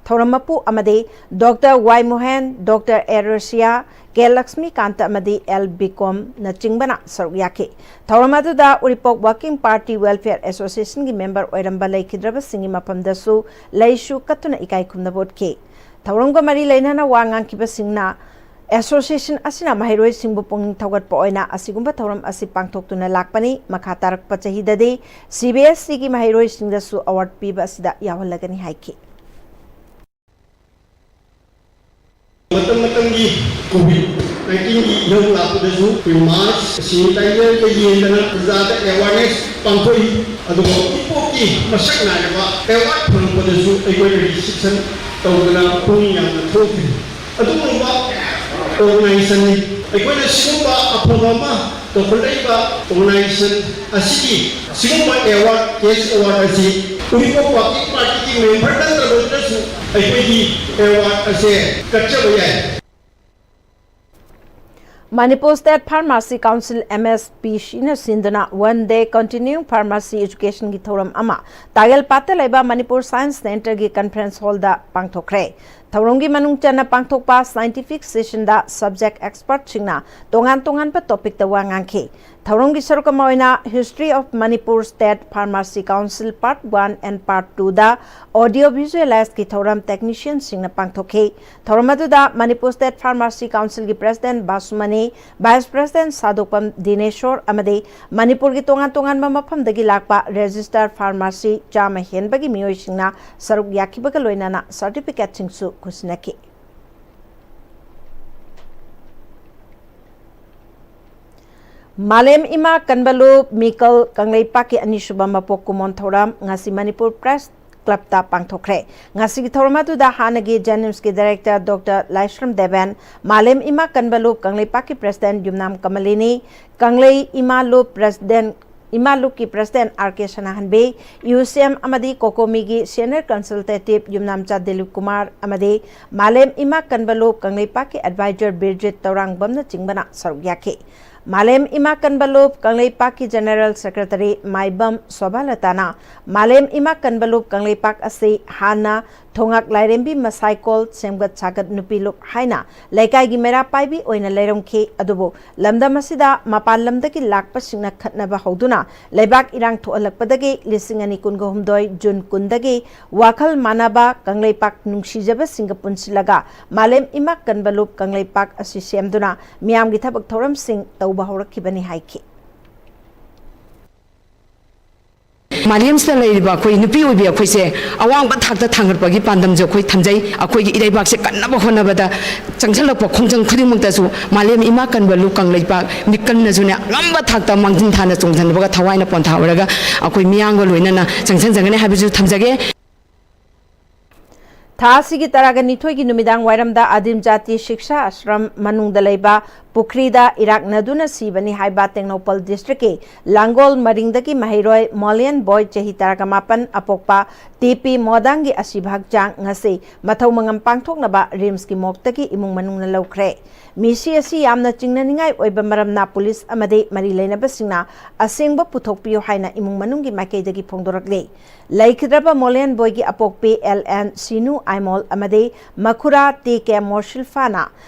ꯊꯧꯔꯝ ꯃꯄꯨ ꯑꯃꯗꯤ Doctor ꯋꯥꯏ ꯃꯣꯍꯦꯟ, Doctor ꯑꯦ ꯔꯣꯁꯤꯌꯥ, ꯀꯦ ꯂꯛꯁꯃꯤꯀꯥꯟꯇ ꯑꯃꯗꯤ ꯑꯦꯜ ꯕꯤꯀꯣꯝꯅꯆꯤꯡꯕꯅ ꯁꯔꯨꯛ ꯌꯥꯈꯤ꯫ ꯊꯧꯔꯝ ꯑꯗꯨꯗ ꯎꯔꯤꯄꯣꯛ Working Party Welfare Associationꯒꯤ member ꯑꯣꯏꯔꯝꯕ ꯂꯩꯈꯤꯗ꯭ꯔꯕꯁꯤꯡꯒꯤ ꯃꯐꯝꯗꯁꯨ ꯂꯩꯁꯨ ꯀꯠꯇꯨꯅ ꯏꯀꯥꯏ ꯈꯨꯝꯅꯕ ꯎꯠꯈꯤ꯫ ꯊꯧꯔꯝꯒ ꯃꯔꯤ ꯂꯩꯅꯅ ꯋꯥ ꯉꯥꯡꯈꯤꯕꯁꯤꯡꯅ Association ꯑꯁꯤꯅ ꯃꯍꯩꯔꯣꯏꯁꯤꯡꯕꯨ ꯄꯨꯛꯅꯤꯡ ꯊꯧꯒꯠꯄ ꯑꯣꯏꯅ ꯑꯁꯤꯒꯨꯝꯕ ꯊꯧꯔꯝ ꯑꯁꯤ ꯄꯥꯡꯊꯣꯛꯇꯨꯅ ꯂꯥꯛꯄꯅꯤ꯫ ꯃꯈꯥ ꯇꯥꯔꯛꯄ ꯆꯍꯤꯗꯗꯤ CBSEꯒꯤ ꯃꯍꯩꯔꯣꯏꯁꯤꯡꯗꯁꯨ award ꯄꯤꯕ ꯑꯁꯤꯗ ꯌꯥꯎꯍꯜꯂꯒꯅꯤ ꯍꯥꯏꯈꯤ꯫ ꯃꯇꯝ ꯃꯇꯝꯒꯤ COVID nineteenꯒꯤ ꯏꯍꯧ ꯂꯥꯛꯄꯗꯁꯨ ꯑꯩꯈꯣꯏ mask, sanitizerꯒ ꯌꯦꯟꯗꯅ ꯄ꯭ꯔꯖꯥꯗ awareness ꯄꯥꯡꯊꯣꯛꯏ꯫ ꯑꯗꯨꯒ ꯎꯔꯤꯄꯣꯛꯀꯤ ꯃꯁꯛ ꯅꯥꯏꯔꯕ award ꯐꯪꯂꯛꯄꯗꯁꯨ ꯑꯩꯈꯣꯏꯅ reception ꯇꯧꯗꯅ ꯄꯨꯛꯅꯤꯡ ꯌꯥꯝꯅ ꯊꯧꯒꯠꯈꯤ꯫ ꯑꯗꯨꯒꯨꯝꯕ ꯑꯣꯔꯒꯅꯥꯏꯖꯦꯁꯟꯅꯤ꯫ ꯑꯩꯈꯣꯏꯅ ꯁꯤꯒꯨꯝꯕ ꯑꯐꯕ ꯑꯃ ꯇꯧꯈꯠꯂꯛꯏꯕ ꯑꯣꯔꯒꯅꯥꯏꯖꯦꯁꯟ ꯑꯁꯤꯒꯤ ꯁꯤꯒꯨꯝꯕ ꯑꯦꯋꯥꯔꯗ, ꯀꯦꯁ ꯑꯦꯋꯥꯔꯗ ꯑꯁꯤ ꯎꯔꯤꯄꯣꯛ ꯋꯥꯀꯤꯡ ꯄꯥꯔꯇꯤꯒꯤ ꯃꯦꯝꯕꯔꯗꯪ ꯑꯣꯏꯗ꯭ꯔꯁꯨ ꯑꯩꯈꯣꯏꯒꯤ ꯑꯦꯋꯥꯔꯗ ꯑꯁꯦ ꯀꯠꯆꯕ ꯌꯥꯏ꯫ Manipur State Pharmacy Council, M S P C, ꯅ ꯁꯤꯟꯗꯨꯅ One Day Continuing Pharmacy Education ꯒꯤ ꯊꯧꯔꯝ ꯑꯃ ꯇꯥꯒꯦꯜꯄꯥꯠꯇ ꯂꯩꯕ Manipur Science Center ꯒꯤ conference hall ꯗ ꯄꯥꯡꯊꯣꯛꯈ꯭ꯔꯦ꯫ ꯊꯧꯔꯝꯒꯤ ꯃꯅꯨꯡ ꯆꯟꯅ ꯄꯥꯡꯊꯣꯛꯄ scientific session ꯗ subject expert ꯁꯤꯡꯅ ꯇꯣꯉꯥꯟ ꯇꯣꯉꯥꯟꯕ topic ꯇ ꯋꯥ ꯉꯥꯡꯈꯤ꯫ ꯊꯧꯔꯝꯒꯤ ꯁꯔꯨꯛ ꯑꯃ ꯑꯣꯏꯅ History of Manipur State Pharmacy Council Part One and Part Two the audio visualize ꯀꯤ ꯊꯧꯔꯝ technician ꯁꯤꯡꯅ ꯄꯥꯡꯊꯣꯛꯈꯤ꯫ ꯊꯧꯔꯝ ꯑꯗꯨꯗ Manipur State Pharmacy Council ꯒꯤ President ꯕꯥꯁꯨꯃꯅꯤ, Vice President ꯁꯥꯗꯣꯛꯄꯝ ꯗꯤꯅꯦꯁꯣꯔ ꯑꯃꯗꯤ ꯃꯅꯤꯄꯨꯔꯒꯤ ꯇꯣꯉꯥꯟ ꯇꯣꯉꯥꯟꯕ ꯃꯐꯝꯗꯒꯤ ꯂꯥꯛꯄ register pharmacy ꯆꯥꯝꯃ ꯍꯦꯟꯕꯒꯤ ꯃꯤꯑꯣꯏꯁꯤꯡꯅ ꯁꯔꯨꯛ ꯌꯥꯈꯤꯕꯒ ꯂꯣꯏꯅꯅ certificate ꯁꯤꯡꯁꯨ ꯈꯨꯠꯁꯤꯟꯅꯈꯤ꯫ ꯃꯥꯂꯦꯝ ꯏꯃꯥ ꯀꯟꯕ ꯂꯨꯞ ꯃꯤꯀꯜ ꯀꯪꯂꯩꯄꯥꯛꯀꯤ ꯑꯅꯤꯁꯨꯕ ꯃꯄꯣꯛ ꯀꯨꯝꯑꯣꯟ ꯊꯧꯔꯝ ꯉꯁꯤ ꯃꯅꯤꯄꯨꯔ Press Club ꯇ ꯄꯥꯡꯊꯣꯛꯈ꯭ꯔꯦ꯫ ꯉꯁꯤꯒꯤ ꯊꯧꯔꯝ ꯑꯗꯨꯗ ꯍꯥꯟꯅꯒꯤ JNIMS ꯀꯤ Director Doctor ꯂꯥꯏꯁ꯭ꯔꯝ ꯗꯦꯕꯦꯟ, ꯃꯥꯂꯦꯝ ꯏꯃꯥ ꯀꯟꯕ ꯂꯨꯞ ꯀꯪꯂꯩꯄꯥꯛꯀꯤ President ꯌꯨꯝꯅꯥꯝ ꯀꯃꯂꯤꯅꯤ, ꯀꯪꯂꯩ ꯏꯃꯥ ꯂꯨꯞ President, ꯏꯃꯥ ꯂꯨꯞꯀꯤ President ꯑꯥꯔ ꯀꯦ ꯁꯅꯥꯍꯟꯕꯤ, ꯌꯨ ꯁꯤ ꯑꯦꯝ ꯑꯃꯗꯤ ꯀꯣꯀꯣꯃꯤꯒꯤ Senior Consultative ꯌꯨꯝꯅꯥꯝꯆꯥ ꯗꯤꯂꯤꯞ ꯀꯨꯃꯥꯔ ꯑꯃꯗꯤ ꯃꯥꯂꯦꯝ ꯏꯃꯥ ꯀꯟꯕ ꯂꯨꯞ ꯀꯪꯂꯩꯄꯥꯛꯀꯤ Advisor ꯕꯤꯔꯖꯤꯠ ꯇꯧꯔꯥꯡꯕꯝꯅꯆꯤꯡꯕꯅ ꯁꯔꯨꯛ ꯌꯥꯈꯤ꯫ ꯃꯥꯂꯦꯝ ꯏꯃꯥ ꯀꯟꯕ ꯂꯨꯞ ꯀꯪꯂꯩꯄꯥꯛꯀꯤ General Secretary ꯃꯥꯏꯕꯝ ꯁꯣꯚꯥꯂꯇꯥꯅ ꯃꯥꯂꯦꯝ ꯏꯃꯥ ꯀꯟꯕ ꯂꯨꯞ ꯀꯪꯂꯩꯄꯥꯛ ꯑꯁꯤ ꯍꯥꯟꯅ ꯊꯣꯉꯥꯛ ꯂꯥꯏꯔꯦꯝꯕꯤ ꯃꯁꯥꯏꯀꯣꯜ ꯁꯦꯝꯒꯠ ꯁꯥꯒꯠ ꯅꯨꯄꯤ ꯂꯨꯞ ꯍꯥꯏꯅ ꯂꯩꯀꯥꯏꯒꯤ ꯃꯩꯔꯥ ꯄꯥꯏꯕꯤ ꯑꯣꯏꯅ ꯂꯩꯔꯝꯈꯤ꯫ ꯑꯗꯨꯕꯨ ꯂꯝꯗꯝ ꯑꯁꯤꯗ ꯃꯄꯥꯟ ꯂꯝꯗꯒꯤ ꯂꯥꯛꯄꯁꯤꯡꯅ ꯈꯠꯅꯕ ꯍꯧꯗꯨꯅ ꯂꯩꯕꯥꯛ ꯏꯔꯥꯡ ꯊꯣꯛꯍꯜꯂꯛꯄꯗꯒꯤ ꯂꯤꯁꯤꯡ ꯑꯅꯤ ꯀꯨꯟꯒ ꯍꯨꯝꯗꯣꯏ ꯖꯨꯟ ꯀꯨꯟꯗꯒꯤ ꯋꯥꯈꯜ ꯃꯥꯟꯅꯕ ꯀꯪꯂꯩꯄꯥꯛ ꯅꯨꯡꯁꯤꯖꯕꯁꯤꯡꯒ ꯄꯨꯟꯁꯤꯜꯂꯒ ꯃꯥꯂꯦꯝ ꯏꯃꯥ ꯀꯟꯕ ꯂꯨꯞ ꯀꯪꯂꯩꯄꯥꯛ ꯑꯁꯤ ꯁꯦꯝꯗꯨꯅ ꯃꯤꯌꯥꯝꯒꯤ ꯊꯕꯛ ꯊꯧꯔꯝꯁꯤꯡ ꯇꯧꯕ ꯍꯧꯔꯛꯈꯤꯕꯅꯤ ꯍꯥꯏꯈꯤ꯫ ꯃꯥꯂꯦꯝꯁꯤꯗ ꯂꯩꯔꯤꯕ ꯑꯩꯈꯣꯏ ꯅꯨꯄꯤ ꯑꯣꯏꯕꯤ ꯑꯩꯈꯣꯏꯁꯦ ꯑꯋꯥꯡꯕ ꯊꯥꯛꯇ ꯊꯥꯡꯒꯠꯄꯒꯤ ꯄꯥꯟꯗꯝꯁꯦ ꯑꯩꯈꯣꯏ ꯊꯝꯖꯩ꯫ ꯑꯩꯈꯣꯏꯒꯤ ꯏꯔꯩꯕꯥꯛꯁꯦ ꯀꯟꯅꯕ ꯍꯣꯠꯅꯕꯗ ꯆꯪꯁꯤꯜꯂꯛꯄ ꯈꯣꯡꯖꯪ ꯈꯨꯗꯤꯡꯃꯛꯇꯁꯨ ꯃꯥꯂꯦꯝ ꯏꯃꯥ ꯀꯟꯕ ꯂꯨꯞ ꯀꯪꯂꯩꯄꯥꯛ ꯃꯤꯀꯜꯅꯁꯨꯅꯦ ꯑꯉꯝꯕ ꯊꯥꯛꯇ ꯃꯥꯡꯖꯤꯟ ꯊꯥꯅ ꯆꯣꯡꯁꯤꯟꯅꯕꯒ ꯊꯋꯥꯏꯅ ꯄꯣꯟꯊꯥ ꯑꯣꯏꯔꯒ ꯑꯩꯈꯣꯏ ꯃꯤꯌꯥꯝꯒ ꯂꯣꯏꯅꯅ ꯆꯪꯁꯤꯟꯖꯒꯅꯤ ꯍꯥꯏꯕꯁꯨ ꯊꯝꯖꯒꯦ꯫ ꯊꯥ ꯑꯁꯤꯒꯤ ꯇꯔꯥꯒ ꯅꯤꯊꯣꯏꯒꯤ ꯅꯨꯃꯤꯗꯥꯡ ꯋꯥꯏꯔꯝꯗ ꯑꯗꯤꯝ ꯖꯥꯇꯤ ꯁꯤꯛꯁꯥ ꯑꯁ꯭ꯔꯝ ꯃꯅꯨꯡꯗ ꯂꯩꯕ ꯄꯨꯈ꯭ꯔꯤꯗ ꯏꯔꯥꯛꯅꯗꯨꯅ ꯁꯤꯕꯅꯤ ꯍꯥꯏꯕ ꯇꯦꯡꯅꯧꯄꯜ ꯗꯤꯁꯇ꯭ꯔꯤꯛꯀꯤ ꯂꯥꯡꯒꯣꯜ ꯃꯔꯤꯡꯗꯒꯤ ꯃꯍꯩꯔꯣꯏ ꯃꯣꯂꯤꯌꯟ ꯕꯣꯏ, ꯆꯍꯤ ꯇꯔꯥꯒ ꯃꯥꯄꯟ, ꯑꯄꯣꯛꯄ ꯇꯤ ꯄꯤ ꯃꯣꯗꯥꯡꯒꯤ ꯑꯁꯤꯕ ꯍꯛꯆꯥꯡ ꯉꯁꯤ ꯃꯊꯧ ꯃꯉꯝ ꯄꯥꯡꯊꯣꯛꯅꯕ ꯔꯤꯝꯁꯀꯤ ꯃꯣꯔꯒꯇꯒꯤ ꯏꯃꯨꯡ ꯃꯅꯨꯡꯅ ꯂꯧꯈ꯭ꯔꯦ꯫ ꯃꯤꯁꯤ ꯑꯁꯤ ꯌꯥꯝꯅ ꯆꯤꯡꯅꯅꯤꯡꯉꯥꯏ ꯑꯣꯏꯕ ꯃꯔꯝꯅ ꯄꯨꯂꯤꯁ ꯑꯃꯗꯤ ꯃꯔꯤ ꯂꯩꯅꯕꯁꯤꯡꯅ ꯑꯁꯦꯡꯕ ꯄꯨꯊꯣꯛꯄꯤꯌꯨ ꯍꯥꯏꯅ ꯏꯃꯨꯡ ꯃꯅꯨꯡꯒꯤ ꯃꯥꯏꯀꯩꯗꯒꯤ ꯐꯣꯡꯗꯣꯔꯛꯂꯤ꯫ ꯂꯩꯈꯤꯗ꯭ꯔꯕ ꯃꯣꯂꯤꯌꯟ ꯕꯣꯏꯒꯤ ꯑꯄꯣꯛꯄꯤ ꯑꯦꯜ ꯑꯦꯟ ꯁꯤꯅꯨ ꯑꯥꯏꯃꯣꯜ ꯑꯃꯗꯤ ꯃꯈꯨꯔꯥ ꯇꯤ ꯀꯦ ꯃꯣꯔꯁꯤꯜꯐꯥꯅ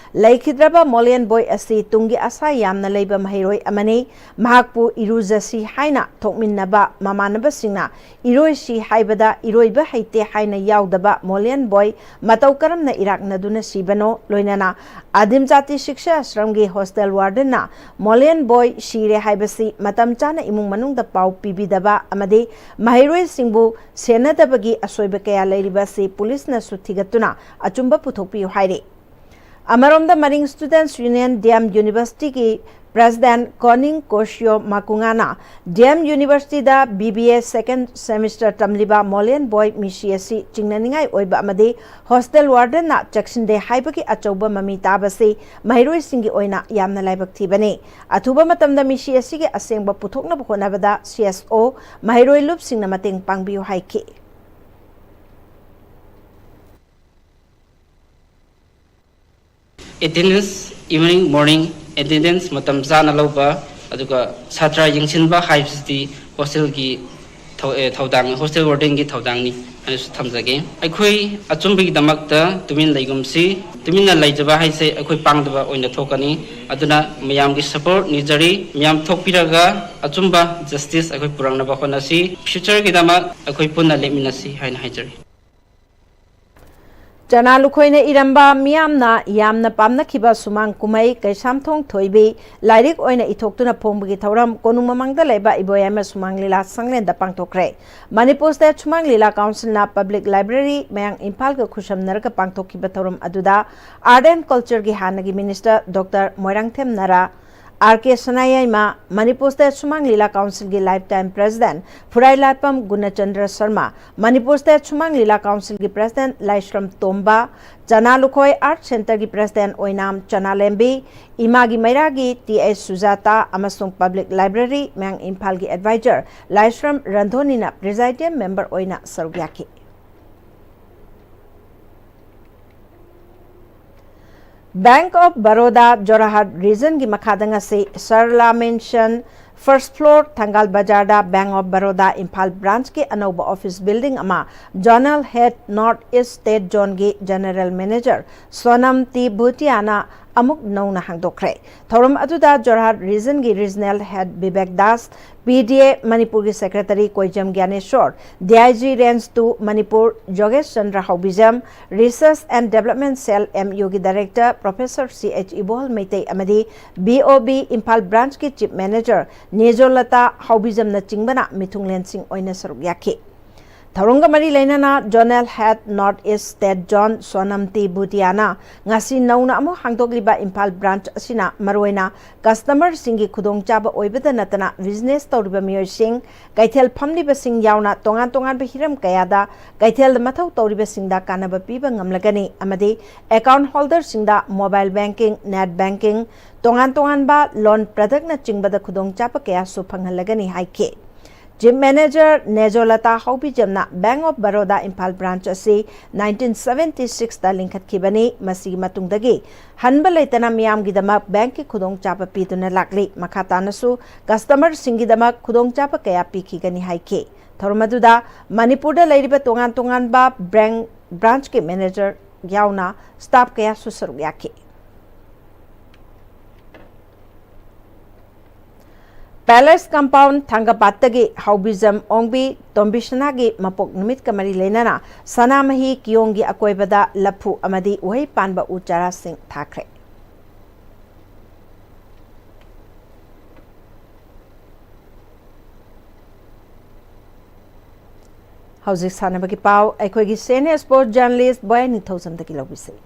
ꯂꯩꯈꯤꯗ꯭ꯔꯕ ꯃꯣꯂꯤꯌꯟ ꯕꯣꯏ ꯑꯁꯤ ꯇꯨꯡꯒꯤ ꯑꯁꯥ ꯌꯥꯝꯅ ꯂꯩꯕ ꯃꯍꯩꯔꯣꯏ ꯑꯃꯅꯤ, ꯃꯍꯥꯛꯄꯨ ꯏꯔꯨꯖꯁꯤ ꯍꯥꯏꯅ ꯊꯣꯛꯃꯤꯟꯅꯕ ꯃꯃꯥꯟꯅꯕꯁꯤꯡꯅ ꯏꯔꯣꯏꯁꯤ ꯍꯥꯏꯕꯗ ꯏꯔꯣꯏꯕ ꯍꯩꯇꯦ ꯍꯥꯏꯅ ꯌꯥꯎꯗꯕ ꯃꯣꯂꯤꯌꯟ ꯕꯣꯏ ꯃꯇꯧ ꯀꯔꯝꯅ ꯏꯔꯥꯛꯅꯗꯨꯅ ꯁꯤꯕꯅꯣ, ꯂꯣꯏꯅꯅ ꯑꯗꯤꯝ ꯖꯥꯇꯤ ꯁꯤꯛꯁꯥ ꯑꯁ꯭ꯔꯝꯒꯤ ꯍꯣꯁꯇꯦꯜ ꯋꯥꯔꯗꯟꯅ ꯃꯣꯂꯤꯌꯟ ꯕꯣꯏ ꯁꯤꯔꯦ ꯍꯥꯏꯕꯁꯤ ꯃꯇꯝ ꯆꯥꯅ ꯏꯃꯨꯡ ꯃꯅꯨꯡꯗ ꯄꯥꯎ ꯄꯤꯕꯤꯗꯕ ꯑꯃꯗꯤ ꯃꯍꯩꯔꯣꯏꯁꯤꯡꯕꯨ ꯁꯦꯟꯅꯗꯕꯒꯤ ꯑꯁꯣꯏꯕ ꯀꯌꯥ ꯂꯩꯔꯤꯕ ꯑꯁꯤ ꯄꯨꯂꯤꯁꯅꯁꯨ ꯊꯤꯒꯠꯇꯨꯅ ꯑꯆꯨꯝꯕ ꯄꯨꯊꯣꯛꯄꯤꯌꯨ ꯍꯥꯏꯔꯤ꯫ ꯑꯃꯔꯣꯝꯗ ꯃꯔꯤꯡ ꯁ꯭ꯇꯨꯗꯦꯟꯠꯁ ꯌꯨꯅꯤꯌꯟ ꯗꯤ ꯑꯦꯝ ꯌꯨꯅꯤꯚꯔꯁꯤꯇꯤꯒꯤ ꯄ꯭ꯔꯦꯁꯤꯗꯦꯟꯠ ꯀꯣꯅꯤꯡ ꯀꯣꯁꯤꯌꯣ ꯃꯥꯀꯨꯉꯥꯅ ꯗꯤ ꯑꯦꯝ ꯌꯨꯅꯤꯚꯔꯁꯤꯇꯤꯗ B B A second semester ꯇꯝꯂꯤꯕ ꯃꯣꯂꯤꯌꯟ ꯕꯣꯏ ꯃꯤꯁꯤ ꯑꯁꯤ ꯆꯤꯡꯅꯅꯤꯡꯉꯥꯏ ꯑꯣꯏꯕ ꯑꯃꯗꯤ ꯍꯣꯁꯇꯦꯜ ꯋꯥꯔꯗꯟꯅ ꯆꯦꯛꯁꯤꯟꯗꯦ ꯍꯥꯏꯕꯒꯤ ꯑꯆꯧꯕ ꯃꯃꯤ ꯇꯥꯕꯁꯤ ꯃꯍꯩꯔꯣꯏꯁꯤꯡꯒꯤ ꯑꯣꯏꯅ ꯌꯥꯝꯅ ꯂꯥꯏꯕꯛ ꯊꯤꯕꯅꯤ꯫ ꯑꯊꯨꯕ ꯃꯇꯝꯗ ꯃꯤꯁꯤ ꯑꯁꯤꯒꯤ ꯑꯁꯦꯡꯕ ꯄꯨꯊꯣꯛꯅꯕ ꯍꯣꯠꯅꯕꯗ ꯁꯤ ꯑꯦꯁ ꯑꯣ, ꯃꯍꯩꯔꯣꯏ ꯂꯨꯞꯁꯤꯡꯅ ꯃꯇꯦꯡ ꯄꯥꯡꯕꯤꯌꯨ ꯍꯥꯏꯈꯤ꯫ ꯑꯦꯇꯦꯟꯗꯦꯟꯁ, ꯏꯚꯤꯅꯤꯡ, ꯃꯣꯔꯅꯤꯡ ꯑꯦꯇꯦꯟꯗꯦꯟꯁ ꯃꯇꯝ ꯆꯥꯅ ꯂꯧꯕ, ꯑꯗꯨꯒ ꯁꯥꯇ꯭ꯔ ꯌꯦꯡꯁꯤꯟꯕ ꯍꯥꯏꯕꯁꯤꯗꯤ ꯍꯣꯁꯇꯦꯜꯒꯤ ꯊꯧ-, ꯑꯦ, ꯊꯧꯗꯥꯡ, ꯍꯣꯁꯇꯦꯜ ꯋꯥꯔꯗꯦꯟꯒꯤ ꯊꯧꯗꯥꯡꯅꯤ ꯍꯥꯏꯅꯁꯨ ꯊꯝꯖꯒꯦ꯫ ꯑꯩꯈꯣꯏ ꯑꯆꯨꯝꯕꯒꯤꯗꯃꯛꯇ ꯇꯨꯃꯤꯟ ꯂꯩꯒꯨꯝꯁꯤ꯫ ꯇꯨꯃꯤꯟꯅ ꯂꯩꯖꯕ ꯍꯥꯏꯁꯦ ꯑꯩꯈꯣꯏ ꯄꯥꯡꯗꯕ ꯑꯣꯏꯅ ꯊꯣꯛꯀꯅꯤ꯫ ꯑꯗꯨꯅ ꯃꯌꯥꯝꯒꯤ ꯁꯄꯣꯔꯠ ꯅꯤꯖꯔꯤ꯫ ꯃꯌꯥꯝ ꯊꯣꯛꯄꯤꯔꯒ ꯑꯆꯨꯝꯕ ꯖꯁꯇꯤꯁ ꯑꯩꯈꯣꯏ ꯄꯨꯔꯛꯅꯕ ꯍꯣꯠꯅꯁꯤ꯫ ꯐ꯭ꯌꯨꯆꯔꯒꯤꯗꯃꯛ ꯑꯩꯈꯣꯏ ꯄꯨꯟꯅ ꯂꯦꯞꯃꯤꯟꯅꯁꯤ ꯍꯥꯏꯅ ꯍꯥꯏꯖꯔꯤ꯫ ꯆꯅꯥ ꯂꯨꯈꯣꯏꯅ ꯏꯔꯝꯕ ꯃꯤꯌꯥꯝꯅ ꯌꯥꯝꯅ ꯄꯥꯝꯅꯈꯤꯕ ꯁꯨꯃꯥꯡ ꯀꯨꯝꯍꯩ ꯀꯩꯁꯥꯝꯊꯣꯡ ꯊꯣꯏꯕꯤ ꯂꯥꯏꯔꯤꯛ ꯑꯣꯏꯅ ꯏꯊꯣꯛꯇꯨꯅ ꯐꯣꯡꯕꯒꯤ ꯊꯧꯔꯝ ꯀꯣꯅꯨꯡ ꯃꯃꯥꯡꯗ ꯂꯩꯕ ꯏꯕꯣꯌꯥꯏꯃ ꯁꯨꯃꯥꯡ ꯂꯤꯂꯥ ꯁꯪꯂꯦꯟꯗ ꯄꯥꯡꯊꯣꯛꯈ꯭ꯔꯦ꯫ ꯃꯅꯤꯄꯨꯔ ꯁ꯭ꯇꯦꯠ ꯁꯨꯃꯥꯡ ꯂꯤꯂꯥ ꯀꯥꯎꯟꯁꯤꯜꯅ ꯄꯕ꯭ꯂꯤꯛ ꯂꯥꯏꯕ꯭ꯔꯦꯔꯤ ꯃꯌꯥꯡ ꯏꯝꯐꯥꯜꯒ ꯈꯨꯠꯁꯝꯅꯔꯒ ꯄꯥꯡꯊꯣꯛꯈꯤꯕ ꯊꯧꯔꯝ ꯑꯗꯨꯗ ꯑꯥꯔꯠ ꯑꯦꯟ ꯀꯜꯆꯔꯒꯤ ꯍꯥꯟꯅꯒꯤ minister doctor Moirangthem Nara, R K Sanayaima, Manipur state Sumang Lila ꯀꯥꯎꯟꯁꯤꯜꯒꯤ life time president Phurailatpam Gunachandra Sharma, Manipur state Sumang Lila ꯀꯥꯎꯟꯁꯤꯜꯒꯤ ꯄ꯭ꯔꯦꯁꯤꯗꯦꯟꯠ ꯂꯥꯏꯁ꯭ꯔꯝ ꯇꯣꯝꯕ, ꯆꯅꯥ ꯂꯨꯈꯣꯏ ꯑꯥꯔꯠ ꯁꯦꯟꯇꯔꯒꯤ ꯄ꯭ꯔꯦꯁꯤꯗꯦꯟꯠ ꯑꯣꯏꯅꯥꯝ ꯆꯅꯥꯂꯦꯝꯕꯤ, ꯏꯃꯥꯒꯤ ꯃꯩꯔꯥꯒꯤ ꯇꯤ ꯑꯩꯆ ꯁꯨꯖꯥꯇꯥ ꯑꯃꯁꯨꯡ ꯄꯕ꯭ꯂꯤꯛ ꯂꯥꯏꯕ꯭ꯔꯦꯔꯤ ꯃꯌꯥꯡ ꯏꯝꯐꯥꯜꯒꯤ ꯑꯦꯗꯚꯥꯏꯖꯔ ꯂꯥꯏꯁ꯭ꯔꯝ ꯔꯟꯙꯣꯅꯤꯅ ꯄ꯭ꯔꯤꯖꯥꯏꯗꯤꯌꯝ ꯃꯦꯝꯕꯔ ꯑꯣꯏꯅ ꯁꯔꯨꯛ ꯌꯥꯈꯤ꯫ Bank of Baroda ꯖꯣꯔꯍꯥꯠ ꯔꯤꯖꯟꯒꯤ ꯃꯈꯥꯗ ꯉꯁꯤ Sarala mansion, first floor, Thangal ꯕꯖꯥꯔꯗ Bank of Baroda ꯏꯝꯐꯥꯜ ꯕ꯭ꯔꯥꯟꯆꯀꯤ ꯑꯅꯧꯕ ꯑꯣꯐꯤꯁ ꯕꯤꯜꯗꯤꯡ ꯑꯃ zonal head north east state ꯖꯣꯟꯒꯤ ꯖꯦꯅꯦꯔꯦꯜ ꯃꯦꯅꯦꯖꯔ ꯁꯣꯅꯝ ꯇꯤ ꯚꯨꯇꯤꯌꯥꯅ ꯑꯃꯨꯛ ꯅꯧꯅ ꯍꯥꯡꯗꯣꯛꯈ꯭ꯔꯦ꯫ ꯊꯧꯔꯝ ꯑꯗꯨꯗ ꯖꯣꯔꯍꯥꯠ ꯔꯤꯖꯟꯒꯤ regional head Bibek Das, P D A ꯃꯅꯤꯄꯨꯔꯒꯤ secretary Koijam Gyaneshor, D I G range two Manipur ꯖꯣꯒꯦꯁ Chandra Haobijam, research and development cell, M ꯌꯨꯒꯤ director professor C H Ibohal Meitei ꯑꯃꯗꯤ ꯕꯤ ꯑꯣ ꯕꯤ ꯏꯝꯐꯥꯜ ꯕ꯭ꯔꯥꯟꯆꯀꯤ ꯆꯤꯐ ꯃꯦꯅꯦꯖꯔ ꯅꯦꯖꯣꯂꯇꯥ ꯍꯥꯎꯕꯤꯖꯝꯅꯆꯤꯡꯕꯅ ꯃꯤꯊꯨꯡꯂꯦꯟꯁꯤꯡ ꯑꯣꯏꯅ ꯁꯔꯨꯛ ꯌꯥꯈꯤ꯫ ꯊꯧꯔꯝꯒ ꯃꯔꯤ ꯂꯩꯅꯅ zonal head north east state zone Sonam T ꯚꯨꯇꯤꯌꯥꯅ ꯉꯁꯤ ꯅꯧꯅ ꯑꯃꯨꯛ ꯍꯥꯡꯗꯣꯛꯂꯤꯕ ꯏꯝꯐꯥꯜ ꯕ꯭ꯔꯥꯟꯆ ꯑꯁꯤꯅ ꯃꯔꯨꯑꯣꯏꯅ ꯀꯁꯇꯃꯔꯁꯤꯡꯒꯤ ꯈꯨꯗꯣꯡꯆꯥꯕ ꯑꯣꯏꯕꯗ ꯅꯠꯇꯅ ꯕꯤꯖꯤꯅꯦꯁ ꯇꯧꯔꯤꯕ ꯃꯤꯑꯣꯏꯁꯤꯡ, ꯀꯩꯊꯦꯜ ꯐꯝꯂꯤꯕꯁꯤꯡ ꯌꯥꯎꯅ ꯇꯣꯉꯥꯟ ꯇꯣꯉꯥꯟꯕ ꯍꯤꯔꯝ ꯀꯌꯥꯗ ꯀꯩꯊꯦꯜꯗ ꯃꯊꯧ ꯇꯧꯔꯤꯕꯁꯤꯡꯗ ꯀꯥꯟꯅꯕ ꯄꯤꯕ ꯉꯝꯂꯒꯅꯤ ꯑꯃꯗꯤ ꯑꯦꯀꯥꯎꯟꯠ ꯍꯣꯜꯗꯔꯁꯤꯡꯗ ꯃꯣꯕꯥꯏꯜ ꯕꯦꯡꯀꯤꯡ, ꯅꯦꯠ ꯕꯦꯡꯀꯤꯡ, ꯇꯣꯉꯥꯟ ꯇꯣꯉꯥꯟꯕ ꯂꯣꯟ ꯄ꯭ꯔꯗꯛꯅꯆꯤꯡꯕꯗ ꯈꯨꯗꯣꯡꯆꯥꯕ ꯀꯌꯥꯁꯨ ꯐꯪꯍꯜꯂꯒꯅꯤ ꯍꯥꯏꯈꯤ꯫ ꯆꯤꯐ ꯃꯦꯅꯦꯖꯔ ꯅꯦꯖꯣꯂꯇꯥ ꯍꯥꯎꯕꯤꯖꯝꯅ bank of Baroda Imphal branch ꯑꯁꯤ ꯅꯥꯏꯟꯇꯤꯟ ꯁꯚꯦꯟꯇꯤ ꯁꯤꯛꯁꯇ ꯂꯤꯡꯈꯠꯈꯤꯕꯅꯤ꯫ ꯃꯁꯤꯒꯤ ꯃꯇꯨꯡꯗꯒꯤ ꯍꯟꯕ ꯂꯩꯇꯅ ꯃꯤꯌꯥꯝꯒꯤꯗꯃꯛ ꯕꯦꯡꯛꯀꯤ ꯈꯨꯗꯣꯡꯆꯥꯕ ꯄꯤꯗꯨꯅ ꯂꯥꯛꯂꯤ꯫ ꯃꯈꯥ ꯇꯥꯅꯁꯨ ꯀꯁꯇꯃꯔꯁꯤꯡꯒꯤꯗꯃꯛ ꯈꯨꯗꯣꯡꯆꯥꯕ ꯀꯌꯥ ꯄꯤꯈꯤꯒꯅꯤ ꯍꯥꯏꯈꯤ꯫ ꯊꯧꯔꯝ ꯑꯗꯨꯗ ꯃꯅꯤꯄꯨꯔꯗ ꯂꯩꯔꯤꯕ ꯇꯣꯉꯥꯟ ꯇꯣꯉꯥꯟꯕ ꯕꯦꯡꯛ ꯕ꯭ꯔꯥꯟꯆꯀꯤ ꯃꯦꯅꯦꯖꯔ ꯌꯥꯎꯅ ꯁ꯭ꯇꯥꯐ ꯀꯌꯥꯁꯨ ꯁꯔꯨꯛ ꯌꯥꯈꯤ꯫ ꯄꯦꯂꯦꯁ ꯀꯝꯄꯥꯎꯟ ꯊꯥꯡꯒꯄꯥꯠꯇꯒꯤ ꯍꯥꯎꯕꯤꯖꯝ ꯑꯣꯡꯕꯤ ꯇꯣꯝꯕꯤꯁꯅꯥꯒꯤ ꯃꯄꯣꯛ ꯅꯨꯃꯤꯠꯀ ꯃꯔꯤ ꯂꯩꯅꯅ ꯁꯅꯥꯃꯍꯤ ꯀꯤꯌꯣꯡꯒꯤ ꯑꯀꯣꯏꯕꯗ ꯂꯐꯨ ꯑꯃꯗꯤ ꯎꯍꯩ ꯄꯥꯟꯕ ꯎ ꯆꯥꯔꯥꯁꯤꯡ ꯊꯥꯈ꯭ꯔꯦ꯫ ꯍꯧꯖꯤꯛ ꯁꯥꯟꯅꯕꯒꯤ ꯄꯥꯎ ꯑꯩꯈꯣꯏꯒꯤ ꯁꯦꯅꯤꯌꯔ ꯁ꯭ꯄꯣꯔꯠꯁ ꯖꯔꯅꯦꯂꯤꯁ ꯕꯣꯌꯥ ꯅꯤꯡꯊꯧꯖꯝꯗꯒꯤ ꯂꯧꯕꯤꯁꯤ꯫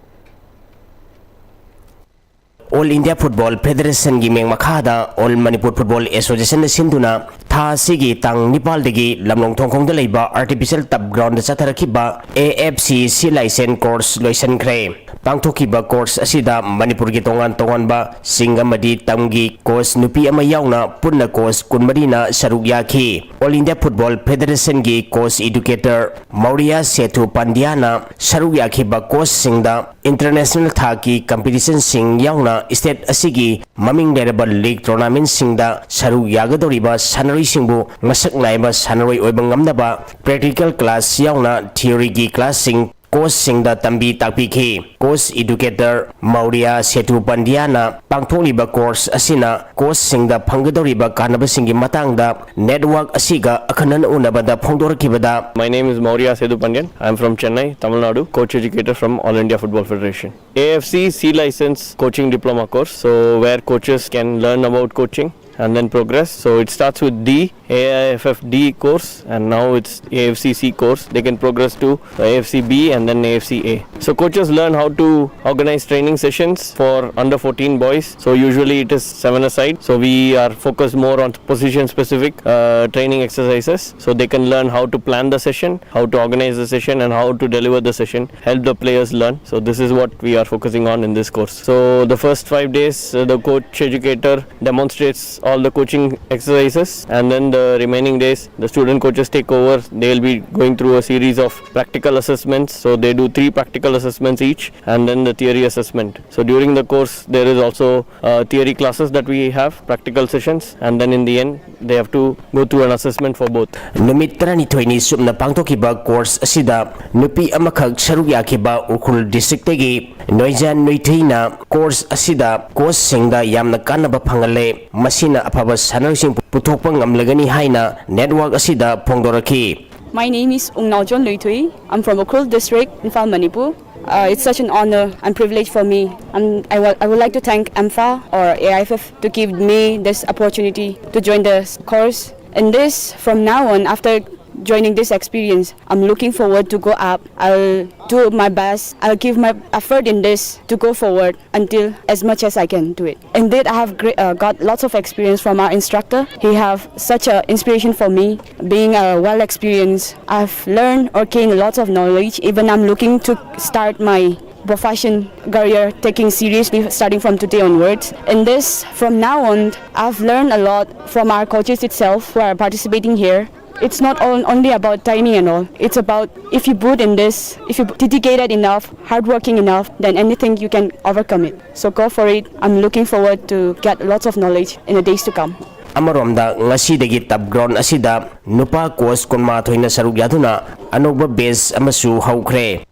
All India Football Federationꯒꯤ ꯃꯤꯡ ꯃꯈꯥꯗ All Manipur Football Associationꯅ ꯁꯤꯟꯗꯨꯅ ꯊꯥ ꯑꯁꯤꯒꯤ ꯇꯥꯡ ꯅꯤꯄꯥꯜꯗꯒꯤ ꯂꯝꯂꯣꯡ ꯊꯣꯡꯈꯣꯡꯗ ꯂꯩꯕ Artificial Turf Groundꯗ ꯆꯠꯊꯔꯛꯈꯤꯕ A F C C license course ꯂꯣꯏꯁꯤꯟꯈ꯭ꯔꯦ꯫ ꯄꯥꯡꯊꯣꯛꯈꯤꯕ course ꯑꯁꯤꯗ ꯃꯅꯤꯄꯨꯔꯒꯤ ꯇꯣꯉꯥꯟ ꯇꯣꯉꯥꯟꯕ ꯁꯤꯡ ꯑꯃꯗꯤ ꯇꯝꯒꯤ coach ꯅꯨꯄꯤ ꯑꯃ ꯌꯥꯎꯅ ꯄꯨꯟꯅ coach ꯀꯨꯟꯃꯔꯤꯅ ꯁꯔꯨꯛ ꯌꯥꯈꯤ꯫ All India Football Federationꯒꯤ coach educator Maurya Sethu ꯄꯥꯟꯗ꯭ꯌꯥꯅ ꯁꯔꯨꯛ ꯌꯥꯈꯤꯕ coachꯁꯤꯡꯗ international ꯊꯥꯛꯀꯤ competitionꯁꯤꯡ ꯌꯥꯎꯅ state ꯑꯁꯤꯒꯤ ꯃꯃꯤꯡ ꯂꯩꯔꯕ league tournamentꯁꯤꯡꯗ ꯁꯔꯨꯛ ꯌꯥꯒꯗꯧꯔꯤꯕ ꯁꯥꯟꯅꯔꯣꯏꯁꯤꯡꯕꯨ ꯃꯁꯛ ꯅꯥꯏꯕ ꯁꯥꯟꯅꯔꯣꯏ ꯑꯣꯏꯕ ꯉꯝꯅꯕ practical class ꯌꯥꯎꯅ theoryꯒꯤ classꯁꯤꯡ coachꯁꯤꯡꯗ ꯇꯝꯕꯤ ꯇꯥꯛꯄꯤꯈꯤ꯫ Coach educator Maurya Sethu ꯄꯥꯟꯗ꯭ꯌꯥꯅ ꯄꯥꯡꯊꯣꯛꯂꯤꯕ course ꯑꯁꯤꯅ coachꯁꯤꯡꯗ ꯐꯪꯒꯗꯧꯔꯤꯕ ꯀꯥꯟꯅꯕꯁꯤꯡꯒꯤ ꯃꯇꯥꯡꯗ network ꯑꯁꯤꯒ ꯑꯈꯟꯅꯅ ꯎꯅꯕꯗ ꯐꯣꯡꯗꯣꯔꯛꯈꯤꯕꯗ, My name is Maurya Sethupandian. I'm from Chennai, Tamil Nadu, coach educator from All India Football Federation. A F C C license coaching diploma course, so where coaches can learn about coaching and then progress. So it starts with D, A I F F D course, and now it's A F C C course. They can progress to the A F C B and then A F C A. So coaches learn how to organize training sessions for under fourteen boys. So usually it is seven aside. So we are focused more on position specific uh, training exercises. So they can learn how to plan the session, how to organize the session, and how to deliver the session, help the players learn. So this is what we are focusing on in this course. So the first five days, uh, the coach educator demonstrates all the coaching exercises, and then the remaining days, the student coaches take over. They'll be going through a series of practical assessments. So they do three practical assessments each, and then the theory assessment. So during the course, there is also uh, theory classes that we have, practical sessions, and then in the end, they have to go through an assessment for both. ꯅꯨꯃꯤꯠ ꯇꯔꯥꯅꯤꯊꯣꯏꯅꯤ ꯆꯨꯞꯅ ꯄꯥꯡꯊꯣꯛꯈꯤꯕ course ꯑꯁꯤꯗ ꯅꯨꯄꯤ ꯑꯃꯈꯛ ꯁꯔꯨꯛ ꯌꯥꯈꯤꯕ Ukhrul districtꯇꯒꯤ ꯅꯣꯏꯖꯥꯟ ꯅꯣꯏꯊꯩꯅ course ꯑꯁꯤꯗ coachꯁꯤꯡꯗ ꯌꯥꯝꯅ ꯀꯥꯟꯅꯕ ꯐꯪꯍꯜꯂꯦ꯫ ꯃꯁꯤꯅ ꯑꯐꯕ ꯁꯥꯟꯅꯔꯣꯏꯁꯤꯡ ꯄꯨꯊꯣꯛꯄ ꯉꯝꯂꯒꯅꯤ ꯍꯥꯏꯅ network ꯑꯁꯤꯗ ꯐꯣꯡꯗꯣꯔꯛꯈꯤ꯫ My name is Ungnaochon Luithui. I'm from Ukhrul District, Imphal, Manipur. Uh, it's such an honor and privilege for me. I'm, I, wa- I would like to thank AMFA or A I F F to give me this opportunity to join this course. In this, from now on, after joining this experience. I'm looking forward to go up. I'll do my best. I'll give my effort in this to go forward until as much as I can do it. Indeed, I have great, uh, got lots of experience from our instructor. He have such a inspiration for me. Being a well experienced, I've learned or gained lots of knowledge. Even I'm looking to start my profession career taking seriously starting from today onwards. In this, from now on, I've learned a lot from our coaches itself who are participating here. It's not all, only about timing and all. It's about if you put in this, if you dedicated enough, hardworking enough, then anything you can overcome it. So go for it. I'm looking forward to get lots of knowledge in the days to come. ꯑꯃꯔꯣꯝꯗ, ꯉꯁꯤꯗꯒꯤ ꯇꯞ ground ꯑꯁꯤꯗ ꯅꯨꯄꯥ coach ꯀꯨꯟꯃꯥꯊꯣꯏꯅ ꯁꯔꯨꯛ ꯌꯥꯗꯨꯅ ꯑꯅꯧꯕ batch ꯑꯃꯁꯨ ꯍꯧꯈ꯭ꯔꯦ꯫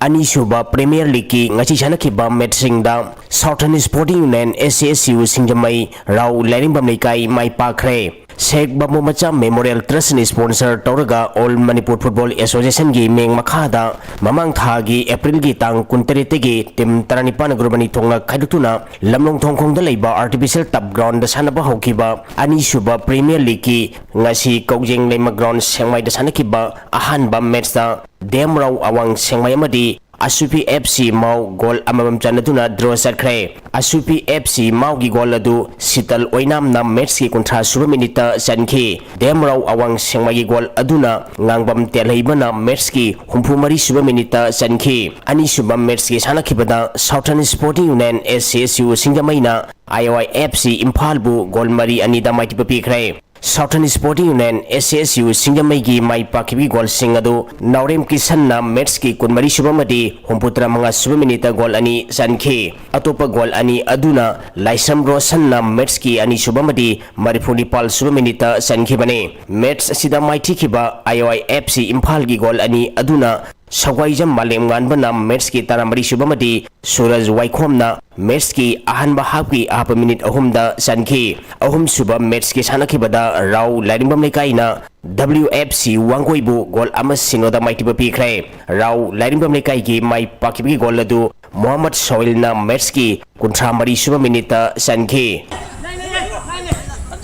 ꯑꯅꯤꯁꯨꯕ ꯄ꯭ꯔꯤꯃꯤꯌꯔ ꯂꯤꯒꯀꯤ ꯉꯁꯤ ꯁꯥꯟꯅꯈꯤꯕ ꯃꯦꯠꯁꯁꯤꯡꯗ Southern Sporting Union, S A S U ꯁꯤꯡꯖꯃꯩ, ꯔꯥꯎ ꯂꯥꯏꯔꯦꯝꯕꯝ ꯂꯩꯀꯥꯏ ꯃꯥꯏ ꯄꯥꯛꯈ꯭ꯔꯦ꯫ ꯁꯦꯈ ꯕꯥꯕꯨ ꯃꯆꯥ Memorial Trust ꯅ sponsor ꯇꯧꯔꯒ All Manipur Football Association ꯒꯤ ꯃꯤꯡ ꯃꯈꯥꯗ ꯃꯃꯥꯡ ꯊꯥꯒꯤ ꯑꯦꯄ꯭ꯔꯤꯜꯒꯤ ꯇꯥꯡ ꯀꯨꯟꯇꯔꯦꯠꯇꯒꯤ team ꯇꯔꯥꯅꯤꯄꯥꯟ group ꯑꯅꯤ ꯊꯣꯛꯅ ꯈꯥꯏꯗꯣꯛꯇꯨꯅ ꯂꯝꯂꯣꯡ ꯊꯣꯡꯈꯣꯡꯗ ꯂꯩꯕ artificial turf ground ꯗ ꯁꯥꯟꯅꯕ ꯍꯧꯈꯤꯕ ꯑꯅꯤꯁꯨꯕ ꯄ꯭ꯔꯤꯃꯤꯌꯔ ꯂꯤꯒꯀꯤ ꯉꯁꯤ ꯀꯧꯖꯦꯡ ꯂꯩꯃ ꯒ꯭ꯔꯥꯎꯟ ꯁꯦꯡꯃꯥꯏꯗ ꯁꯥꯟꯅꯈꯤꯕ ꯑꯍꯥꯟꯕ ꯃꯦꯠꯁꯇ ꯗꯦꯝꯔꯥꯎ ꯑꯋꯥꯡ ꯁꯦꯡꯃꯥꯏ ꯑꯃꯗꯤ ꯑꯁꯨꯄꯤ F C ꯃꯥꯎ ꯒꯣꯜ ꯑꯃꯃꯝ ꯆꯟꯅꯗꯨꯅ draw ꯆꯠꯈ꯭ꯔꯦ꯫ ꯑꯁꯨꯄꯤ F C ꯃꯥꯎꯒꯤ ꯒꯣꯜ ꯑꯗꯨ ꯁꯤꯇꯜ ꯑꯣꯏꯅꯥꯝꯅ ꯃꯦꯠꯁꯀꯤ ꯀꯨꯟꯊ꯭ꯔꯥ ꯁꯨꯕ ꯃꯤꯅꯤꯠꯇ ꯆꯟꯈꯤ꯫ ꯗꯦꯝꯔꯥꯎ ꯑꯋꯥꯡ ꯁꯦꯡꯃꯥꯏꯒꯤ ꯒꯣꯜ ꯑꯗꯨꯅ ꯉꯥꯡꯕꯝ ꯇꯦꯜꯍꯩꯕꯅ ꯃꯦꯠꯁꯀꯤ ꯍꯨꯝꯐꯨ ꯃꯔꯤ ꯁꯨꯕ ꯃꯤꯅꯤꯠꯇ ꯆꯟꯈꯤ꯫ ꯑꯅꯤꯁꯨꯕ ꯃꯦꯠꯁꯀꯤ ꯁꯥꯟꯅꯈꯤꯕꯗ Southern Sporting Union, S A S U ꯁꯤꯡꯖꯃꯩꯅ I O I F C ꯏꯝꯐꯥꯜꯕꯨ ꯒꯣꯜ ꯃꯔꯤ ꯑꯅꯤꯗ ꯃꯥꯏꯊꯤꯕ ꯄꯤꯈ꯭ꯔꯦ꯫ Southern Sporting Union, S A S U ꯁꯤꯡꯖꯃꯩꯒꯤ ꯃꯥꯏ ꯄꯥꯛꯈꯤꯕꯒꯤ ꯒꯣꯜꯁꯤꯡ ꯑꯗꯨ ꯅꯥꯎꯔꯦꯝ ꯀꯤꯁꯟꯅ ꯃꯦꯠꯁꯀꯤ ꯀꯨꯟꯃꯔꯤ ꯁꯨꯕ ꯑꯃꯗꯤ ꯍꯨꯝꯐꯨꯇꯔꯥ ꯃꯉꯥ ꯁꯨꯕ ꯃꯤꯅꯤꯠꯇ ꯒꯣꯜ ꯑꯅꯤ ꯆꯟꯈꯤ꯫ ꯑꯇꯣꯞꯄ ꯒꯣꯜ ꯑꯅꯤ ꯑꯗꯨꯅ ꯂꯥꯏꯁ꯭ꯔꯝ ꯔꯣꯁꯟꯅ ꯃꯦꯠꯁꯀꯤ ꯑꯅꯤꯁꯨꯕ ꯑꯃꯗꯤ ꯃꯔꯤꯐꯨ ꯅꯤꯄꯥꯜ ꯁꯨꯕ ꯃꯤꯅꯤꯠꯇ ꯆꯟꯈꯤꯕꯅꯤ꯫ ꯃꯦꯠꯁ ꯑꯁꯤꯗ ꯃꯥꯏꯊꯤꯈꯤꯕ I O I F C ꯏꯝꯐꯥꯜꯒꯤ ꯒꯣꯜ ꯑꯅꯤ ꯑꯗꯨꯅ ꯁꯧꯒꯥꯏꯖꯝ ꯃꯥꯂꯦꯝꯉꯥꯟꯕꯅ ꯃꯦꯠꯁꯀꯤ ꯇꯔꯥꯃꯔꯤ ꯁꯨꯕ ꯑꯃꯗꯤ ꯁꯨꯔꯖ ꯋꯥꯏꯈꯣꯝꯅ ꯃꯦꯠꯁꯀꯤ ꯑꯍꯥꯟꯕ ꯍꯥꯞꯀꯤ ꯑꯍꯥꯞꯄ ꯃꯤꯅꯤꯠ ꯑꯍꯨꯝꯗ ꯆꯟꯈꯤ꯫ ꯑꯍꯨꯝꯁꯨꯕ ꯃꯦꯠꯁꯀꯤ ꯁꯥꯟꯅꯈꯤꯕꯗ ꯔꯥꯎ ꯂꯥꯏꯔꯦꯝꯕꯝ ꯂꯩꯀꯥꯏꯅ W F C ꯋꯥꯡꯒꯣꯏꯕꯨ ꯒꯣꯜ ꯑꯃ ꯁꯤꯅꯣꯗ ꯃꯥꯏꯊꯤꯕ ꯄꯤꯈ꯭ꯔꯦ꯫ ꯔꯥꯎ ꯂꯥꯏꯔꯦꯝꯕꯝ ꯂꯩꯀꯥꯏꯒꯤ ꯃꯥꯏ ꯄꯥꯛꯈꯤꯕꯒꯤ ꯒꯣꯜ ꯑꯗꯨ ꯃꯣꯍꯝꯃꯗ ꯁꯣꯍꯤꯜꯅ ꯃꯦꯠꯁꯀꯤ ꯀꯨꯟꯊ꯭ꯔꯥ ꯃꯔꯤ ꯁꯨꯕ ꯃꯤꯅꯤꯠꯇ ꯆꯟꯈꯤ꯫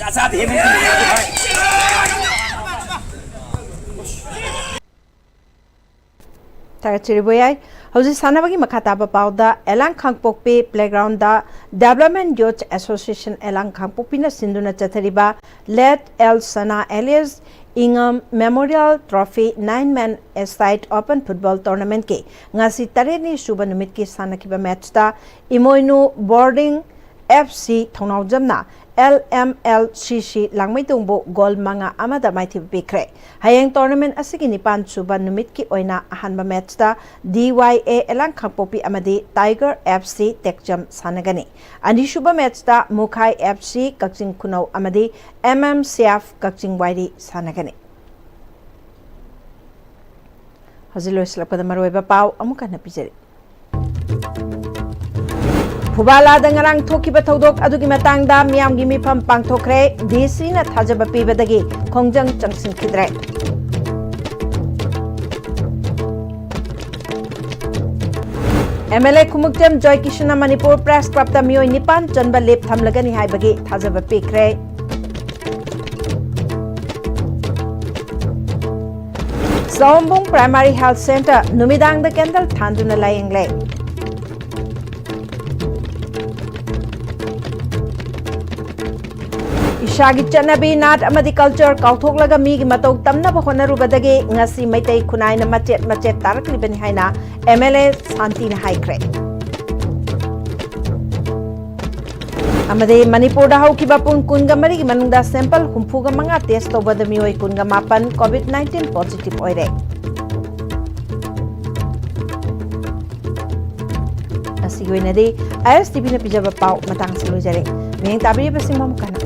ꯊꯥꯒꯠꯆꯔꯤꯕ ꯌꯥꯏ꯫ ꯍꯧꯖꯤꯛ ꯁꯥꯟꯅꯕꯒꯤ ꯃꯈꯥ ꯇꯥꯕ ꯄꯥꯎꯗ, ꯑꯦꯂꯥꯡ ꯈꯥꯡꯄꯣꯛꯄꯤ playground ꯗ Development Youth Association ꯑꯦꯂꯥꯡ ꯈꯥꯡꯄꯣꯛꯄꯤꯅ ꯁꯤꯟꯗꯨꯅ ꯆꯠꯊꯔꯤꯕ Late L Sana alias Ingam Memorial Trophy nine man a side open football tournament ꯀꯤ ꯉꯁꯤ ꯇꯔꯦꯠꯅꯤ ꯁꯨꯕ ꯅꯨꯃꯤꯠꯀꯤ ꯁꯥꯟꯅꯈꯤꯕ match ꯇ ꯏꯃꯣꯏꯅꯨ Boarding F C ꯊꯧꯅꯥꯎꯖꯝꯅ L M L C C ꯂꯥꯡꯃꯩꯗꯣꯡꯕꯨ goal ꯃꯉꯥ ꯑꯃꯗ ꯃꯥꯏꯊꯤꯕ ꯄꯤꯈ꯭ꯔꯦ꯫ ꯍꯌꯦꯡ tournament ꯑꯁꯤꯒꯤ ꯅꯤꯄꯥꯟ ꯁꯨꯕ ꯅꯨꯃꯤꯠꯀꯤ ꯑꯣꯏꯅ ꯑꯍꯥꯟꯕ match ꯇ D Y A ꯑꯦꯂꯥꯡ ꯈꯥꯡꯄꯣꯛꯄꯤ ꯑꯃꯗꯤ Tiger F C ꯇꯦꯛꯆꯝ ꯁꯥꯟꯅꯒꯅꯤ꯫ ꯑꯅꯤꯁꯨꯕ match ꯇ ꯃꯨꯈꯥꯏ F C ꯀꯛꯆꯤꯡ ꯈꯨꯅꯧ ꯑꯃꯗꯤ M M C F ꯀꯛꯆꯤꯡ ꯋꯥꯏꯔꯤ ꯁꯥꯟꯅꯒꯅꯤ꯫ ꯍꯧꯖꯤꯛ ꯂꯣꯏꯁꯤꯜꯂꯛꯄꯗ ꯃꯔꯨꯑꯣꯏꯕ ꯄꯥꯎ ꯑꯃꯨꯛ ꯍꯟꯅ ꯄꯤꯖꯔꯤ꯫ ꯐꯨꯕꯥꯂꯥꯗ ꯉꯔꯥꯡ ꯊꯣꯛꯈꯤꯕ ꯊꯧꯗꯣꯛ ꯑꯗꯨꯒꯤ ꯃꯇꯥꯡꯗ ꯃꯤꯌꯥꯝꯒꯤ ꯃꯤꯐꯝ ꯄꯥꯡꯊꯣꯛꯈ꯭ꯔꯦ꯫ D C ꯅ ꯊꯥꯖꯕ ꯄꯤꯕꯗꯒꯤ ꯈꯣꯡꯖꯪ ꯆꯪꯁꯤꯟꯈꯤꯗ꯭ꯔꯦ꯫ M L A Khumukcham Joy ꯀꯤꯁꯟꯅ ꯃꯅꯤꯄꯨꯔ Press Club ꯇ ꯃꯤꯑꯣꯏ ꯅꯤꯄꯥꯟ ꯆꯟꯕ ꯂꯦꯞ ꯊꯝꯂꯒꯅꯤ ꯍꯥꯏꯕꯒꯤ ꯊꯥꯖꯕ ꯄꯤꯈ꯭ꯔꯦ꯫ ꯁꯑꯣꯝꯕꯨꯡ Primary Health Centre ꯅꯨꯃꯤꯗꯥꯡꯗ candle ꯊꯥꯟꯗꯨꯅ ꯂꯥꯌꯦꯡꯂꯦ꯫ ꯏꯁꯥꯒꯤ ꯆꯠꯅꯕꯤ, ꯅꯥꯠ ꯑꯃꯗꯤ culture ꯀꯥꯎꯊꯣꯛꯂꯒ ꯃꯤꯒꯤ ꯃꯇꯧ ꯇꯝꯅꯕ ꯍꯣꯠꯅꯔꯨꯕꯗꯒꯤ ꯉꯁꯤ ꯃꯩꯇꯩ ꯈꯨꯟꯅꯥꯏꯅ ꯃꯆꯦꯠ ꯃꯆꯦꯠ ꯇꯥꯔꯛꯂꯤꯕꯅꯤ ꯍꯥꯏꯅ M L A ꯁꯥꯟꯇꯤꯅ ꯍꯥꯏꯈ꯭ꯔꯦ꯫ ꯑꯃꯗꯤ ꯃꯅꯤꯄꯨꯔꯗ ꯍꯧꯈꯤꯕ ꯄꯨꯡ ꯀꯨꯟꯒ ꯃꯔꯤꯒꯤ ꯃꯅꯨꯡꯗ sample ꯍꯨꯝꯐꯨꯒ ꯃꯉꯥ test ꯇꯧꯕꯗ ꯃꯤꯑꯣꯏ ꯀꯨꯟꯒ ꯃꯥꯄꯟ COVID nineteen positive ꯑꯣꯏꯔꯦ꯫ ꯑꯁꯤꯒꯤ ꯑꯣꯏꯅꯗꯤ I S T V ꯅ ꯄꯤꯖꯕ ꯄꯥꯎ ꯃꯇꯥꯡꯁꯤ ꯂꯣꯏꯖꯔꯦ꯫ ꯃꯤꯠꯌꯦꯡ ꯇꯥꯕꯤꯔꯤꯕꯁꯤꯡꯕꯨ ꯑꯃꯨꯛ ꯍꯟꯅ